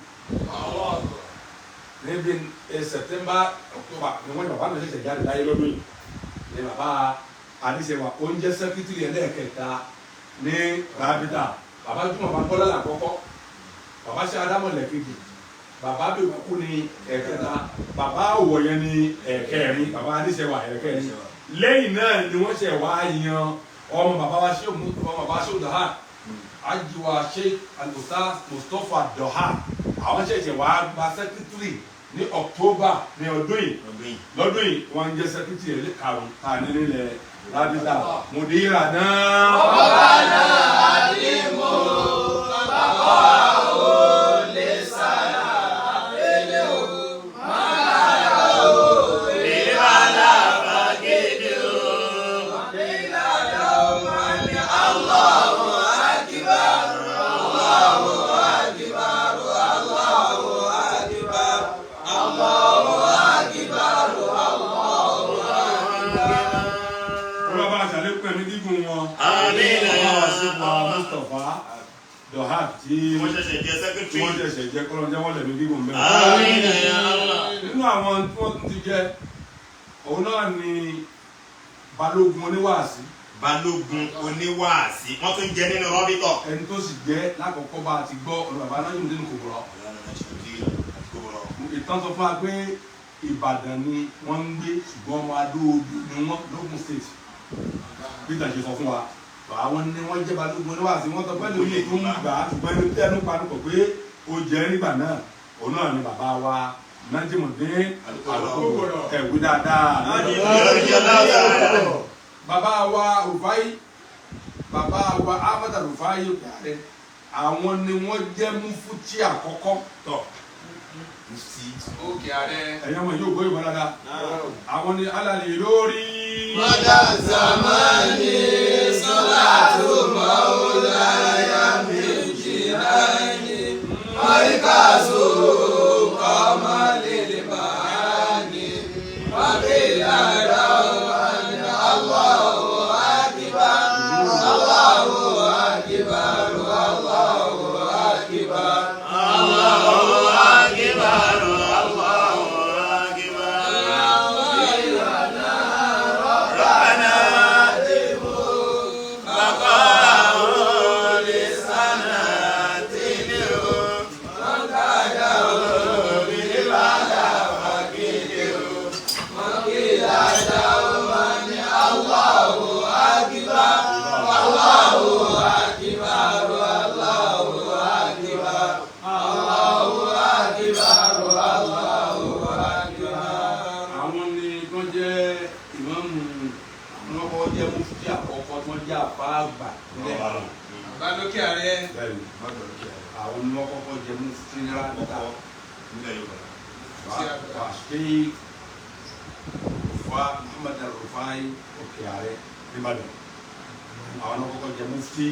níbi September October ni wọ́n ní bàbá mi ṣẹ̀ṣẹ̀ jáde láyé lọ́dún yìí. Ní bàbá Adéṣẹwà ó ń jẹ́ sẹ́kítírì ẹlẹ́ẹ̀kẹta ní Rabita. Bàbá Jùmọ̀ Bánkọ́lá làkọ́kọ́, bàbá ṣe Ádámọ̀ lẹ́ẹ̀kejì, bàbá bí òkú ní ẹ̀kẹta, bàbá Ọ̀wọ̀ yẹn ní ẹ̀kẹrin, bàbá Adéṣẹwà ẹ̀kẹrin. Lẹ́yìn náà ni wọ́n ṣẹ̀ wá yan ọmọ bàbá wa ṣe ọmọ bàbá ṣe Dọ̀há, ajiwa Sheikh Al-Ustaz Mustapha Dọ̀há, àwọn ṣẹ̀ṣẹ̀ wá gba sẹ́kítírì ní October ní ọdún yìí. Lọ́dún yìí wọ́n ń jẹ́ sẹ́kítírì ẹlẹ́karùn-ún ta ní nílẹ̀ Rabita. Mùdírà náà. Bàbá náà àdìmú bàbá ò lè sára délé o, máa ò lè bàlá bàgédé o. Ìlànà ọmọ ní Allahu Akbar, Allahu Akbar, Allahu Akbar, Allahu Akbar, Allahu Akbar. Wọ́n bá aṣàlékún ẹ̀mí gígùn wọn. Àmín. Wọ́n wá sí wa Mustapha Dọ̀há tí Wọ́n ṣẹ̀ṣẹ̀ jẹ́ sẹ́kítírì. wọ́n ṣẹ̀ṣẹ̀ jẹ́ kọ́lọ́n jẹ́ wọ́n lẹ̀mí gígùn bẹ́ẹ̀. Àmín ya Allah. Nínú àwọn tí wọ́n ti jẹ́, òun náà ni Balógun oníwàásí. Balógun oníwàásí wọ́n tún jẹ nínú rọ́bìtọ̀. Ẹni tó sì jẹ́ lákọ̀ọ́kọ́ bá a ti gbọ́ ọ̀rọ̀ bàbá náà yóò dénú kò bọ̀rọ̀. Ìtàn sọ fún wa pé Ìbàdàn ni wọ́n ń gbé ṣùgbọ́n ọmọ Adó-Odò ni wọ́n lógún state. Peter ṣe sọ fún wa àwọn ni wọ́n jẹ́ balógun oníwàásí wọ́n sọ pé lóye tó ń gbà á ṣùgbọ́n ẹni tí ẹnu panupọ̀ pé ó jẹ́ nígbà náà òun náà ni bàbá wa Najimudeen Al-Kubra ẹ̀wí dáadáa. Bàbá wa Rufai, bàbá wa Ahmad Rufai Òkè-Àrẹ, àwọn ni wọ́n jẹ́ mufuti àkọ́kọ́. Tọ̀ Òkè-Àrẹ. Ẹ̀yin ọmọ yóò gbọ́ ìwọ dáadáa. Àwọn ni alàlè lórí. Mọ́dà zamani sọ́lá tó mọ́ọ́láyà méjì náà ní Mọ́ríkàsó kọ́mọ lè máa ní Wàkìlá ọ̀hún Allahu akbar Allahu akbar Allahu akbar Allahu akbar Allahu akbar. Rabbana baqa'u lisanatil Àwọn ni wọ́n jẹ́ ìmáàmù, àwọn ọkọ̀ jẹ́ mufti àkọ́kọ́ tí wọ́n jẹ́ àfáà àgbà nílẹ̀ Ìbàdàn. Bàbá Lókè-Àrẹ. Bẹ́ẹ̀ni, àwọn ni wọ́n kọ́kọ́ jẹ́ mufti ní rábítà. Wà Sheikh Rufa Muhammad Al-Rufai Òkè-Àrẹ nìbàdàn. Àwọn ni wọ́n kọ́kọ́ jẹ́ mufti.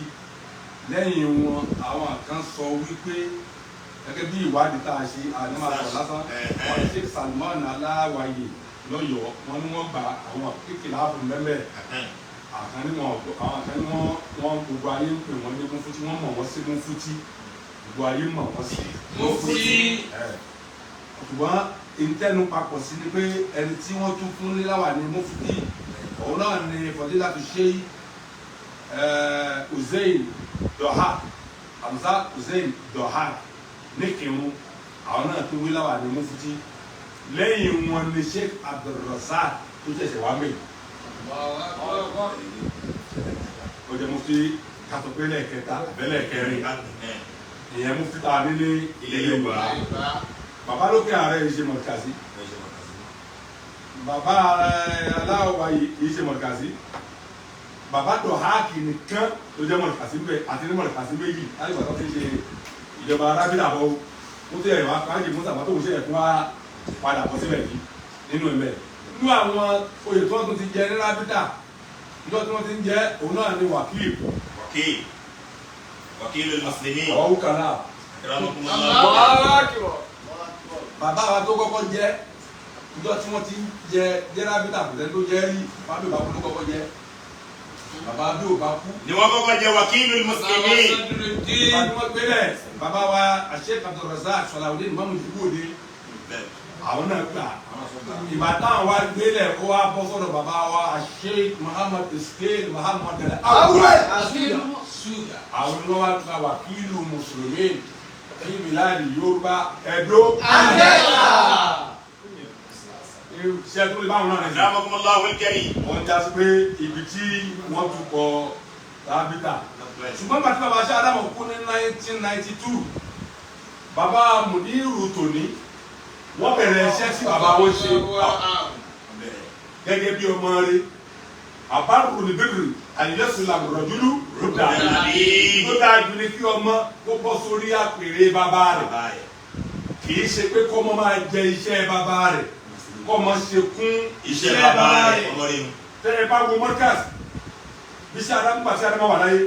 Lẹ́yìn wọn, àwọn kan sọ wípé gẹ́gẹ́ bí ìwádìí tá a ṣe àní máa sọ lásán, wọ́n ní Sheikh Salman Aláwàyè lọ́yọ̀ọ́, wọ́n ní wọ́n gba àwọn kékeré ààbò mẹ́mẹ́. Àkànní wọn àwọn àkànní wọn wọn gbogbo ayé ń pè wọ́n ní mufti, wọ́n mọ̀ wọ́n sí mufti, gbogbo ayé mọ̀ wọ́n sí Mufti. Ṣùgbọ́n ìtẹnu papọ̀ sí ni pé ẹni tí wọ́n tún fún níláwà ní mufti, òun náà ni Fadilatu Sheikh Hussein Doha, Hamza Hussein Doha ní Kírun, àwọn náà tún wíláwà ní mufti. Lẹ́yìn wọn ni Sheikh Abdulrasaq tó ṣẹ̀ṣẹ̀ wá mẹ́yìn. Ó jẹ́ mufti kátó pé lẹ́ẹ̀kẹta àbẹ́lẹ̀kẹrin ìyẹn mufti tá a ní ní ilẹ̀ Yorùbá. Bàbá Lókè-Àrẹ yìí ṣe mọ̀kàsí, bàbá Aláwàyè yìí ṣe mọ̀kàsí, bàbá Dọ̀háàkì nìkan ló jẹ́ mọ̀kàsí ń bẹ àti ní mọ̀kàsí méjì láti gbàgbọ́ fi ṣe ìjọba arábìlà bọ́ ó tẹ̀ wá fájì musa bàtò òun ṣe ẹ̀kún wá padà bọ́ síbẹ̀ yìí nínú ẹ̀mẹ́. Nínú àwọn oyè tí wọ́n tún ti jẹ ní rábìtà níjọ́ tí wọ́n ti ń jẹ òun náà ni wàkíl. Wakil Wakilul Muslimin. Ọ̀hún kan náà. Akramakumullah. Bàbá wa tó kọ́kọ́ jẹ́ níjọ́ tí wọ́n ti ń jẹ jẹ́ rábìtà kò sẹ́ni tó jẹ́ rí, bàbá bí ò bá kú ló kọ́kọ́ jẹ́. Bàbá bí ò bá kú. Ni wọ́n kọ́kọ́ jẹ Wakilul Muslimin. Bàbá tí wọ́n gbélé bàbá wa Sheikh Abdulrazak Salawudeen Imamu Jibode, àwọn náà gbà. Ìgbà táwọn wa gbélé ó wá bọ́ sọ́dọ̀ bàbá wa Sheikh Muhammad Ismail Muhammad Al-Awwal. Àwọn ni wọ́n wá gba Wakilu Muslimin ní Biladi Yorùbá Ẹdó. Ṣé tó lè bá àwọn náà rẹ̀ sí? Akramakumullahu al-karim. Wọ́n já sí pé ibi tí wọ́n tún kọ rábítà. Ṣùgbọ́n bàtí bàbá ṣe Ádámù kú ní 1992, bàbá Mùdírù tòní wọ́n bẹ̀rẹ̀ iṣẹ́ tí bàbá wọn ṣe gẹ́gẹ́ bí ọmọ rẹ̀. Àbárò ní bíbélì àyẹ̀sùn làbùrọ̀dúrú rúdà. Tó dáa jù ní kí ọmọ kó bọ́ sórí àpèrè bàbá rẹ̀. Kì í ṣe pé kọ́mọ máa jẹ iṣẹ́ bàbá rẹ̀, kọ́mọ ṣe kún Iṣẹ́ bàbá rẹ̀ ọmọ rẹ̀. Tẹ́ ẹ bá wo Mọ́ríkàs bí ṣe Ádámù gbà tí Ádámù wà láyé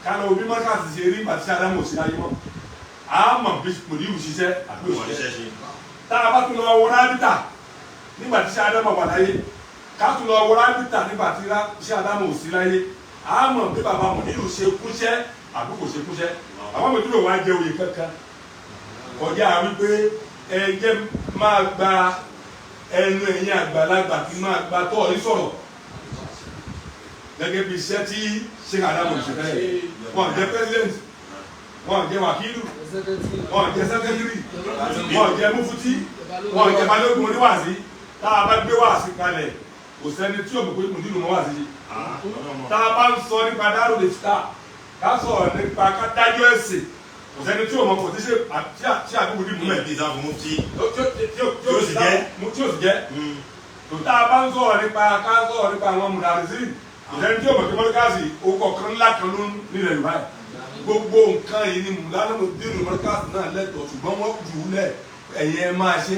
kálọ̀ omi Mọ́ríkàs ṣe rí gbà tí Ádámù ò sí láyé mọ́, a mọ̀ bí Mùdírù ṣiṣẹ́ àbí òṣìṣẹ́. Tá a bá tún lọ wọ rábítà nígbà tí Ádámù wà láyé, ká tún lọ wọ rábítà nígbà tí Ádámù ò sí láyé, a mọ̀ bí bàbá Mùdírù ṣe kúṣẹ́ àbí kò ṣe kúṣẹ́. Bàbá Mùdírù wá jẹ oyè kankan kọjá wípé ẹ jẹ́ máa gba ẹnu ẹ̀yin àgbàlagbà kí máa gba tọ́ ọ sọ̀rọ̀. Gẹ́gẹ́ bí iṣẹ́ tí Sheikh Adamu ṣe fẹ́ wọ́n jẹ́ president, wọ́n jẹ́ wàkílù, wọ́n jẹ́ secretary, wọ́n jẹ́ mufuti, wọ́n jẹ́ balógun oníwàásí. Tá a bá gbé wàásí kalẹ̀, kò sẹ́ni tí yóò mọ̀ pé mùdírù mọ́ wàásí ṣe. Tá a bá ń sọ nípa dárò lè ta, ká sọ̀rọ̀ nípa ká dájọ́ ẹ̀sìn, kò sẹ́ni tí yóò mọ̀ kò tí ṣe tí àbúrò dì mú mẹ́. Tí Tí ó sì jẹ́. Tá a bá ń sọ̀rọ̀ nípa ká sọ̀rọ̀ nípa àwọn mùdàrísì, kò sẹ́ni tí yóò mọ̀ pé mọ́ríkàsì orúkọ kan ńlá kan ló ń nílẹ̀ Yorùbá yìí. Gbogbo nǹkan yìí ni mùdírù mọ́ríkàsì náà lẹ́tọ̀ọ́, ṣùgbọ́n wọ́n jù ú lẹ̀ ẹ̀yin ẹ máa ṣe,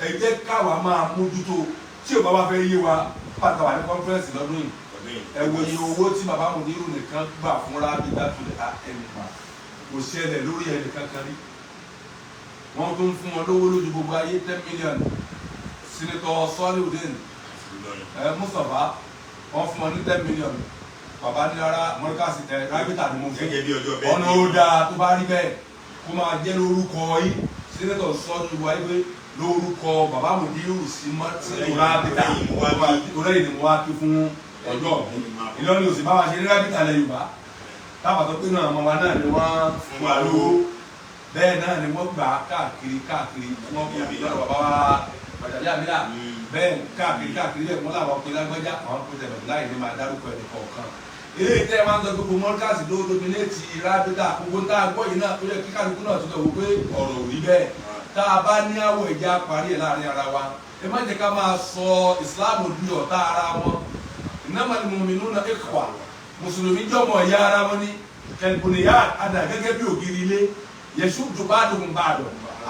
ẹ jẹ́ káwa máa mójútó. Tí ò bá wá fẹ́ yé wa pàtàkì wà ní kọ́nfẹ́rẹ́nsì lọ́dún yìí, ẹ wo iye owó tí bàbá mùdírù nìkan gbà fúnra bí dátúlẹ̀ ẹnìkan kò ṣẹlẹ̀ lórí ẹnìkan kan rí. Wọ́n tún fún wọn lówó lójú gbogbo ayé 10 million. Senator Soliudeen Mustapha wọ́n fún wọn ní 10 million. Bàbá ní rárá mọ́ríkàsì tẹ rábìtà ni mo fún ọ̀nà ó dáa tó bá rí bẹ́ẹ̀ kó máa jẹ́ lórúkọ yìí. Senator sọ́jú wa pé lórúkọ bàbá mùdírù sí rábìtà orílẹ̀ èdè mo wá kí fún ọjọ́ ọ̀gbìn. Ìlọrin òsì bá wa ṣe ní rábìtà lẹ Yorùbá táwọn tó pinnu àwọn ọmọ wa náà ni wọ́n fún wa lówó, bẹ́ẹ̀ náà ni wọ́n gbà káàkiri káàkiri wọ́n kú lọ́dọ̀ bàbá wa pàtàkì àmìlà bẹ́ẹ̀ káàkiri káàkiri bẹ́ẹ̀ wọ́n làwọn pe lágbájá àwọn pe tẹ̀lẹ̀ láì ní máa dárúkọ ẹnì kọ̀ọ̀kan. Ilé ìtẹ́ máa ń sọ gbogbo mọ́ríkàsì ló dominate rábìtà gbogbo tá a gbọ́ yìí náà tó yẹ kí kálukú náà tó lọ wò pé ọ̀rọ̀ ò rí bẹ́ẹ̀. Tá a bá ní àwọ̀ ìjà parí ẹ̀ láàrin ara wa, ẹ má jẹ́ ká máa sọ ìsìláàmù di ọ̀tá ara wọn. Innamal mu'minuna ikhwa, mùsùlùmí jọmọ ìyá ara wọn ní kẹlbùnìyà àdà gẹ́gẹ́ bí ògiri ilé yẹsù ba'duhum ba'd.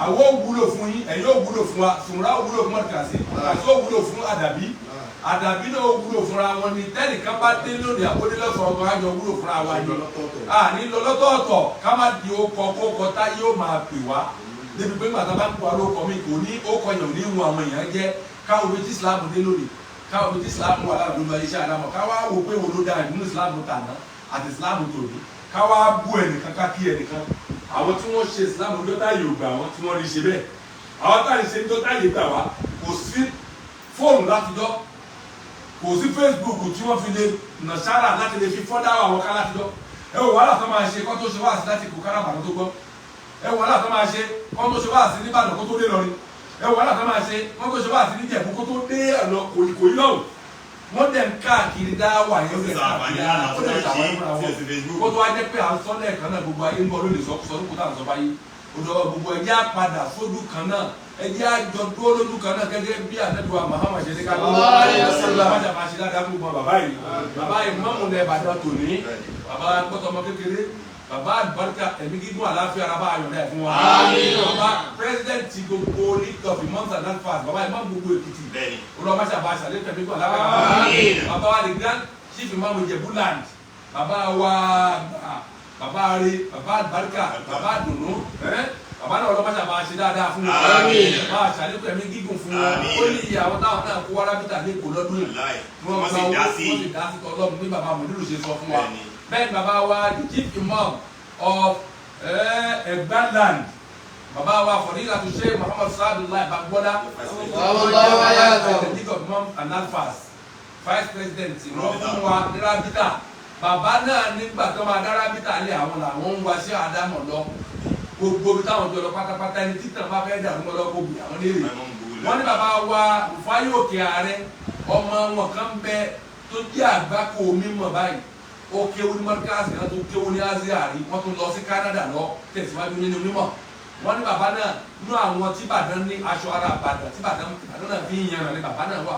Àwọn ò wúlò fún yín, ẹ̀yin ò wúlò fún wa, sùnwúrà ò wúlò fún mọ̀tìkàsí, mọ̀tìkàsí ò wúlò fún àdàbí, àdàbí náà ò wúlò fúnra wọn ni. Tẹ́nìkan bá dé lónìí àbódé lọ́sọ̀rọ̀ kan àjọ wúlò fúnra wa ni. Àní lọ lọ́tọ̀ọ̀tọ̀ ká má di okọ̀ kókọ tá yóò máa pè wá débi pé gbàtà bá ń kó alókọ mi kò ní ókọ yẹn ò ní wọn àwọn èèyàn jẹ́. Káwọn omi tí Islam dé lónìí, káwọn omi tí Islam wà láàbùdó ayé iṣẹ́ àdámọ̀, káwá wò pé wo ló dáa nínú Islam tàná àti Islam tòní, káwá bú ẹnìkan ká kí ẹnìkan. Àwọn tí wọ́n ṣe Islam dọ́tà yìí ò gbà wọ́n tí wọ́n rí ṣe bẹ́ẹ̀. Àwọn táyì ṣe dọ́tà yìí gbà wá, kò sí fóònù látijọ́, kò sí Facebook tí wọ́n fi lè nà sára láti lè fi fọ́dá àwọn ká látijọ́. Ẹ wò wàhálà tó máa ṣe kọ́ tó ṣe wáàsí láti kó káràbà tó gbọ́. Ẹ wò wàhálà tó máa ṣe kọ́ tó ṣe wáàsí n'Ìbàdàn kó tó dé lọrin. Ẹ wò wàhálà tó máa ṣe kọ́ tó ṣe wáàsí n'Ìjẹ̀bú kó tó dé ọ̀nà Ìkòyí lọ́hùn. Wọ́n dẹ̀ ń káàkiri dá wà yẹn ó dẹ̀ káàkiri ó dẹ̀ ṣàwọn fúnra wọn. Kó tó wá jẹ́ pé à ń sọ lẹ́ẹ̀kan náà gbogbo ayé ń bọ̀ lónìí sọkúsọ lóko tá à ń sọ báyìí. Odò gbogbo ẹjẹ́ àpadà sójú kan náà, ẹjẹ́ àjọ dúró lójú kan náà gẹ́gẹ́ bí ànábì wa Muhammad ṣe ní ká ló wájà máa ṣe dáadáa gbogbo bàbá yìí. Bàbá yìí mọ́mù lẹ Ìbàdàn tòní, bàbá gbọ́tọ̀mọ kékeré, bàbá àlùbáríkà ẹ̀mí gígùn àláfíà ara bá ayọ̀dá ẹ̀ fún wa. Bàbá president gbogbo League of Imams and Alfas, bàbá imam gbogbo Èkìtì, olùwàbáṣà bá aṣàlẹ̀ fẹ̀mí gígùn àláfíà ara. Bàbá wa the grand chief imam Ìjẹ̀bú land, bàbá wa bàbá rẹ, bàbá àlùbáríkà, bàbá àdùnnú, bàbá náà ọlọ́mọṣà máa ṣe dáadáa fún wọn, máa ṣàlékún ẹ̀mí gígùn fún wọn. Ó ní iye àwọn táwọn náà kó wárábìtà lẹ́kọ̀ọ́ lọ́dún yìí, wọ́n sì dá sí tọ́lọ́mù ní bàbá mọ̀lúrù ṣe sọ fún wa. Bẹ́ẹ̀ ni bàbá wa the chief imam of Ẹ̀gbá land, bàbá wa Fadilatu Sheikh Muhammad Saadullah Bamgbọ́lá, the league of imams and alfas, vice president wọ́n fún wa ní rábìtà. Bàbá náà nígbà tó máa dá rábìtà lé àwọn làwọn ń wá sí àdámọ̀ lọ gbogbo bí táwọn jọ lọ pátápátá, ẹni títàn bá fẹ́ dàrú mọ́ lọ kó bì àwọn léèrè. Wọ́n ní bàbá wa Rufai Òkè Ààrẹ, ọmọ wọn kan bẹ tó jẹ́ àgbákò mímọ̀ báyìí, ó kéwú ní mọ́ríkàsì náà tó kéwú ní Asia rí, wọ́n tún lọ sí Canada lọ tẹ̀síwájú nínú mímọ̀. Wọ́n ní bàbá náà nú àwọn tí Ìbàdàn ní aṣọ ara Ìbàdàn tí Ìbàdàn náà fi ń yanràn ní bàbá náà wà.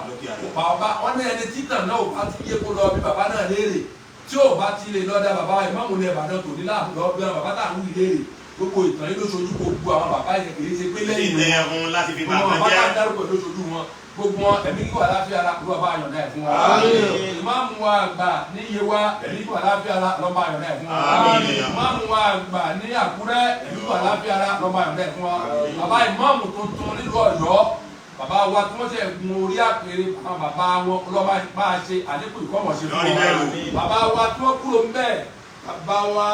Bàbá wọn ní ẹni títàn náà ò bá tún yé kó lọ bí bàbá náà léèrè, tí ò bá ti lè lọ́dà bàbá ìmáàmù ní Ìbàdàn tò ní láàbù lọ bí bàbá tá à ń wí léèrè. Gbogbo ìtàn yìí ló ṣojú gbogbo àwọn bàbá yẹn, kì í ṣe pé lẹ́yìn wọn láti fi bàbá bàbá jẹ́ jẹ́. Dárúkọ ló ṣojú wọn gbogbo wọn ẹ̀mí kíkọ́ àláfíà ara ló bá yọ̀ǹda ẹ̀ fún wa. Ìmáàmù wa àgbà ní Yewa ẹ̀mí kíkọ́ àláfíà ara ló bá yọ̀ǹda ẹ̀ fún wa. Ìmáàmù wa àgbà ní Àkúrẹ́ ẹ̀mí kíkọ́ àláfíà ara ló bá yọ̀ǹda ẹ̀ fún wa. Bàbá ìmáàmù tuntun nílùú Ọ̀yọ́, bàbá wa tí wọ́n ṣe gun orí àpèrè àwọn bàbá wọn lọ́ba bá a ṣe àlékún ìkọ́mọ̀ṣe fún wọn. Bàbá wa tí wọ́n kúrò ń bẹ́ẹ̀, bàbá wa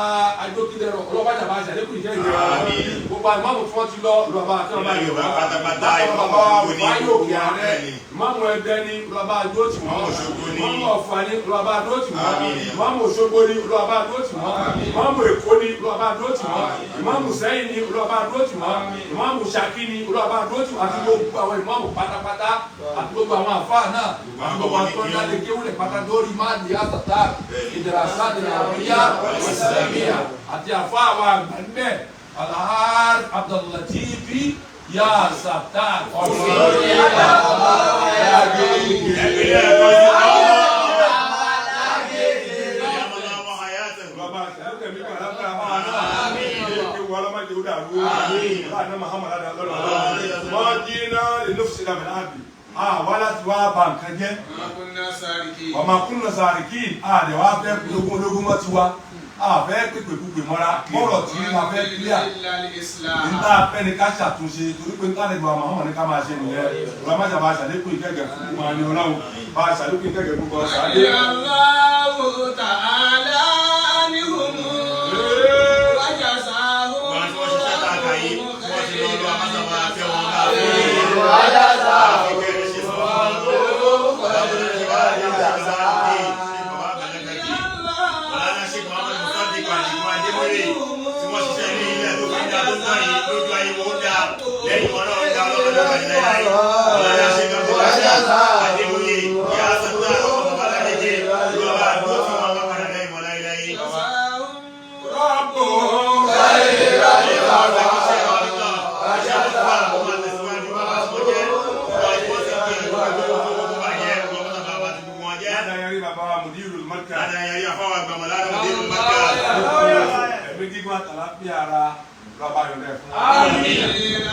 ajókìdẹrọ ọlọ́ba jàmbá ṣàlékún ìjẹ́ ìjẹ́ wọn. Gbogbo ìmáàmù tí wọ́n ti lọ olùwàbá àti ọba Yorùbá pátápátá, ìmáàmù ìmáàmù Òṣogbo ní Báyọ̀ Òkè Ààrẹ, ìmáàmù Ẹdẹ ní olùwàbá àdúró tì wọ́n, ìmáàmù Ọ̀fà ní olùwàbá àdúró tì wọ́n, ìmáàmù Òṣogbo ní olùwàbá àdúró tì wọ́n, ìmáàmù Èkó ní olùwàbá àdúró tì wọ́n, ìmáàmù Sẹ́yìn ní olùwàbá àdúró tì wọ́n, ìmáàmù Ṣakí ní olùwàbá àdúró tì wọ́n, àti gbogbo àwọn ìmáàmù pátápátá, àti gbogbo àwọn àfáà náà, àti gbogbo àwọn tó ń dálé kéwúlẹ̀ pátá lórí máàlì àtàtà ìdàrásá ìdàràmíyá ìsìlámíyà àti àfáà wa àgbà ńbẹ Alhaj Abdullatifi ya Sattar Àwa láti wá ba nǹkan jẹ́. Ọmọ kúnnà sàríkì àdè wá fẹ́ ológun ológun mọ́ tiwa. A fẹ́ pèpè púpè mọ́ra mọ́rọ̀ tí a fẹ́ kílíà. Níta fẹ́ ni ká ṣàtúnṣe torí pé níta nígbà Muhammad ní ká máa ṣe nìyẹn. Ìwà má ṣàbà ṣàlékún ìkẹ́gẹ̀ fún gbogbo àwọn ọlọ́run. Bá a ṣàlékún ìkẹ́gẹ̀ gbogbo ọ̀sán. Allahu ta'ala anhum wa jazahum. Wọ́n ti wọ́n ṣiṣẹ́ tá a kà yìí, wọ́n ti lọ lọ àmásàmá àti wọn bá a fẹ́. Adayari bàbá wa Mudirul Markaz. Adayari àfọwọ́ àgbàmọ̀lá Mudirul Markaz. Ẹ̀mí gígùn àtàlàfíà ara lọ́ba yọ̀dẹ̀ fún wa.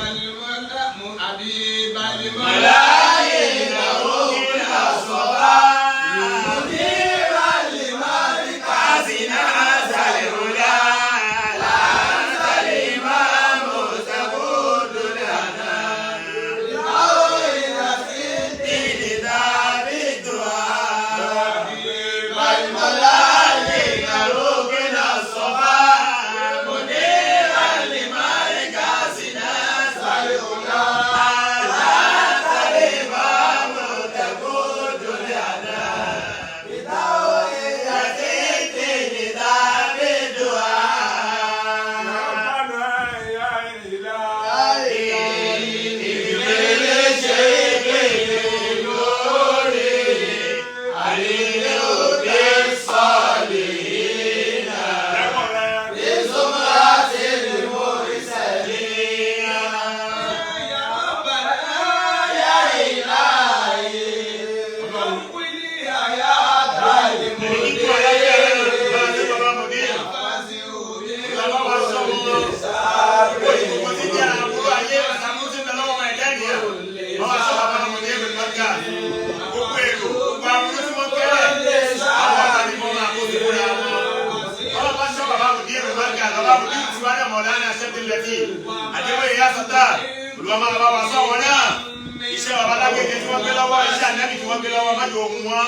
Iṣẹ́ bàbá lágbègbè tí wọ́n gbé lọ́wọ́, iṣẹ́ ànábì tí wọ́n gbé lọ́wọ́, má jò ohun wọn.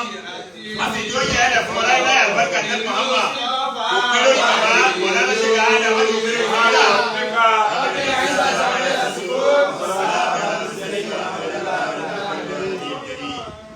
Má sì jó yẹ ẹ̀rẹ̀ fún ọlá ilé àlùbáríkà ní Muhammad. Kò pé lórí bàbá, ọ̀la ló ṣe ká á dá, má jò pé lórí bàbá.